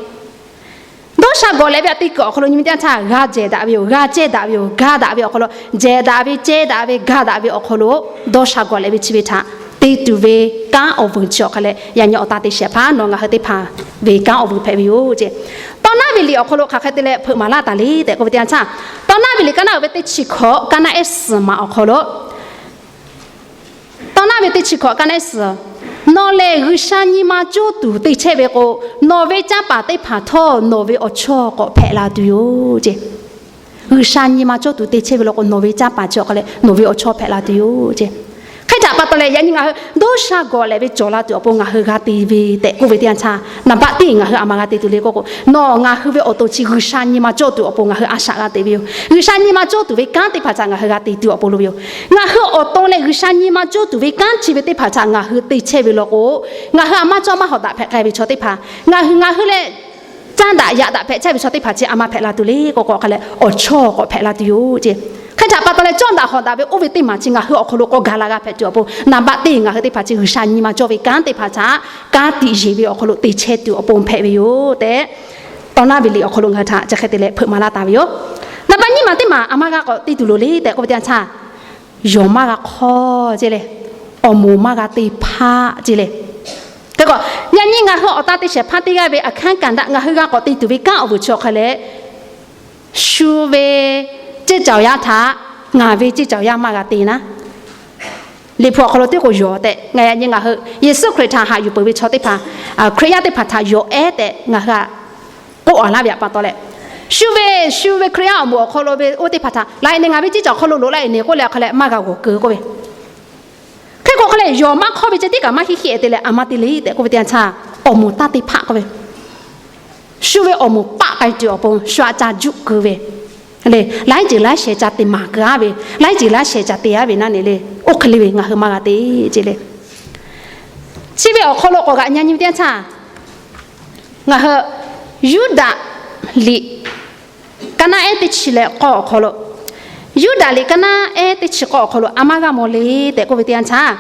Dawˇ sha gawˬ leh ve aꞈ te kuiˬ awˬ hk'aw lo nyi ve teˇ yanˇ htaˇ, g'a jehˬ daꞈ ve yoˬ, g'a cehˇ daꞈ ve yoˬ, gaˇ daꞈ ve awˬ hk'aw lo, jehˬ daꞈ ve, cehˇ daꞈ ve, gaˇ daꞈ ve awˬ hk'aw lo, dawˇ sha gawˬ leh ve chi ve htaꞈ te tuˬ ve kanˉ awˬ vuiˬ chi awˬ hk'a leh, yaꞈ nyi awˬ tan te shehˍ hpaˇ nawˬ ngaˬ hui teˇ hpaˍ ve kanˉ awˬ vuiˬ hpehꞈ ve yoˬ ce. Tawˇ naˉ ve liꞈ awˬ hk'aw lo hk'aˬ hk'e te leh hpeuꞈ maˍ laˇ taˍ le tehꞈ k'oˆ ve teˇ yanˇ htaˇ, Tawˇ naˉ ve liꞈ kaˇ naˉ uiˍ ve teˇ chi hkawꞈ kaˇ naˉ ehˉ suhˍ maˬ awˬ hk'aw lo, Tawˇ naˉ ve teˇ chi hkawꞈ kaˇ naˉ ehˉ suhˍ, nawˬ lehˬ G'uiˬsha nyi ma cawˇ tuˬ te chehˇ ve k'o, nawˬ ve canˇ paˍ teˇ hpaˍ htawˇ nawˬ ve awˬ chawˇ k'awꞈ hpehꞈ la tuˬ yoˬ ce. G'uiˬsha nyi ma cawˇ tuˬ te chehˇ ve law k'o, nawˬ ve canˇ paˍ chi awˬ hk'a leh nawˬ ve awˬ chawˇ hpehꞈ la tuˬ yoˬ ce. Hk'e htaꞈ pa taw leh yaꞈ nyi ngaˬ hui dawˇ sha gawˬ leh ve cawˬ la tuˬ awˬ pon ngaˬ hui g'a te ve tehꞈ k'oˆ ve teˇ yanˇ htaˇ, naˍ baˆ teˇ ngaˬ hui a ma g'a te tuˬ le k'oˆ k'o, nawˬ ngaˬ hui ve awˬ to chi G'uiˬsha nyi ma cawˇ tuˬ awˬ pon ngaˬ hui a shaꞈ g'a te ve yoˬ. G'uiˬsha nyi ma cawˇ tuˬ ve kanˉ teˇ hpaˍ htaꞈ ngaˬ hui g'a te tuˬ awˬ pon lo ve yoˬ. Ngaˬ hui awˬ to leh G'uiˬsha nyi ma cawˇ tuˬ ve kanˉ chi ve teˇ hpaˍ htaꞈ ngaˬ hui te chehˇ ve law k'o, ngaˬ hui a maˇ cawˇ maˇ hawˍ daꞈ hpehꞈ k'ai ve chaw teˇ hpaˍ, ngaˬ hui, ngaˬ hui leh caˇ daꞈ yaꞈ daꞈ hpehꞈ chehˇ ve chaw teˇ hpaˍ chi a ma hpehꞈ la tuˬ le k'o k'o hk'a leh, awˬ chawˇ k'awꞈ hpehꞈ la tuˬ yoˬ ce. Hk'e htaꞈ pa taw leh cawˇ daꞈ hawˍ daꞈ ve oˇ ve teˇ maˬ chi ngaˬ hui awˬ hk'aw lo k'awꞈ gaˬ la g'a hpehꞈ tuˬ awˬ pon, naˍ baˆ teˇ ngaˬ hui teˇ hpaˍ chi G'uiˬsha nyi ma cawˇ ve kanˉ teˇ hpaˍ htaꞈ kanˉ tiꞈ yeˬ ve awˬ hk'aw lo te chehˇ tuˬ awˬ pon hpehꞈ ve yoˬ tehꞈ, Tawˇ naˉ ve liꞈ awˬ hk'aw lo ngaˬ hui htaꞈ chi hk'e te leh hpeuꞈ maˍ laˇ taˍ ve yoˬ. Naˍ baˆ nyiˇ maˬ teˇ maˬ a ma g'a k'awꞈ te tuˬ loˍ le tehꞈ k'oˆ ve teˇ yanˇ htaˇ, yawˬ maˇ g'a hk'awˇ ce le, awˬ moˍ maˇ g'a te hpaˆ ce le. Hk'e k'o, yaꞈ nyi ngaˬ hui awˬ tan te shehˍ hpaˇ teˇ g'aˇ ve အခန်းကဏ္ဍ ngaˬ hui g'a k'awꞈ te tuˬ ve kanˉ awˬ vuiˬ chi awˬ hk'a leh, shu ve ceˇ caoˬ yaˇ htaꞈ ngaˬ ve ceˇ caoˬ yaˇ maˇ g'a te naˉ, Liꞈ hpu awˬ hk'aw lo teˇ k'o yawˬ tehꞈ ngaˬ yaꞈ nyi ngaˬ hui Yeˍsuˆ Hkriꞈ htaꞈ haꞈ yuˬ peuˬ ve chaw teˇ hpaˍ, Hkriꞈ yaˇ teˇ hpaˍ htaꞈ yawˬ ehˉ tehꞈ ngaˬ hui a k'oˆ a laˇ ve aꞈ pa taw leh, shu ve, shu ve Hkriꞈ yaˇ awˬ moˍ awˬ hk'aw lo ve oˇ teˇ hpaˍ htaꞈ laiˉ ne ngaˬ ve ceˇ caoˬ hk'aw lo loꞈ la e ne k'oˆ leh awˬ hk'a leh maˇ g'a g'awˬ keu k'oˆ ve. Hk'e k'o hk'a leh yawˬ maˇ hk'awˇ ve ceh tiˉ kaꞈ maˇ heˆ heˆ te leh a ma te le tehꞈ k'oˆ ve teˇ yanˇ htaˇ, awˬ moˍ taˇ te hpaˆ k'oˆ ve. Shu ve awˬ moˍ paˆ k'ai tuˬ awˬ pon shu aꞈ ca juˆ keu ve le, laiˉ ceuˬ laiˉ shehˍ ca te maˍ keu aˉ ve, laiˉ ceuˬ laiˉ shehˍ ca te aˉ ve naˉ ne le, oˇ hk'e le ve ngaˬ hui maˇ g'a te ce le. Chi ve awˬ hk'aw lo k'awꞈ g'aꞈ nyi nyi ve teˇ yanˇ htaˇ, ngaˬ hui Yuˇdaꞈ liꞈ kaˇ naˉ ehˉ teˇ chi leh k'awˇ awˬ hk'aw lo, Yuˇdaꞈ liꞈ kaˇ naˉ ehˉ teˇ chi k'awˇ awˬ hk'aw lo a maˇ g'a mawˬ le tehꞈ k'oˆ ve teˇ yanˇ htaˇ,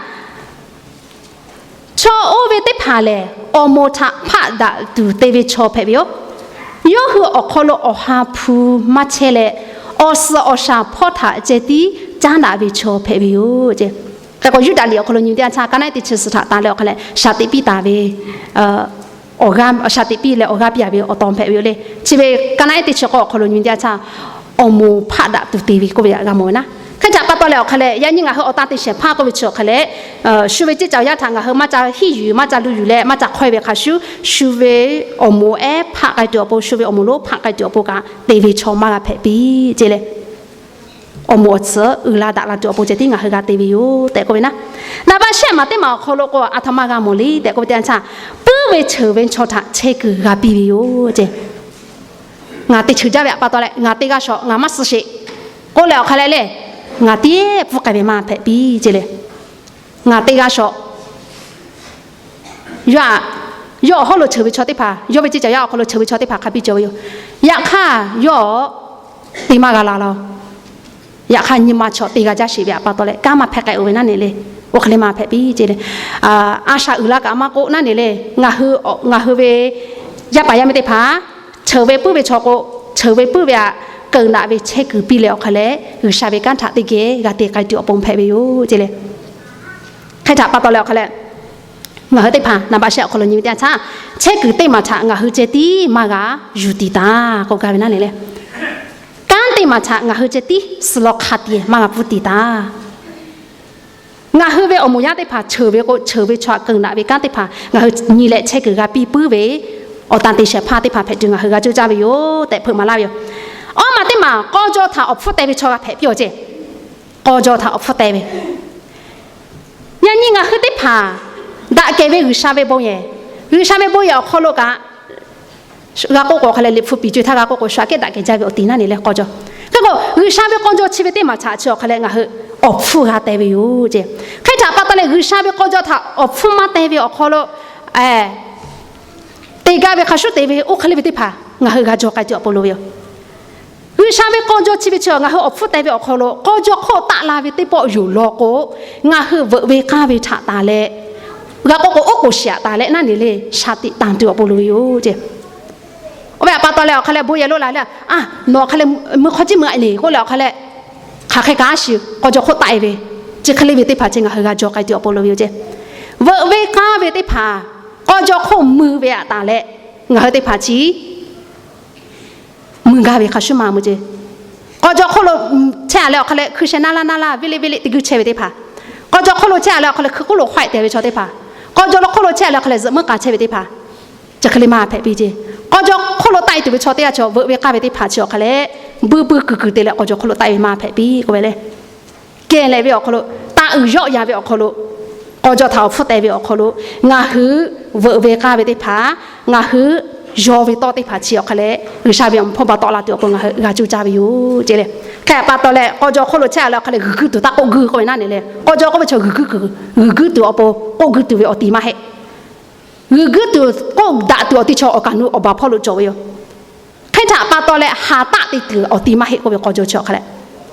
chaw oˇ ve teˇ hpaˍ lehˬ, awˬ moˍ htaꞈ hpaˆ daꞈ tuˬ te ve chaw hpehꞈ ve yoˬ. Yawˇ hui awˬ hk'aw lo awˬ ha hpu maˇ chehˇ leh, awˬ suhˍ awˬ shaˍ hpawˇ htaꞈ ceh tiˉ caˉ daꞈ ve chaw hpehꞈ ve yoˬ ce. Hk'e k'o, Yuˇdaꞈ liꞈ awˬ hk'aw lo nyi teˇ yanˇ htaˇ, kaˇ naˉ ehˉ teˇ chi suhˍ htaꞈ tanˬ leh awˬ hk'a leh shaˍ teꞈ piˇ taˍ ve, awˬ g'aˇ shaˍ teꞈ piˇ leh awˬ g'aˇ piˇ a ve awˬ tawn hpehꞈ ve yoˬ le. Chi ve kaˇ naˉ ehˉ teˇ chi k'awˇ awˬ hk'aw lo nyi teˇ yanˇ htaˇ, awˬ moˍ hpaˆ daꞈ tuˬ te ve k'oˆ ve aꞈ g'a mawˬ ve naˉ. Hk'e htaꞈ pa taw leh awˬ hk'a leh, yaꞈ nyi ngaˬ hui awˬ tan te shehˍ hpaˇ k'oˆ ve chi awˬ hk'a leh, shu ve ceˇ caoˬ yaˇ htaꞈ ngaˬ hui maˇ ca hiˉ yuˬ, maˇ ca lu yuˬ leh maˇ ca hk'awehˇ ve hk'a shuˍ, shu ve awˬ moˍ ehˉ hpaˆ k'ai tuˬ awˬ pon, shu ve awˬ moˍ lonˉ hpaˆ k'ai tuˬ awˬ pon kaꞈ te ve chaw maˇ g'a hpehꞈ piˇ ce le. Awˬ moˍ awˬ tcuhˍ uiˍ la daꞈ la tuˬ awˬ pon ceh tiˉ ngaˬ hui g'a te ve yoˬ tehꞈ k'oˆ ve naˉ. Naˍ baˆ shehˆ maˬ teˇ maˬ awˬ hk'aw lo k'o, aˬ htoꞈ ma g'a mawˬ le tehꞈ k'oˆ ve teˇ yanˇ htaˇ, puiˉ ve cheuˬ ve chaw htaꞈ chehˇ kuiˬ g'a piˇ ve yoˬ ce. Ngaˬ te cheuˬ jaˇ ve aꞈ pa taw leh ngaˬ te g'a shawˍ, ngaˬ maˇ suh sheˍ k'oˆ leh awˬ hk'a leh le, ngaˬ teˇ pfuhˇ k'ai ve maˇ hpehꞈ piˇ ce le. Ngaˬ te g'a shawˍ. Yawˇ, yawˇ awˬ hawˉ lo cheuˬ ve chaw teˇ hpaˍ, yawˇ ve ceˇ caoˬ yaˇ awˬ hk'aw lo cheuˬ ve chaw teˇ hpaˍ hk'a biˇ cawˬ ve yoˬ. Yaꞈ hk'aˇ yawˇ te maˇ g'a la la. Yaꞈ hk'aˇ nyi ma chaw te g'a jaˇ sheˍ ve aꞈ pa taw leh kanˉ maˇ hpehꞈ k'ai oˬ ve naˉ ne le. Oˇ hk'e le maˇ hpehꞈ piˇ ce le. A shaꞈ uiˍ la kaꞈ maˇ k'oˆ naˉ ne le. Ngaˬ hui ve yaˇ paˍ yaˇ miˇ teˇ hpaˍ, cheuˬ ve puiˉ ve chaw k'o, cheuˬ ve puiˉ ve aꞈ keunˍ daꞈ ve chehˇ kuiˬ piˇ leh awˬ hk'a leh, G'uiˬsha ve kanˉ htaꞈ teˇ geh g'a te k'ai tuˬ awˬ pon hpehꞈ ve yoˬ ce le. Hk'e htaꞈ pa taw leh awˬ hk'a leh, ngaˬ hui teˇ hpaˍ naˍ baˆ shehˆ awˬ hk'aw lo nyi ve teˇ yanˇ htaˇ, chehˇ kuiˬ teˇ maˬ htaꞈ ngaˬ hui ceh tiˉ maˇ g'a yuˬ tiˍ taˍ k'oˆ gaˇ ve naˉ ne le. Kanˉ teˇ maˬ htaꞈ ngaˬ hui ceh tiˉ suh law hk'a tiꞈ maˇ g'a pfuhˇ tiˍ taˍ. Ngaˬ hui ve awˬ moˍ yaˇ teˇ hpaˍ cheuˬ ve k'o, cheuˬ ve chaw aꞈ keunˍ daꞈ ve kanˉ teˇ hpaˍ ngaˬ hui nyi leh chehˇ kuiˬ g'a piˇ puiˉ ve, awˬ tan te shehˍ hpaˇ teˇ hpaˍ hpehꞈ tuˬ ngaˬ hui g'a coˇ caˇ ve yoˬ tehꞈ hpeuꞈ maˍ laˇ ve yoˬ. Awˇ maˬ teˇ maˬ k'aw jaw htaꞈ awˬ hpfuhˇ teh ve chaw g'a hpehꞈ piˇ awˬ ce. K'aw jaw htaꞈ awˬ hpfuhˇ teh ve, yaꞈ nyi ngaˬ hui teˇ hpaˍ daꞈ kehˬ ve G'uiˬsha ve bon yehˬ, G'uiˬsha ve bon yehˬ awˬ hk'aw lo kaꞈ G'a k'oˆ k'o hk'a leh, liꞈ hpu piˍ co-e htaˇ g'a k'oˆ k'o, shu aꞈ kehˉ daꞈ kehˬ jaˇ ve awˬ tiˍ naˇ ne leh k'aw jaw. Hk'e k'o, G'uiˬsha ve k'aw jaw chi ve teˇ maˬ htaꞈ chi awˬ hk'a leh ngaˬ hui awˬ hpfuhˇ g'a teh ve yoˬ ceˇ. Hk'e htaꞈ pa taw leh, G'uiˬsha ve k'aw jaw htaꞈ awˬ hpfuhˇ maˇ teh ve awˬ hk'aw lo te gaˇ ve hk'a shuˉ te ve oˇ hk'e le ve teˇ hpaˍ ngaˬ hui g'a jaw k'ai tuˬ awˬ pon loˍ ve yoˬ. G'uiˬsha ve k'aw jaw chi ve chi ngaˬ hui awˬ hpfuhˇ teh ve awˬ hk'aw lo k'aw jaw hk'oˆ taˆ la ve teˇ pawˆ yoˬ law k'o, ngaˬ hui veuꞈ ve k'aˇ ve htaꞈ taˍ leh, g'a k'oˆ k'o oˉ k'oˍ shiˍ aꞈ taˍ leh naˇ ne le, shaˍ tiꞈ tanˬ tuˬ awˬ pon loˍ ve yoˬ ceˇ. Oˇ ve htaꞈ pa taw leh awˬ hk'a leh bon yehˬ lo la le, a, nawˬ hk'a leh mui hk'aw jiˇ mui a le k'oˆ leh awˬ hk'a leh, hk'aˬ hk'e kaꞈ a shiˍ k'aw jaw hk'oˆ taˆ e ve, chi hk'e le ve teˇ hpaˍ chi ngaˬ hui g'a jaw k'ai tuˬ awˬ pon loˍ ve yoˬ ceˇ. Veuꞈ ve k'aˇ ve teˇ hpaˍ k'aw jaw hk'oˆ mui ve aꞈ taˍ leh, ngaˬ hui teˇ hpaˍ chi mui gaˇ ve hk'a shuˉ maˇ mui ceˇ. K'aw jaw hk'oˆ lo chehˇ a leh awˬ hk'a leh hkui sheh naˇ laˇ naˇ laˇ, viˇ liˆ viˇ liˆ te guiˇ chehˇ ve teˇ hpaˍ, k'aw jaw hk'oˆ lo chehˇ a leh awˬ hk'a leh hkui k'oˆ lo hk'awehˆ tehˬ ve chaw teˇ hpaˍ, k'aw jaw lo hk'oˆ lo chehˇ a leh awˬ hk'a leh zuhꞈ muiˉ k'a chehˇ ve teˇ hpaˍ, chi hk'e le maˇ hpehꞈ piˇ ceˇ. K'aw jaw hk'oˆ lo taˆ e tuˬ ve chaw teˇ g'aˇ chaw veuꞈ ve k'aˇ ve teˇ hpaˍ chi awˬ hk'a leh, buiˇ buiˇ kuiˬ kuiˬ te leh k'aw jaw hk'oˆ lo taˆ e ve maˇ hpehꞈ piˇ k'oˆ ve le. Kehˬ lehˬ ve awˬ hk'aw lo, taˇ uiˍ yawˆ yan ve awˬ hk'aw lo, k'aw jaw htaꞈ awˬ hpfuhˇ teh ve awˬ hk'aw lo, ngaˬ hui veuꞈ ve k'aˇ ve teˇ hpaˍ, ngaˬ hui yaw ve tawˇ teˇ hpaˍ chi awˬ hk'a leh, G'uiˬsha ve awˬ meꞈ hpawˇ ba tawˆ la tuˬ awˬ pon ngaˬ hui g'a coˇ caˇ ve yoˬ ceˇ le. Hk'e htaꞈ pa taw leh, k'aw jaw hk'oˆ lo chehˇ a leh awˬ hk'a leh g'uiˬ guiˇ tuˬ taˇ k'oˆ guiˇ k'oˆ ve naˇ ne le, k'aw jaw k'oˆ ve chaw g'uiˬ guiˇ tuˬ, g'uiˬ guiˇ tuˬ awˬ pon k'oˆ guiˇ tuˬ ve awˬ tiˍ maˇ heˆ. G'uiˬ guiˇ tuˬ k'oˆ daꞈ tuˬ awˬ ti chaw awˬ kaˍ nu awˬ baˬ hpawˇ lo cawˬ ve yoˬ. Hk'e htaꞈ pa taw leh, haˍ taˆ te tuˬ awˬ ti maˇ heˆ k'oˆ ve k'aw jaw chi awˬ hk'a leh,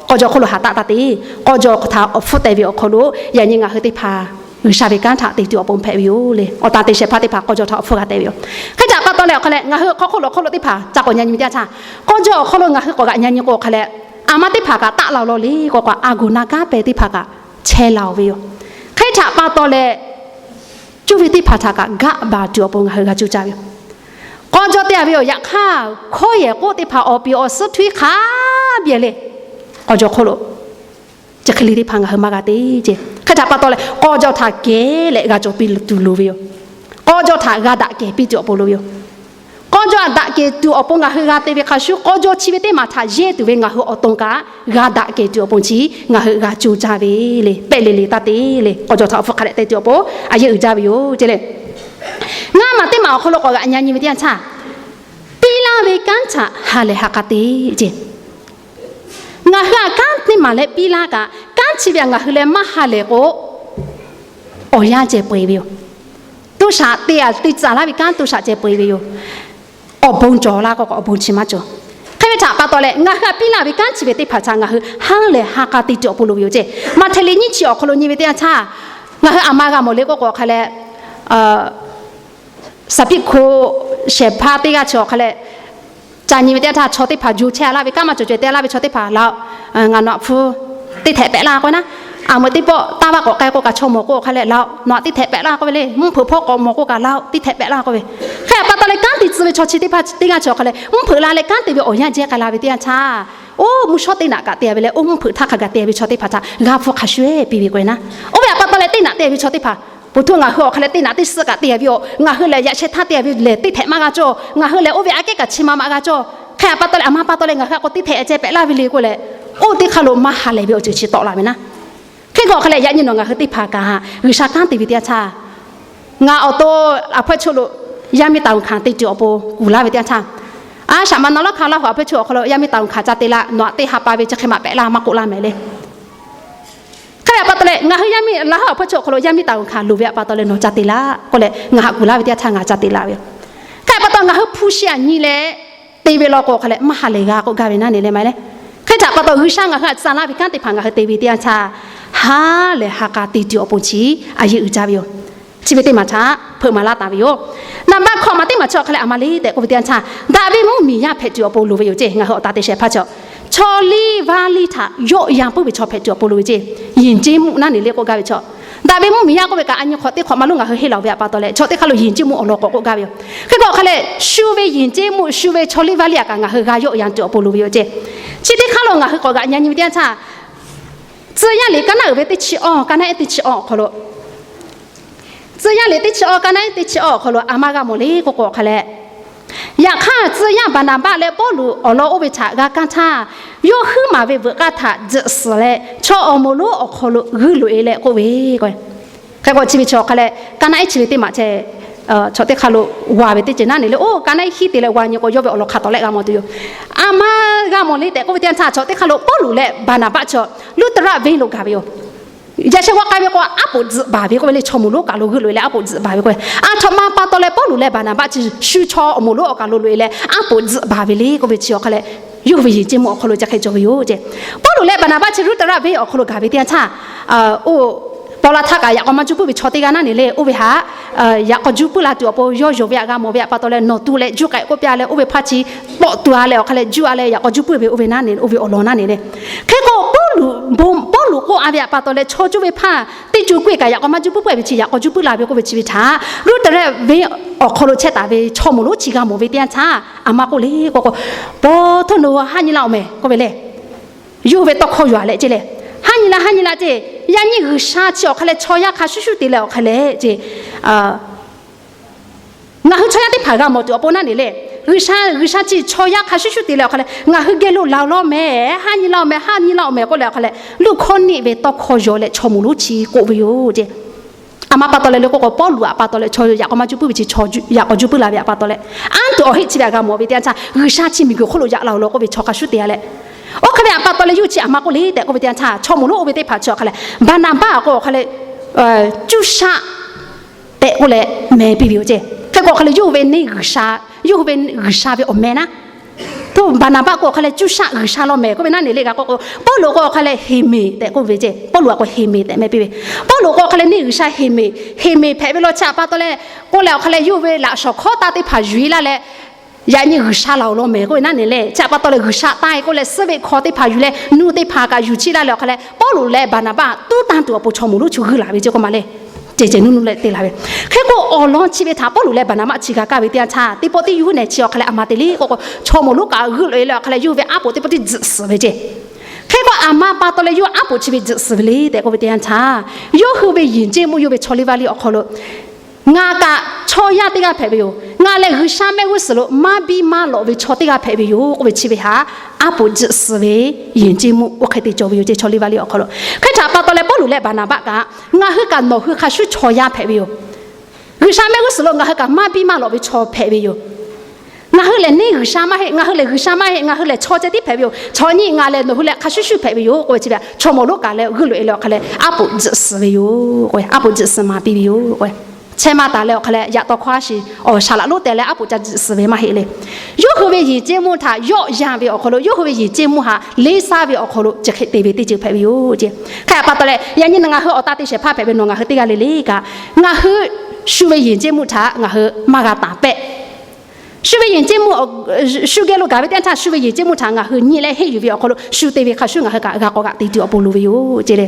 k'aw jaw hk'oˆ lo haˍ taˆ taˇ te. K'aw jaw htaꞈ awˬ hpfuhˇ teh ve awˬ hk'aw lo, yaꞈ nyi ngaˬ hui teˇ hpaˍ G'uiˬsha ve kanˉ htaꞈ te tuˬ awˬ pon hpehꞈ ve yoˬ le. Awˬ tan te shehˍ hpaˇ teˇ hpaˍ k'aw jaw htaꞈ awˬ hpfuhˇ g'a teh ve yoˬ. Hk'e htaꞈ pa taw leh awˬ hk'a leh, ngaˬ hui hk'aw hk'oˆ lo hk'oˆ lo teˇ hpaˍ ca k'awꞈ nyi nyi ve teˇ yanˇ htaˇ, k'aw jaw awˬ hk'aw lo ngaˬ hui k'awꞈ g'aꞈ nyi nyi k'o awˬ hk'a leh, a ma teˇ hpaˍ kaꞈ taˆ la law le k'o k'o, a goˍ na kanˉ pehˍ teˇ hpaˍ kaꞈ chehˇ la-oˬ ve yoˬ. Hk'e htaꞈ pa taw leh, cuˇ ve teˇ hpaˍ htaꞈ kaꞈ gaˆ baˬ tuˬ awˬ pon ngaˬ hui g'a coˇ caˇ ve yoˬ. K'aw jaw te a ve yoˬ. Yaꞈ hk'aˇ, hkawˇ yehˬ k'oˆ teˇ hpaˍ awˬ piˍ awˬ suhˉ htuiˉ hk'a biˇ le, k'aw jaw hk'oˆ lo chi hk'e le teˇ hpaˍ ngaˬ hui maˇ g'a te ceˇ. Hk'e htaꞈ pa taw leh, k'aw jaw htaꞈ kehˬ leh g'a cawˬ piˇ tuˬ loˍ ve yoˬ. K'aw jaw htaꞈ g'a daꞈ kehˬ piˇ tuˬ awˬ pon loˍ ve yoˬ. K'aw jaw htaꞈ daꞈ kehˬ tuˬ awˬ pon ngaˬ hui g'a te ve hk'a shuˉ, k'aw jaw chi ve teˇ maˬ htaꞈ yehˇ tuˬ ve ngaˬ hui awˬ to kaꞈ g'a daꞈ kehˬ tuˬ awˬ pon chi ngaˬ hui g'a coˇ caˇ ve le, pehˆ le le taˇ te le, k'aw jaw htaꞈ awˬ hpfuhˇ hk'a leh te tuˬ awˬ pon a yehˇ uiˍ jaˇ ve yoˬ ceˇ le. Ngaˇ maˬ teˇ maˬ awˬ hk'aw lo k'awꞈ g'aꞈ nyi nyi ve teˇ yanˇ htaˇ, piˇ laˇ ve kanˉ htaꞈ ha lehˬ ha k'a te ceˇ. Ngaˬ hui aꞈ kanˉ teˇ maˬ leh piˇ laˇ kaꞈ, kanˉ chi ve aꞈ ngaˬ hui leh maˇ ha lehˬ k'o, awˬ yanˇ ceh peu-eˬ ve yoˬ. Toˇ shaꞈ te aꞈ te tcuh laˇ ve kanˉ toˇ shaꞈ ceh peu-eˬ ve yoˬ. Awˬ bon cawˬ laˇ k'o k'o, awˬ bon chi maˇ cawˬ. Hk'e ve htaꞈ pa taw leh, ngaˬ hui aꞈ piˇ laˇ ve kanˉ chi ve teˇ hpaˍ htaꞈ ngaˬ hui ha lehˬ ha k'a te tuˬ awˬ pon loˍ ve yoˬ ceˇ. Maꞈhtehˍ liꞈ nyiˇ chi awˬ hk'aw lo nyi ve teˇ yanˇ htaˇ, ngaˬ hui aˬ ma g'a mawˬ le k'oˆ k'o awˬ hk'a leh, saˍ piˆ hko shehˍ hpaˇ teˇ g'aˇ chi awˬ hk'a leh, ca nyi ve teˇ yanˇ htaˇ, chaw teˇ hpaˍ jo chehˇ laˇ ve kanˉ maˇ cawˬ caweh te laˇ ve chaw teˇ hpaˍ laˬ-oꞈ, ngaˬ nawˬ aꞈ hpu teˇ htehꞈ pehꞈ laˇ k'oˆ ve naˉ, aˬ meuꞈ teˇ pawˆ taˇ vaˇ k'awꞈ k'ai k'o kaꞈ chaw mawˬ k'o awˬ hk'a leh laˬ-oꞈ, nawˬ aꞈ teˇ htehꞈ pehꞈ laˇ k'oˆ ve le, mvuhˇ hpeuꞈ hpawˇ k'awꞈ mawˬ k'o kaꞈ laˬ-oꞈ, teˇ htehꞈ pehꞈ laˇ k'oˆ ve. Hk'e htaꞈ pa taw leh kanˉ te tcuh ve chaw chi teˇ hpaˍ teˇ g'aˇ chi awˬ hk'a leh mvuhˇ hpeuꞈ la leh kanˉ te ve awˬ yanˇ jehˇ k'ai la ve teˇ yanˇ htaˇ, oˇ mvuhˇ shawˉ teˇ naꞈ kaꞈ te ve leh, oˇ mvuhˇ hpeuꞈ htaˇ hk'a gaˬ te ve chaw teˇ hpaˍ htaꞈ g'a hpu hk'a shuˍ-eˬ piˇ ve k'o e naˉ. Oˇ ve htaꞈ pa taw leh teˇ naꞈ te ve chaw teˇ hpaˍ, poˬ htoˇ ngaˬ hui awˬ hk'a leh teˇ naꞈ teˇ suhˆ kaꞈ te ve yoˬ. Ngaˬ hui lehˬ yaꞈ sheh htaˇ te ve lehˬ teˇ htehꞈ maˇ g'a cawˬ. Ngaˬ hui lehˬ oˇ ve aꞈ kehˉ kaꞈ chi ma ma g'a cawˬ. Hk'e htaꞈ pa taw leh aˬ ma pa taw leh ngaˬ hui a k'o teˇ htehꞈ ceh pehꞈ laˇ ve le k'oˆ leh, oˇ teˇ hk'aˇ lo maˇ ha lehˬ ve awˬ ceuˬ chi tawˆ la ve naˉ. Hk'e k'o awˬ hk'a leh yaꞈ nyi nawˬ ngaˬ hui teˇ hpaˍ kaꞈ G'uiˬsha kanˉ te ve teˇ yanˇ htaˇ, ngaˬ awˬ to aˬ hpawehˇ choˆ lo yaˇ miˇ taˍ uˬ hkanˍ te tuˬ awˬ pon kuˬ laˇ ve teˇ yanˇ htaˇ, a shaꞈ ma na lawˉ hkanˍ laˇ hu aˬ hpawehˇ choˆ awˬ hk'aw lo yaˇ miˇ taˍ uˬ hkanˍ ca te laˇ, nawˬ aꞈ teˇ ha pa ve chi hk'e maꞈ pehꞈ laˇ maˇ k'oˆ laˇ mehˍ le. Hk'e ve aꞈ pa taw leh ngaˬ hui yaˇ miˇ laˇ hu aˬ hpawehˇ choˆ awˬ hk'aw lo yaˇ miˇ taˍ uˬ hkanˍ loˍ ve aꞈ pa taw leh nawˬ ca te laˇ k'oˆ leh, ngaˬ haꞈ kuˬ laˇ ve teˇ yanˇ htaˇ ngaˬ ca te laˇ ve yoˬ. Hk'e aꞈ pa taw ngaˬ hui hpu shi aꞈ nyi leh te ve law k'o awˬ hk'a leh maˇ ha lehˬ g'a k'oˆ gaˇ ve naˉ ne le ma leh. Hk'e htaꞈ pa taw G'uiˬsha ngaˬ hui aꞈ tcuh laˇ ve kanˉ teˇ hpaˍ ngaˬ hui te ve teˇ yanˇ htaˇ, ha lehˬ ha k'a te tuˬ awˬ pon chi a yehˇ uiˍ jaˇ ve yoˬ. Chi ve teˇ maˬ htaꞈ hpeuꞈ maˍ laˇ taˍ ve yoˬ. Naˍ baˆ hkawꞈ maˬ teˇ maˬ chi awˬ hk'a leh aˬ ma le tehꞈ k'oˆ ve teˇ yanˇ htaˇ, daꞈ ve mvuhˇmiˬ yaˇ hpehꞈ tuˬ awˬ pon loˍ ve yoˬ ceˇ. Ngaˬ hui awˬ tan te shehˍ hpaˇ chi, chaw liˇ vaˇ liˇ htaꞈ yawˆ yan puiˉ ve chaw hpehꞈ tuˬ awˬ pon loˍ ve ceˇ. Yinˍ ceˇ mvuˆ naˉ ne le k'oˆ gaˇ ve chaw, daꞈ ve mvuhˇmiˬ yaˇ k'oˆ ve kaꞈ a nyi hk'awꞈ teˇ hk'awꞈ maˇ lonˉ ngaˬ hui henˇ laˬ ve aꞈ pa taw leh chaw teˇ hk'aˇ lo yinˍ ceˇ mvuˆ awˬ lawn k'awꞈ k'oˆ gaˇ ve yoˬ. Hk'e k'o awˬ hk'a leh shu ve yinˍ ceˇ mvuˆ shu ve chaw liˇ vaˇ liˇ aꞈ kaꞈ ngaˬ hui g'a yawˆ yan tuˬ awˬ pon loˍ ve yoˬ ceˇ. Chi teˇ hk'aˇ lo ngaˬ hui k'awꞈ g'aꞈ nyi nyi ve teˇ yanˇ htaˇ, Tcuh yaˇ liꞈ kaˇ naˉ uiˍ ve teˇ chi awˇ, kaˇ naˉ ehˉ teˇ chi awˇ awˬ hk'aw lo, Tcuh yaˇ liꞈ teˇ chi awˇ, kaˇ naˉ ehˉ teˇ chi awˇ awˬ hk'aw lo aˬ ma g'a mawˬ le k'oˆ k'o awˬ hk'a leh, yaꞈ hk'aˇ tcuh yaˇ Baˍnaˍbaˆ leh Pawˇluꞈ awˬ lawn oˇ ve htaꞈ g'a kanˇ htaˇ, yawˇ huiˉ maˍ ve veuꞈ k'aˇ htaꞈ tzuhꞈ suhˍ leh chaw awˬ moˍ lonˉ awˬ hk'aw lo g'uiˇ loꞈ e leh k'oˆ ve k'o, hk'e k'o chi ve chi awˬ hk'a leh kaˇ naˉ ehˉ chi ve teˇ maˬ ceh chaw teˇ hk'aˇ lo g'a ve teˇ ceuˬ naˉ ne le, oˇ ka naˆ hiˉ te leh g'a nyi k'o, yawˇ ve awˬ lawn hk'a tawˍ leh g'a mawˬ tuˬ yoˬ. A ma g'a mawˬ le tehꞈ k'oˆ ve teˇ yanˇ htaˇ, chaw teˇ hk'aˇ lo Pawˇluꞈ leh Baˍnaˍbaˆ chi Luˉtaˍraˆ venˇ lo gaˬ ve yoˬ. Yaꞈ sheh g'aw k'ai ve k'o, aˉ poꞈ tzuhꞈ baˬ ve k'oˆ ve le, chaw moˍ lonˉ kaˬ lo g'euˆ loꞈ e leh aˉ poꞈ tzuhꞈ baˬ ve k'oˆ ve. A htoꞈ ma pa taw leh Pawˇluꞈ leh Baˍnaˍbaˆ chi shu chaw awˬ moˍ lonˉ awˬ kaˬ lo loꞈ e leh aˉ poꞈ tzuhꞈ baˬ ve le k'oˆ ve chi awˬ hk'a leh, yawˇ hui ve yehˬ ceˇ mvuhˇ awˬ hk'aw lo ca hk'e cawˬ ve yoˬ ceˇ. Pawˇluꞈ leh Baˍnaˍbaˆ chi Luˉtaˍraˆ venˇ awˬ hk'aw lo gaˬ ve teˇ yanˇ htaˇ, oˇ Pawˇluꞈ htaˇ kaꞈ yaꞈ k'aw maˇ juˇ puiˉ ve chaw teˇ g'aˇ naˉ ne le, oˇ ve htaꞈ yaꞈ k'aw juˇ puiˉ la tuˬ awˬ pon yawˇ yonˍ ve htaꞈ g'a mawˬ ve htaꞈ pa taw leh, nawˬ tu leh juˇ k'ai k'oˆ piˇ leh, oˇ ve hpaˇ chi tawˆ tu a leh awˬ hk'a leh juˇ a leh yaꞈ k'aw juˇ puiˉ ve oˇ ve naˉ ne, oˇ ve awˬ lawn naˉ ne le. Hk'e k'o, Pawˇluꞈ k'oˆ a ve htaꞈ pa taw leh, chaw cuˇ ve hpaˇ teˇ co k'oˆ e kaꞈ yaꞈ k'aw maˇ juˇ puiˉ puiˉ ve chi yaꞈ k'aw juˇ puiˉ la ve k'oˆ ve chi ve htaꞈ Luˉtaˍraˆ venˇ awˬ hk'aw lo chehˇ taˍ ve chaw moˍ lonˉ chi g'a mawˬ ve teˇ yanˇ htaˇ, a ma k'oˆ le k'o k'o, Paw htoˇ, nawˬ hui haˉ nyi la-oˬ mehˍ k'oˆ ve le. Yawˇ hui ve tawˇ hkawˇ yoˬ a leh ceˇ le. Haˉ nyi la, haˉ nyi la ceˇ. Yaꞈ nyi G'uiˬsha chi awˬ hk'a leh chaw yaˇ hk'a shuˍ shuˍ te leh awˬ hk'a leh ceˇ, ngaˬ hui chaw yaˇ teˇ hpaˍ g'a mawˬ tuˬ awˬ pon naˉ ne le. G'uiˬsha, G'uiˬsha chi chaw yaˇ hk'a shuˍ shuˍ te leh awˬ hk'a leh ngaˬ hui geh lo laˬ law mehˍ, haˉ nyi la-oˬ mehˍ, haˉ nyi la-oˬ mehˍ k'oˆ leh awˬ hk'a leh, Luˇhkawˇniˆ ve tawˇ hkawˇ yaw leh chaw moˍ lonˉ chi k'oˆ ve yoˬ ceˇ. A ma pa taw leh le k'oˆ k'o, Pawˇluꞈ htaꞈ pa taw leh chaw yaꞈ k'aw maˇ juˇ puiˉ ve chi, yaꞈ k'aw juˇ puiˉ la ve htaꞈ pa taw leh, anˇ tuˬ awˬ heˆ chi ve htaꞈ g'a mawˬ ve teˇ yanˇ htaˇ, G'uiˬsha chi miˬguiˬ hk'oˆ lo yaꞈ la-oˬ law k'oˆ ve chaw hk'a shuˍ te a leh, oˇ hk'a ve htaꞈ pa taw leh yawˇ chi a ma k'oˆ le tehꞈ k'oˆ ve teˇ yanˇ htaˇ, chaw moˍ lonˉ oˇ ve teˇ hpaˍ chi awˬ hk'a leh, Baˍnaˍbaˆ k'o awˬ hk'a leh, cuˇ shaˆ tehꞈ k'oˆ leh meh piˇ ve yoˬ ceˇ. Hk'e k'o awˬ hk'a leh yawˇ hui ve neˇ g'uiˬsha, yawˇ hui ve g'uiˬsha ve awˬ meh naˉ, to Baˍnaˍbaˆ k'o awˬ hk'a leh cuˇ shaˆ g'uiˬsha law mehˍ k'oˆ ve naˉ ne le. G'a k'oˆ k'o, Pawˇluꞈ k'o awˬ hk'a leh Heˍmeˍ tehꞈ k'oˆ ve ceˇ. Pawˇluꞈ a k'o Heˍmeˍ tehꞈ meh piˇ ve. Pawˇluꞈ k'o awˬ hk'a leh neˇ g'uiˬsha Heˍmeˍ, Heˍmeˍ hpehꞈ ve law chi htaꞈ pa taw leh, k'oˆ leh awˬ hk'a leh yawˇ hui ve laꞈ shawnˍ hkawˉ taˇ teˇ hpaˍ yuˬ e laˇ leh, yaꞈ nyi g'uiˬsha laˬ-oˬ law mehˍ k'oˆ ve naˉ ne le. Chi htaꞈ pa taw leh g'uiˬsha taˇ e k'oˆ leh suhˉ ve hk'aw teˇ hpaˍ yuˬ leh nuˇ teˇ hpaˍ kaꞈ yuˬ chiˇ laˇ leh awˬ hk'a leh, Pawˇluꞈ leh Baˍnaˍbaˆ tuˉ tanˇ tuˬ awˬ pon chaw moˍ lonˉ chi g'uiˇ laˬ ve ceˇ k'oˆ ma le. Ceh ceh nuˇ nuˇ leh te la ve. Hk'e k'o awˬ lawn chi ve htaꞈ Pawˇluꞈ leh Baˍnaˍbaˆ chi g'a kaˇ ve teˇ yanˇ htaˇ, teˇ pawˆ tiˉ yawˇ hui nehˬ chi awˬ hk'a leh a ma te le k'oˆ k'o, chaw moˍ lonˉ kaꞈ g'euˆ loꞈ e leh awˬ hk'a leh yawˇ hui ve aˉ poꞈ teˇ pawˆ tiˉ tzuhꞈ suhˍ ve ceˇ. Hk'e k'o a ma pa taw leh yawˇ aˉ poꞈ chi ve tzuhꞈ suhˍ ve le tehꞈ k'oˆ ve teˇ yanˇ htaˇ, yawˇ hui ve yehˬ ceˇ mvuhˇ yawˇ ve chaw liˇ vaˇ liˇ awˬ hk'aw lo ngaˬ kaꞈ chaw yaˇ teˇ g'aˇ hpehꞈ ve yoˬ. Ngaˬ lehˬ G'uiˬsha mehˆ g'uˇ suhˍ lo maˇ biˇ maˇ lawꞈ ve chaw teˇ g'aˇ hpehꞈ ve yoˬ k'oˆ ve chi ve htaꞈ aˉ poꞈ tzuhꞈ suhˍ ve yehˬ ceˇ mvuhˇ oˇ hk'e te cawˬ ve yoˬ ceˇ, chaw liˇ vaˇ liˇ awˬ hk'aw lo. Hk'e htaꞈ pa taw leh Pawˇluꞈ leh Baˍnaˍbaˆ kaꞈ ngaˬ hui kaꞈ nawˬ hui hk'a shuˍ chaw yaˇ hpehꞈ ve yoˬ. G'uiˬsha mehˆ g'uˇ suhˍ lo ngaˬ hui kaꞈ maˇ biˇ maˇ lawꞈ ve chaw hpehꞈ ve yoˬ. Ngaˬ hui lehˬ neˇ g'uiˬsha maˇ heˆ, ngaˬ hui lehˬ g'uiˬsha maˇ heˆ, ngaˬ hui lehˬ chaw ceh tiˉ hpehꞈ ve yoˬ. Chaw nyi ngaˬ lehˬ nawˬ hui leh hk'a shuˍ shuˍ hpehꞈ ve yoˬ k'oˆ ve chi ve htaꞈ chaw moˍ lonˉ kaꞈ leh g'euˆ loꞈ e leh awˬ hk'a leh aˉ poꞈ tzuhꞈ suhˍ ve yoˬ k'o, aˉ poꞈ tzuhꞈ suhˍ maˍ piˇ ve yoˬ k'o, chehˇ maˇ taˍ leh awˬ hk'a leh yaꞈ taw hkawˇ a shiˍ awˬ shaˍ laꞈ lonˉ tehꞈ leh aˉ poꞈ ca tzuhꞈ suhˍ ve maˇ heˆ le. Yawˇ hui ve yehˬ ceˇ mvuhˇ htaꞈ yawˆ yan ve awˬ hk'aw lo, yawˇ hui ve yehˬ ceˇ mvuhˇ htaꞈ leˇ saˉ ve awˬ hk'aw lo chi hk'e te ve teˇ ceuˬ hpehꞈ ve yoˬ ceˇ. Hk'e htaꞈ pa taw leh yaꞈ nyi ngaˬ hui awˬ taˇ te shehˍ hpaˇ hpehꞈ ve nawˬ ngaˬ hui teˇ g'aˇ le le kaꞈ, ngaˬ hui shu ve yehˬ ceˇ mvuhˇ htaꞈ ngaˬ hui maˇ g'a taˍ pehˆ. Shu ve yehˬ ceˇ mvuhˇ, shu geh lo gaˬ ve teˇ yanˇ htaˇ shu ve yehˬ ceˇ mvuhˇ htaꞈ ngaˬ hui nyi leh henˇ yuˬ ve awˬ hk'aw lo shu te ve hk'a shuˍ ngaˬ hui kaꞈ g'a k'awꞈ g'aꞈ te tuˬ awˬ pon loˍ ve yoˬ ceˇ le.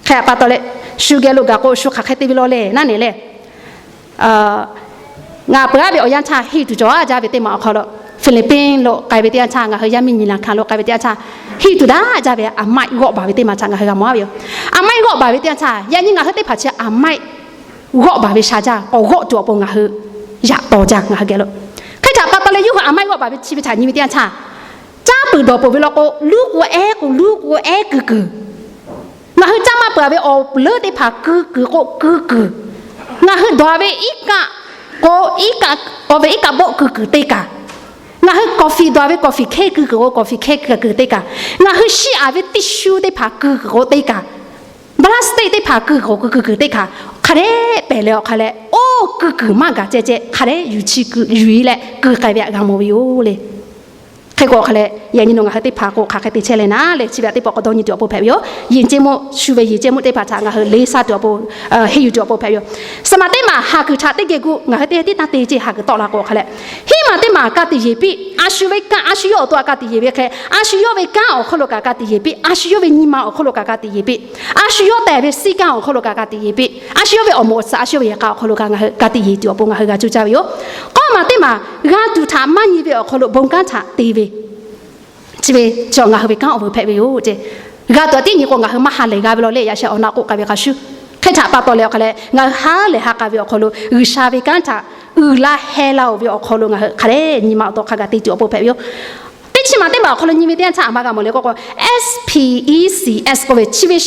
Hk'e htaꞈ pa taw leh, shu geh lo gaˬ k'o shu hk'aˬ hk'e te ve law le naˉ ne le. Ngaˬ peuˬ aˉ ve awˬ yanˇ htaˇ henˇ tuˬ cawˬ jaˇ ve teˇ maˬ awˬ hk'aw lo, Hpiˍliˍpiˆ lo k'ai ve teˇ yanˇ htaˇ, ngaˬ hui yaˇ miˇ nyi la hkanˍ lo k'ai ve teˇ yanˇ htaˇ, henˇ tuˬ daꞈ jaˇ ve aˬ maiˆ g'awˆ baˬ ve teˇ maˬ htaꞈ ngaˬ hui g'a mawˬ a ve yoˬ. Aˬ maiˆ g'awˆ baˬ ve teˇ yanˇ htaˇ, yaꞈ nyi ngaˬ hui teˇ hpaˍ chi aˬ maiˆ g'awˆ baˬ ve sha jaˇ, k'awꞈ g'awˆ tuˬ awˬ pon ngaˬ hui yaꞈ taw jaˇ ngaˬ hui geh lo. Hk'e htaꞈ pa taw leh yawˇ hui aˬ maiˆ g'awˆ baˬ ve chi ve htaꞈ nyi ve teˇ yanˇ htaˇ, caˇ puiˬ dawˬ peuˬ ve law k'o, luˉ k'o ehˉ k'o luˉ k'o ehˉ kuiˬ kuiˬ. Ngaˬ hui caˇ maˇ peuˬ ve awˬ leuˉ teˇ hpaˍ kuiˬ kuiˬ k'o kuiˬ kuiˬ. Ngaˬ hui dawˬ ve iˉ kaˆ k'o, iˉ kaˆ, awˬ ve iˉ kaˆ bawˆ kuiˬ kuiˬ teˇ kaˬ. Ngaˬ hui coffee dawˬ ve coffee hkehˇ kuiˬ kuiˬ k'o coffee hkehˇ kuiˬ kuiˬ teˇ kaˬ. Ngaˬ hui shiˆ aˍ ve tissue teˇ hpaˍ kuiˬ kuiˬ k'o teˇ kaˬ. Plastic teˇ hpaˍ kuiˬ kuiˬ kuiˬ kuiˬ teˇ kaˬ. Hk'a dehꞈ pehˬ leh awˬ hk'a leh, oˇ kuiˬ kuiˬ maˇ gaˬ ceh ceh hk'a dehꞈ yuˬ chi kuiˬ yuˬ e leh kuiˬ k'ai ve htaꞈ g'a mawˬ ve yoˬ le. Hk'e k'o awˬ hk'a leh, yaꞈ nyi nawˬ ngaˬ hui teˇ hpaˍ k'o hk'aˬ hk'e te chehˇ leh naˉ leh, chi ve teˇ pawˆ k'awꞈ dawˇ nyi tuˬ awˬ pon hpehꞈ ve yoˬ. Yehˬ ceˇ mvuhˇ, shu ve yehˬ ceˇ mvuhˇ teˇ hpaˍ htaꞈ ngaˬ hui leˇ saˉ tuˬ awˬ pon, henˇ yuˬ tuˬ awˬ pon hpehꞈ ve yoˬ. Suhˍ maˬ teˇ maˬ haˍ kuiˬ htaꞈ teˇ geh gu ngaˬ hui teˇ tiˉ taˇ te ceˇ haˍ kuiˬ tawˆ la k'o awˬ hk'a leh, hiˉ maˬ teˇ maˬ ka tiꞈ yeˬ piˇ, a shu ve kanˉ a shu yawˇ awˬ to a ka tiꞈ yeˬ ve hk'e, a shu yawˇ ve kanˉ awˬ hk'aw lo kaꞈ ka tiꞈ yeˬ piˇ, a shu yawˇ ve nyi ma awˬ hk'aw lo kaꞈ ka tiꞈ yeˬ piˇ, a shu yawˇ tehˬ ve siˉ kanˉ awˬ hk'aw lo kaꞈ ka tiꞈ yeˬ piˇ, a shu yawˇ ve awˬ moˍ awˬ suhˍ a shu yawˇ ve yehˬ k'a awˬ hk'aw lo kaꞈ ngaˬ hui ka tiꞈ yeˬ tuˬ awˬ pon ngaˬ hui g'a cuˇ caˇ ve yoˬ. K'awˇ maˬ teˇ maˬ g'a tuˬ htaꞈ maˇ nyi ve awˬ hk'aw lo bon kanˉ htaꞈ te ve, chi ve chi ngaˬ hui ve kanˉ awˬ vuiˬ hpehꞈ ve yoˬ ceˇ. G'a tuˬ a tiˉ nyi k'o ngaˬ hui maˇ ha lehˬ g'a ve law le, yaꞈ sheh awˬ na k'oˆ k'ai ve hk'a shuˍ. Hk'e htaꞈ pa taw leh awˬ hk'a leh ngaˬ hui ha lehˬ ha k'ai ve awˬ hk'aw lo G'uiˬsha ve kanˉ htaꞈ uiˍ la heh la-oˬ ve awˬ hk'aw lo ngaˬ hui hk'a dehꞈ nyi ma awˬ to hk'a gaˬ te tuˬ awˬ pon hpehꞈ ve yoˬ. Teˇ Chi maˬ teˇ maˬ awˬ hk'aw lo nyi ve teˇ yanˇ htaˇ a ma g'a mawˬ le k'oˆ k'o, S P E C S k'oˆ ve chi ve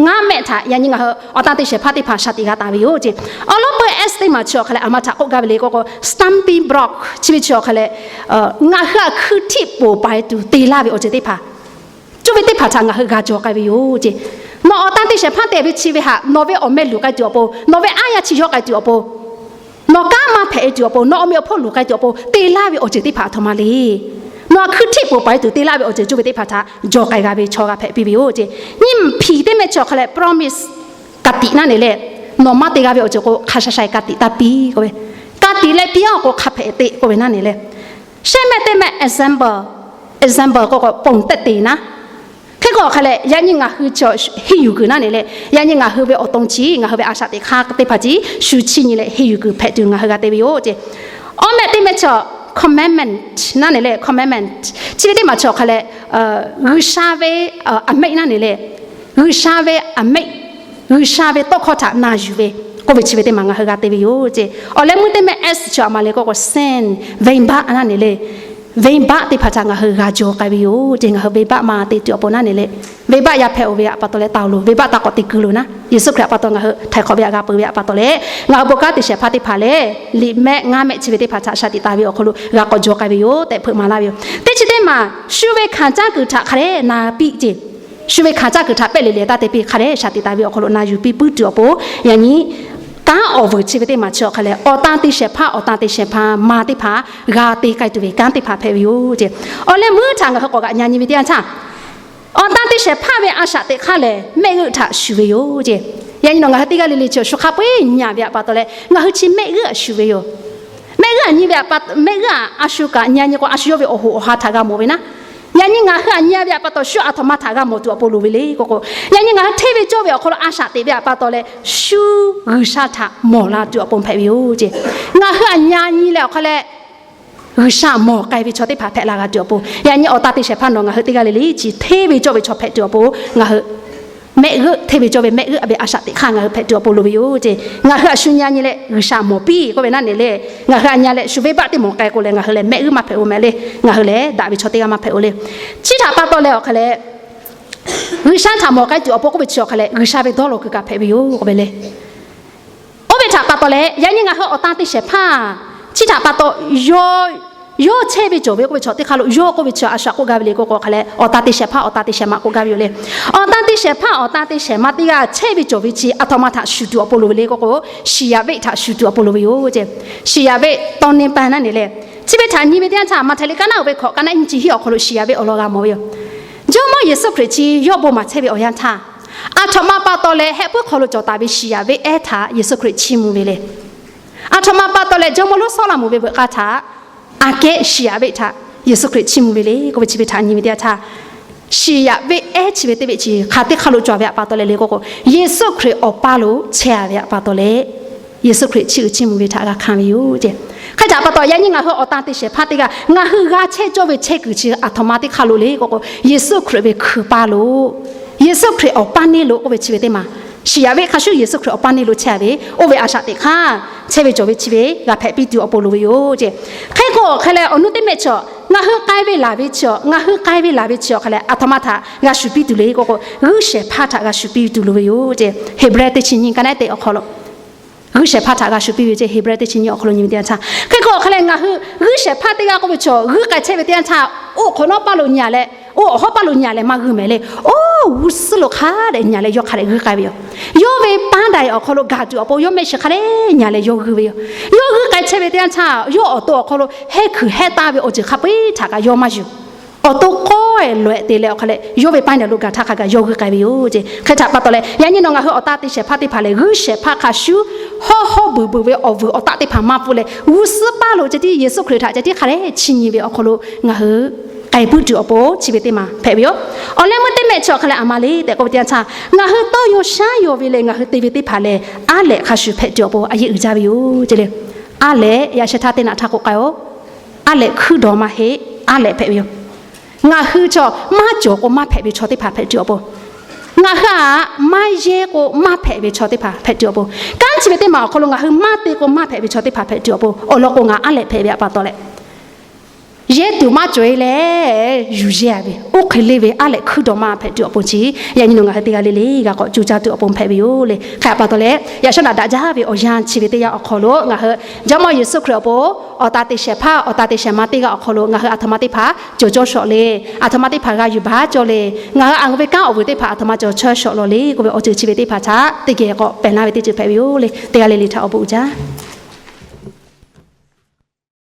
ngaˇ mehˆ htaꞈ yaꞈ nyi ngaˬ hui awˬ tan te shehˍ hpaˇ teˇ hpaˍ shaˍ tiꞈ g'a taˍ ve yoˬ ceˇ. Awˬ lawn peuˬ S teˇ maˬ chi awˬ hk'a leh a ma htaꞈ k'oˆ gaˇ ve le k'oˆ k'o, stumbling block chi ve chi awˬ hk'a leh, ngaˬ hui htaꞈ hkui htiˆ poˬ paiˍ tuˬ te laˇ ve awˬ ceuˬ teˇ hpaˍ, cuˇ ve teˇ hpaˍ htaꞈ ngaˬ hui g'a jaw k'ai ve yoˬ ceˇ. Nawˬ awˬ tan te shehˍ hpaˇ te ve chi ve htaꞈ nawˬ ve awˬ meh luˬ k'ai tuˬ awˬ pon, nawˬ ve aˉ yaˇ chi yawˇ k'ai tuˬ awˬ pon, nawˬ kanˉ maˇ hpehꞈ e tuˬ awˬ pon, nawˬ awˬ meꞈ awˬ hponˇ luˬ k'ai tuˬ awˬ pon te laˇ ve awˬ ceuˬ teˇ hpaˍ a htoꞈ ma le. Nawˬ htaꞈ hkui htiˆ poˬ paiˍ tuˬ te laˇ ve awˬ ceuˬ cuˇ ve teˇ hpaˍ htaꞈ jaw k'ai g'a ve chaw g'a hpehꞈ piˇ ve yoˬ ceˇ. Nyiˇ hpeꞈ teˇ mehˆ chi awˬ hk'a leh promise, ka tiꞈ naˉ ne leh, nawˬ maˇ te g'a ve awˬ ceuˬ k'o hk'a sha sha e ka tiꞈ taˇ piˇ k'oˆ ve, ka tiꞈ leh piˇ a k'o hk'a hpehꞈ te k'oˆ ve naˉ ne leh, shehˆ mehˆ teˇ mehˆ example, example k'oˆ k'o ponˬ tehˆ te naˉ. Hk'e k'o awˬ hk'a leh yaꞈ nyi ngaˬ hui chi henˇ yuˬ kuiˬ naˉ ne leh, yaꞈ nyi ngaˬ hui ve awˬ to chi ngaˬ hui ve a shaꞈ teꞈ hk'aˇ teˇ hpaˍ chi shu chiˇ nyi leh henˇ yuˬ kuiˬ hpehꞈ tuˬ ngaˬ hui g'a te ve yoˬ ceˇ. Awˬ mehˆ teˇ mehˆ chi commandment naˉ ne leh, commandment chi ve teˇ maˬ chi awˬ hk'a leh G'uiˬsha ve အမိန့် naˉ ne leh, G'uiˬsha ve အမိန့်, G'uiˬsha ve tawˇ hkawˇ htaꞈ na yuˬ ve k'oˆ ve chi ve teˇ maˬ ngaˬ hui g'a te ve yoˬ ceˇ. Awˬ leh meuˇ teˇ mehˆ S chi a ma le k'oˆ k'o sin, venˇbaˆ naˉ ne leh, venˇbaˆ teˇ hpaˍ htaꞈ ngaˬ hui g'a jaw k'ai ve yoˬ ceˇ. Ngaˬ hui venˇbaˆ maˇ te tuˬ awˬ pon naˉ ne leh, venˇbaˆ yaˇ hpehꞈ-oˬ ve htaꞈ pa taw leh taˍ-oˬ loˬ, venˇbaˆ taˇ k'awꞈ te kuiˬ loˬ naˉ. Yeˍsuˆ Hkriꞈ a pa taw ngaˬ hui htaiˍ hk'awꞈ ve htaꞈ g'a peuˬ ve htaꞈ pa taw leh, ngaˬ hui bon kanˉ te shehˍ hpaˇ teˇ hpaˍ lehˬ, liꞈ mehˆ ngaˇ mehˆ chi ve teˇ hpaˍ htaꞈ shaˍ tiꞈ taˍ ve awˬ hk'aw lo g'a k'awꞈ jaw k'ai ve yoˬ tehꞈ hpeuꞈ maˍ laˇ ve yoˬ. Teˇ chi teˇ maˬ shu ve hkanˍ caˇ kuiˬ htaꞈ hk'a dehꞈ na piˇ ceˇ. Shu ve hkanˍ caˇ kuiˬ htaꞈ pehˆ le le taˇ te piˇ, hk'a dehꞈ shaˍ tiꞈ taˍ ve awˬ hk'aw lo na yuˬ piˇ puiˉ tuˬ awˬ pon, yaꞈ nyi kanˉ awˬ vuiˬ chi ve teˇ maˬ chi awˬ hk'a leh awˬ tan te shehˍ hpaˇ, awˬ tan te shehˍ hpaˇ ma teˇ hpaˍ g'a te k'ai tuˬ ve kanˉ teˇ hpaˍ hpehꞈ ve yoˬ ceˇ. Awˬ leh meuˇ htaꞈ ngaˬ hui k'awꞈ g'aꞈ nyi nyi ve teˇ yanˇ htaˇ, awˬ tan te shehˍ hpaˇ ve a shaꞈ teꞈ hk'aˇ lehˬ mehˆ g'euˆ htaꞈ shuˍ ve yoˬ ceˇ. Yaꞈ nyi nawˬ ngaˬ hui teˇ g'aˇ le le chi shu hk'a peu-eˬ nyi a ve htaꞈ pa taw leh ngaˬ hui chi mehˆ g'euˆ htaꞈ shuˍ ve yoˬ. Mehˆ g'euˆ htaꞈ nyi ve htaꞈ pa, mehˆ g'euˆ htaꞈ a shu kaꞈ nyi a nyi k'o a shu yawˇ ve awˬ hoꞈ awˬ ha htaꞈ g'a mawˬ ve naˉ. Yaꞈ nyi ngaˬ hui htaꞈ nyi a ve htaꞈ pa taw shu a htoꞈ ma htaꞈ g'a mawˬ tuˬ awˬ pon loˍ ve le k'oˆ k'o, yaꞈ nyi ngaˬ hui hteˇ ve cawˇ ve awˬ hk'aw lo a shaꞈ teꞈ ve htaꞈ pa taw leh shu G'uiˬsha htaꞈ mawˬ la tuˬ awˬ pon hpehꞈ ve yoˬ ceˇ. Ngaˬ hui htaꞈ nyi a nyi leh awˬ hk'a leh G'uiˬsha mawˬ k'ai ve chaw teˇ hpaˍ hpehꞈ la g'a tuˬ awˬ pon, yaꞈ nyi awˬ tan te shehˍ hpaˇ nawˬ ngaˬ hui teˇ g'aˇ le le chi hteˇ ve cawˇ ve chaw hpehꞈ tuˬ awˬ pon, ngaˬ hui mehˆ g'euˆ, hteˇ ve cawˇ ve mehˆ g'euˆ a ve a shaꞈ teꞈ hk'aˇ ngaˬ hui hpehꞈ tuˬ awˬ pon loˍ ve yoˬ ceˇ. Ngaˬ hui htaꞈ shu nyi a nyi leh G'uiˬsha mawˬ piˇ k'oˆ ve naˉ ne leh, ngaˬ hui htaꞈ nyi a leh shu venˇbaˆ teˇ mawˬ k'ai k'o leh ngaˬ hui lehˬ mehˆ g'euˆ maˇ hpehꞈ-oˬ mehˍ le. Ngaˬ hui lehˬ daꞈ ve chaw teˇ g'aˇ maˇ hpehꞈ-oˬ le. Chi htaꞈ pa taw leh awˬ hk'a leh G'uiˬsha htaꞈ mawˬ k'ai tuˬ awˬ pon k'oˆ ve chi awˬ hk'a leh G'uiˬsha ve dawˇ law kuiˬ kaꞈ hpehꞈ ve yoˬ k'oˆ ve le. Oˇ ve htaꞈ pa taw leh yaꞈ nyi ngaˬ hui awˬ tan te shehˍ hpaˇ chi htaꞈ pa taw yawˇ, yawˇ chehˇ ve cawˬ ve k'oˆ ve chaw teˇ hk'aˇ lo yawˇ k'oˆ ve chi a shu htaꞈ k'oˆ gaˇ ve le k'oˆ k'o hk'a leh awˬ tan te shehˍ hpaˇ awˬ tan te shehˍ ma k'oˆ gaˇ ve yoˬ le. Awˬ tan te shehˍ hpaˇ awˬ tan te shehˍ ma teˇ g'aˇ chehˇ ve cawˬ ve chi a htoꞈ ma htaꞈ shuˍ tuˬ awˬ pon loˍ ve le k'oˆ k'o, shiˍ yaꞈ veˆ htaꞈ shuˍ tuˬ awˬ pon loˍ ve yoˬ ceˇ. Shiˍ yaꞈ veˆ tawˇ neˇ paˇ naˉ ne leh, chi ve htaꞈ nyi ve teˇ yanˇ htaˇ Maꞈhtehˍ liꞈ ka naˆ uiˍ ve hkawꞈ ka naˆ nyiˇ chi hiˆ awˬ hk'aw lo shiˍ yaꞈ veˆ awˬ lawn g'a mawˬ ve yoˬ. Jawˇmawˇ Yeˍsuˆ Hkriꞈ chi yawˇ bon maˍ chehˇ ve awˬ yanˇ htaˇ, a htoꞈ ma pa taw leh heh puiˉ hk'aw lo cawˬ taˍ ve shiˍ yaꞈ veˆ ehˉ htaꞈ Yeˍsuˆ Hkriꞈ chiˇ mvuh ve le. A htoꞈ ma pa taw leh jawˇmawˇ lonˉ Sawˉlaꞈmonˍ ve veuꞈ k'aˇ htaꞈ aꞈ kehˉ shiˍ yaꞈ veˆ htaꞈ Yeˍsuˆ Hkriꞈ chiˇ mvuh ve le k'oˆ ve chi ve htaꞈ nyi ve teˇ yanˇ htaˇ, shiˍ yaꞈ veˆ ehˉ chi ve teˇ veˆ chi hk'aˬ teˇ hk'aˇ lo cawˬ ve htaꞈ pa taw leh le k'oˆ k'o, Yeˍsuˆ Hkriꞈ awˬ paˇ lo chehˇ a ve htaꞈ pa taw leh Yeˍsuˆ Hkriꞈ chiˇ uiˍ chiˇ mvuh ve htaꞈ g'a hkanˍ ve yoˬ ceˇ. Hk'e htaꞈ pa taw yaꞈ nyi ngaˬ hui awˬ tan te shehˍ hpaˇ teˇ g'aˇ ngaˬ hui g'a chehˇ cawˇ ve chehˇ kuiˬ chi a htoꞈ ma teˇ hk'aˇ lo le k'oˆ k'o, Yeˍsuˆ Hkriꞈ ve hkui paˇ lo, Yeˍsuˆ Hkriꞈ awˬ paˇ neˇ lo k'oˆ ve chi ve teˇ maˬ, shiˍ yaꞈ veˆ hk'a shuˍ Yeˍsuˆ Hkriꞈ awˬ paˇ neˇ lo chehˇ a ve, oˇ ve a shaꞈ teꞈ hk'aˇ chehˇ ve cawˬ ve chi ve g'a hpehꞈ piˇ tuˬ awˬ pon loˍ ve yoˬ ceˇ. Hk'e k'o hk'a leh awˬ nu teˇ mehˆ chi ngaˬ hui k'ai ve laˬ ve chi, ngaˬ hui k'ai ve laˬ ve chi awˬ hk'a leh a htoꞈ ma htaꞈ g'a shuˍ piˇ tuˬ le k'oˆ k'o, g'uˇ shehˍ hpaˇ htaꞈ g'a shuˍ piˇ tuˬ loˍ ve yoˬ ceˇ. Heˍbrehˇ teˇ chi nyiˇ ka naˆ teˇ awˬ hk'aw lo g'uˇ shehˍ hpaˇ htaꞈ g'a shuˍ piˇ ve ceˇ. Heˍbrehˇ teˇ chi nyiˇ awˬ hk'aw lo nyi ve teˇ yanˇ htaˇ, hk'e k'o hk'a leh ngaˬ hui g'uˇ shehˍ hpaˇ teˇ g'aˇ k'oˆ ve chi g'uˇ k'ai chehˇ ve teˇ yanˇ htaˇ, oˇ hk'awꞈ nawˉ paˇ lo nyi a leh, oˇ awˬ hawˉ paˇ lo nyi a leh maˇ g'uˇ mehˍ le. Oˇ g'uˇ suhˉ lo hk'a dehꞈ nyi a leh yawˇ hk'a dehꞈ g'uˇ k'ai ve yoˬ. Yawˇ ve paˇ daiˬ awˬ hk'aw lo gaˬ tuˬ awˬ pon yawˇ mehˆ shiˍ hk'a dehꞈ nyi a leh yawˇ g'uˇ ve yoˬ. Yawˇ g'uˇ k'ai chehˇ ve teˇ yanˇ htaˇ yawˇ awˬ to awˬ hk'aw lo hehˇ kuiˬ hehˇ taˍ ve awˬ ceuˬ hk'a peu-eˬ htaꞈ kaꞈ yawˇ maˇ yuˬ. Awˬ to k'awehˇ lawehꞈ te leh awˬ hk'a leh yawˇ ve paˇ daiˬ lo gaˬ htaˇ hk'a gaˬ yawˇ g'uˇ k'ai ve yoˬ ceˇ. Hk'e htaꞈ pa taw leh yaꞈ nyi nawˬ ngaˬ hui awˬ tan te shehˍ hpaˇ teˇ hpaˍ lehˬ g'uˇ shehˍ hpaˇ hk'a shuˍ hawˉ hawˉ beuˬ beuˬ ve awˬ vuiˬ awˬ taˆ teˇ hpaˍ maˇ pfuhˆ leh g'uˇ suhˉ paˇ lo ceh tiˉ Yeˍsuˆ Hkriꞈ htaꞈ ceh tiˉ hk'a dehꞈ chiˇ nyi ve awˬ hk'aw lo ngaˬ hui k'ai puiˉ tuˬ awˬ pon chi ve teˇ maˬ hpehꞈ ve yoˬ. Awˬ leh meuˇ teˇ mehˆ chi awˬ hk'a leh a ma le tehꞈ k'oˆ ve teˇ yanˇ htaˇ, ngaˬ hui tawˇ yaw shaˉ yaw ve leh ngaˬ hui te ve teˇ hpaˍ lehˬ aˉ lehꞈ hk'a shuˍ hpehꞈ tuˬ awˬ pon a yeˆ uiˍ jaˇ ve yoˬ ceˇ le. Aˉ lehꞈ yaꞈ sheh htaˇ teˇ naꞈ htaˇ k'oˆ k'ai-oˬ. Aˉ lehꞈ hkuiˉ dawˬ maˇ heˆ, aˉ lehꞈ hpehꞈ ve yoˬ. Ngaˬ hui chaw maˇ cawˬ k'o maˇ hpehꞈ ve chaw teˇ hpaˍ hpehꞈ tuˬ awˬ pon, ngaˬ hui htaꞈ maˇ yehˇ k'o maˇ hpehꞈ ve chaw teˇ hpaˍ hpehꞈ tuˬ awˬ pon, kanˉ chi ve teˇ maˬ awˬ hk'aw lo ngaˬ hui maˇ te k'o maˇ hpehꞈ ve chaw teˇ hpaˍ hpehꞈ tuˬ awˬ pon, awˬ lawn k'o ngaˬ aˉ lehꞈ hpehꞈ ve htaꞈ pa taw leh yehˇ Tuꞈ maˇ cawˬ e leh, yuˬ yehˇ ve, oˇ hk'e le ve aˉ lehꞈ hkuiˉ dawˬ maˇ hpehꞈ tuˬ awˬ pon chi, yaꞈ nyi nawˬ ngaˬ hui teˇ g'aˇ le le g'a k'awꞈ co caˇ tuˬ awˬ pon hpehꞈ ve yoˬ le. Hk'e pa taw leh, yaꞈ shawˉ naꞈ daꞈ jaˇ ve awˬ yanˇ chi ve teˇ yanˇ awˬ hk'aw lo ngaˬ hui Jawˇmawˇ Yeˍsuˆ Hkriꞈ awˬ pon awˬ ta te shehˍ hpaˇ, awˬ ta te shehˍ ma teˇ g'aˇ awˬ hk'aw lo ngaˬ hui aˬ htoꞈ ma teˇ hpaˍ cawˬ cawˇ shawˍ le. Aˬ htoꞈ ma teˇ hpaˍ g'a yuˬ baˬ cawˇ le. Ngaˬ hui aˬ ngeuˬ ve kanˉ awˬ vuiˬ teˇ hpaˍ aˬ htoꞈ ma cawˬ cawˇ shawˍ lawˬ le k'oˆ ve awˬ ceuˬ chi ve teˇ hpaˍ htaꞈ teˇ geh k'awꞈ pehˬ laˇ ve teˇ ceuˬ hpehꞈ ve yoˬ le. Teˇ g'aˇ le le htaꞈ awˬ bon uiˍ jaˇ.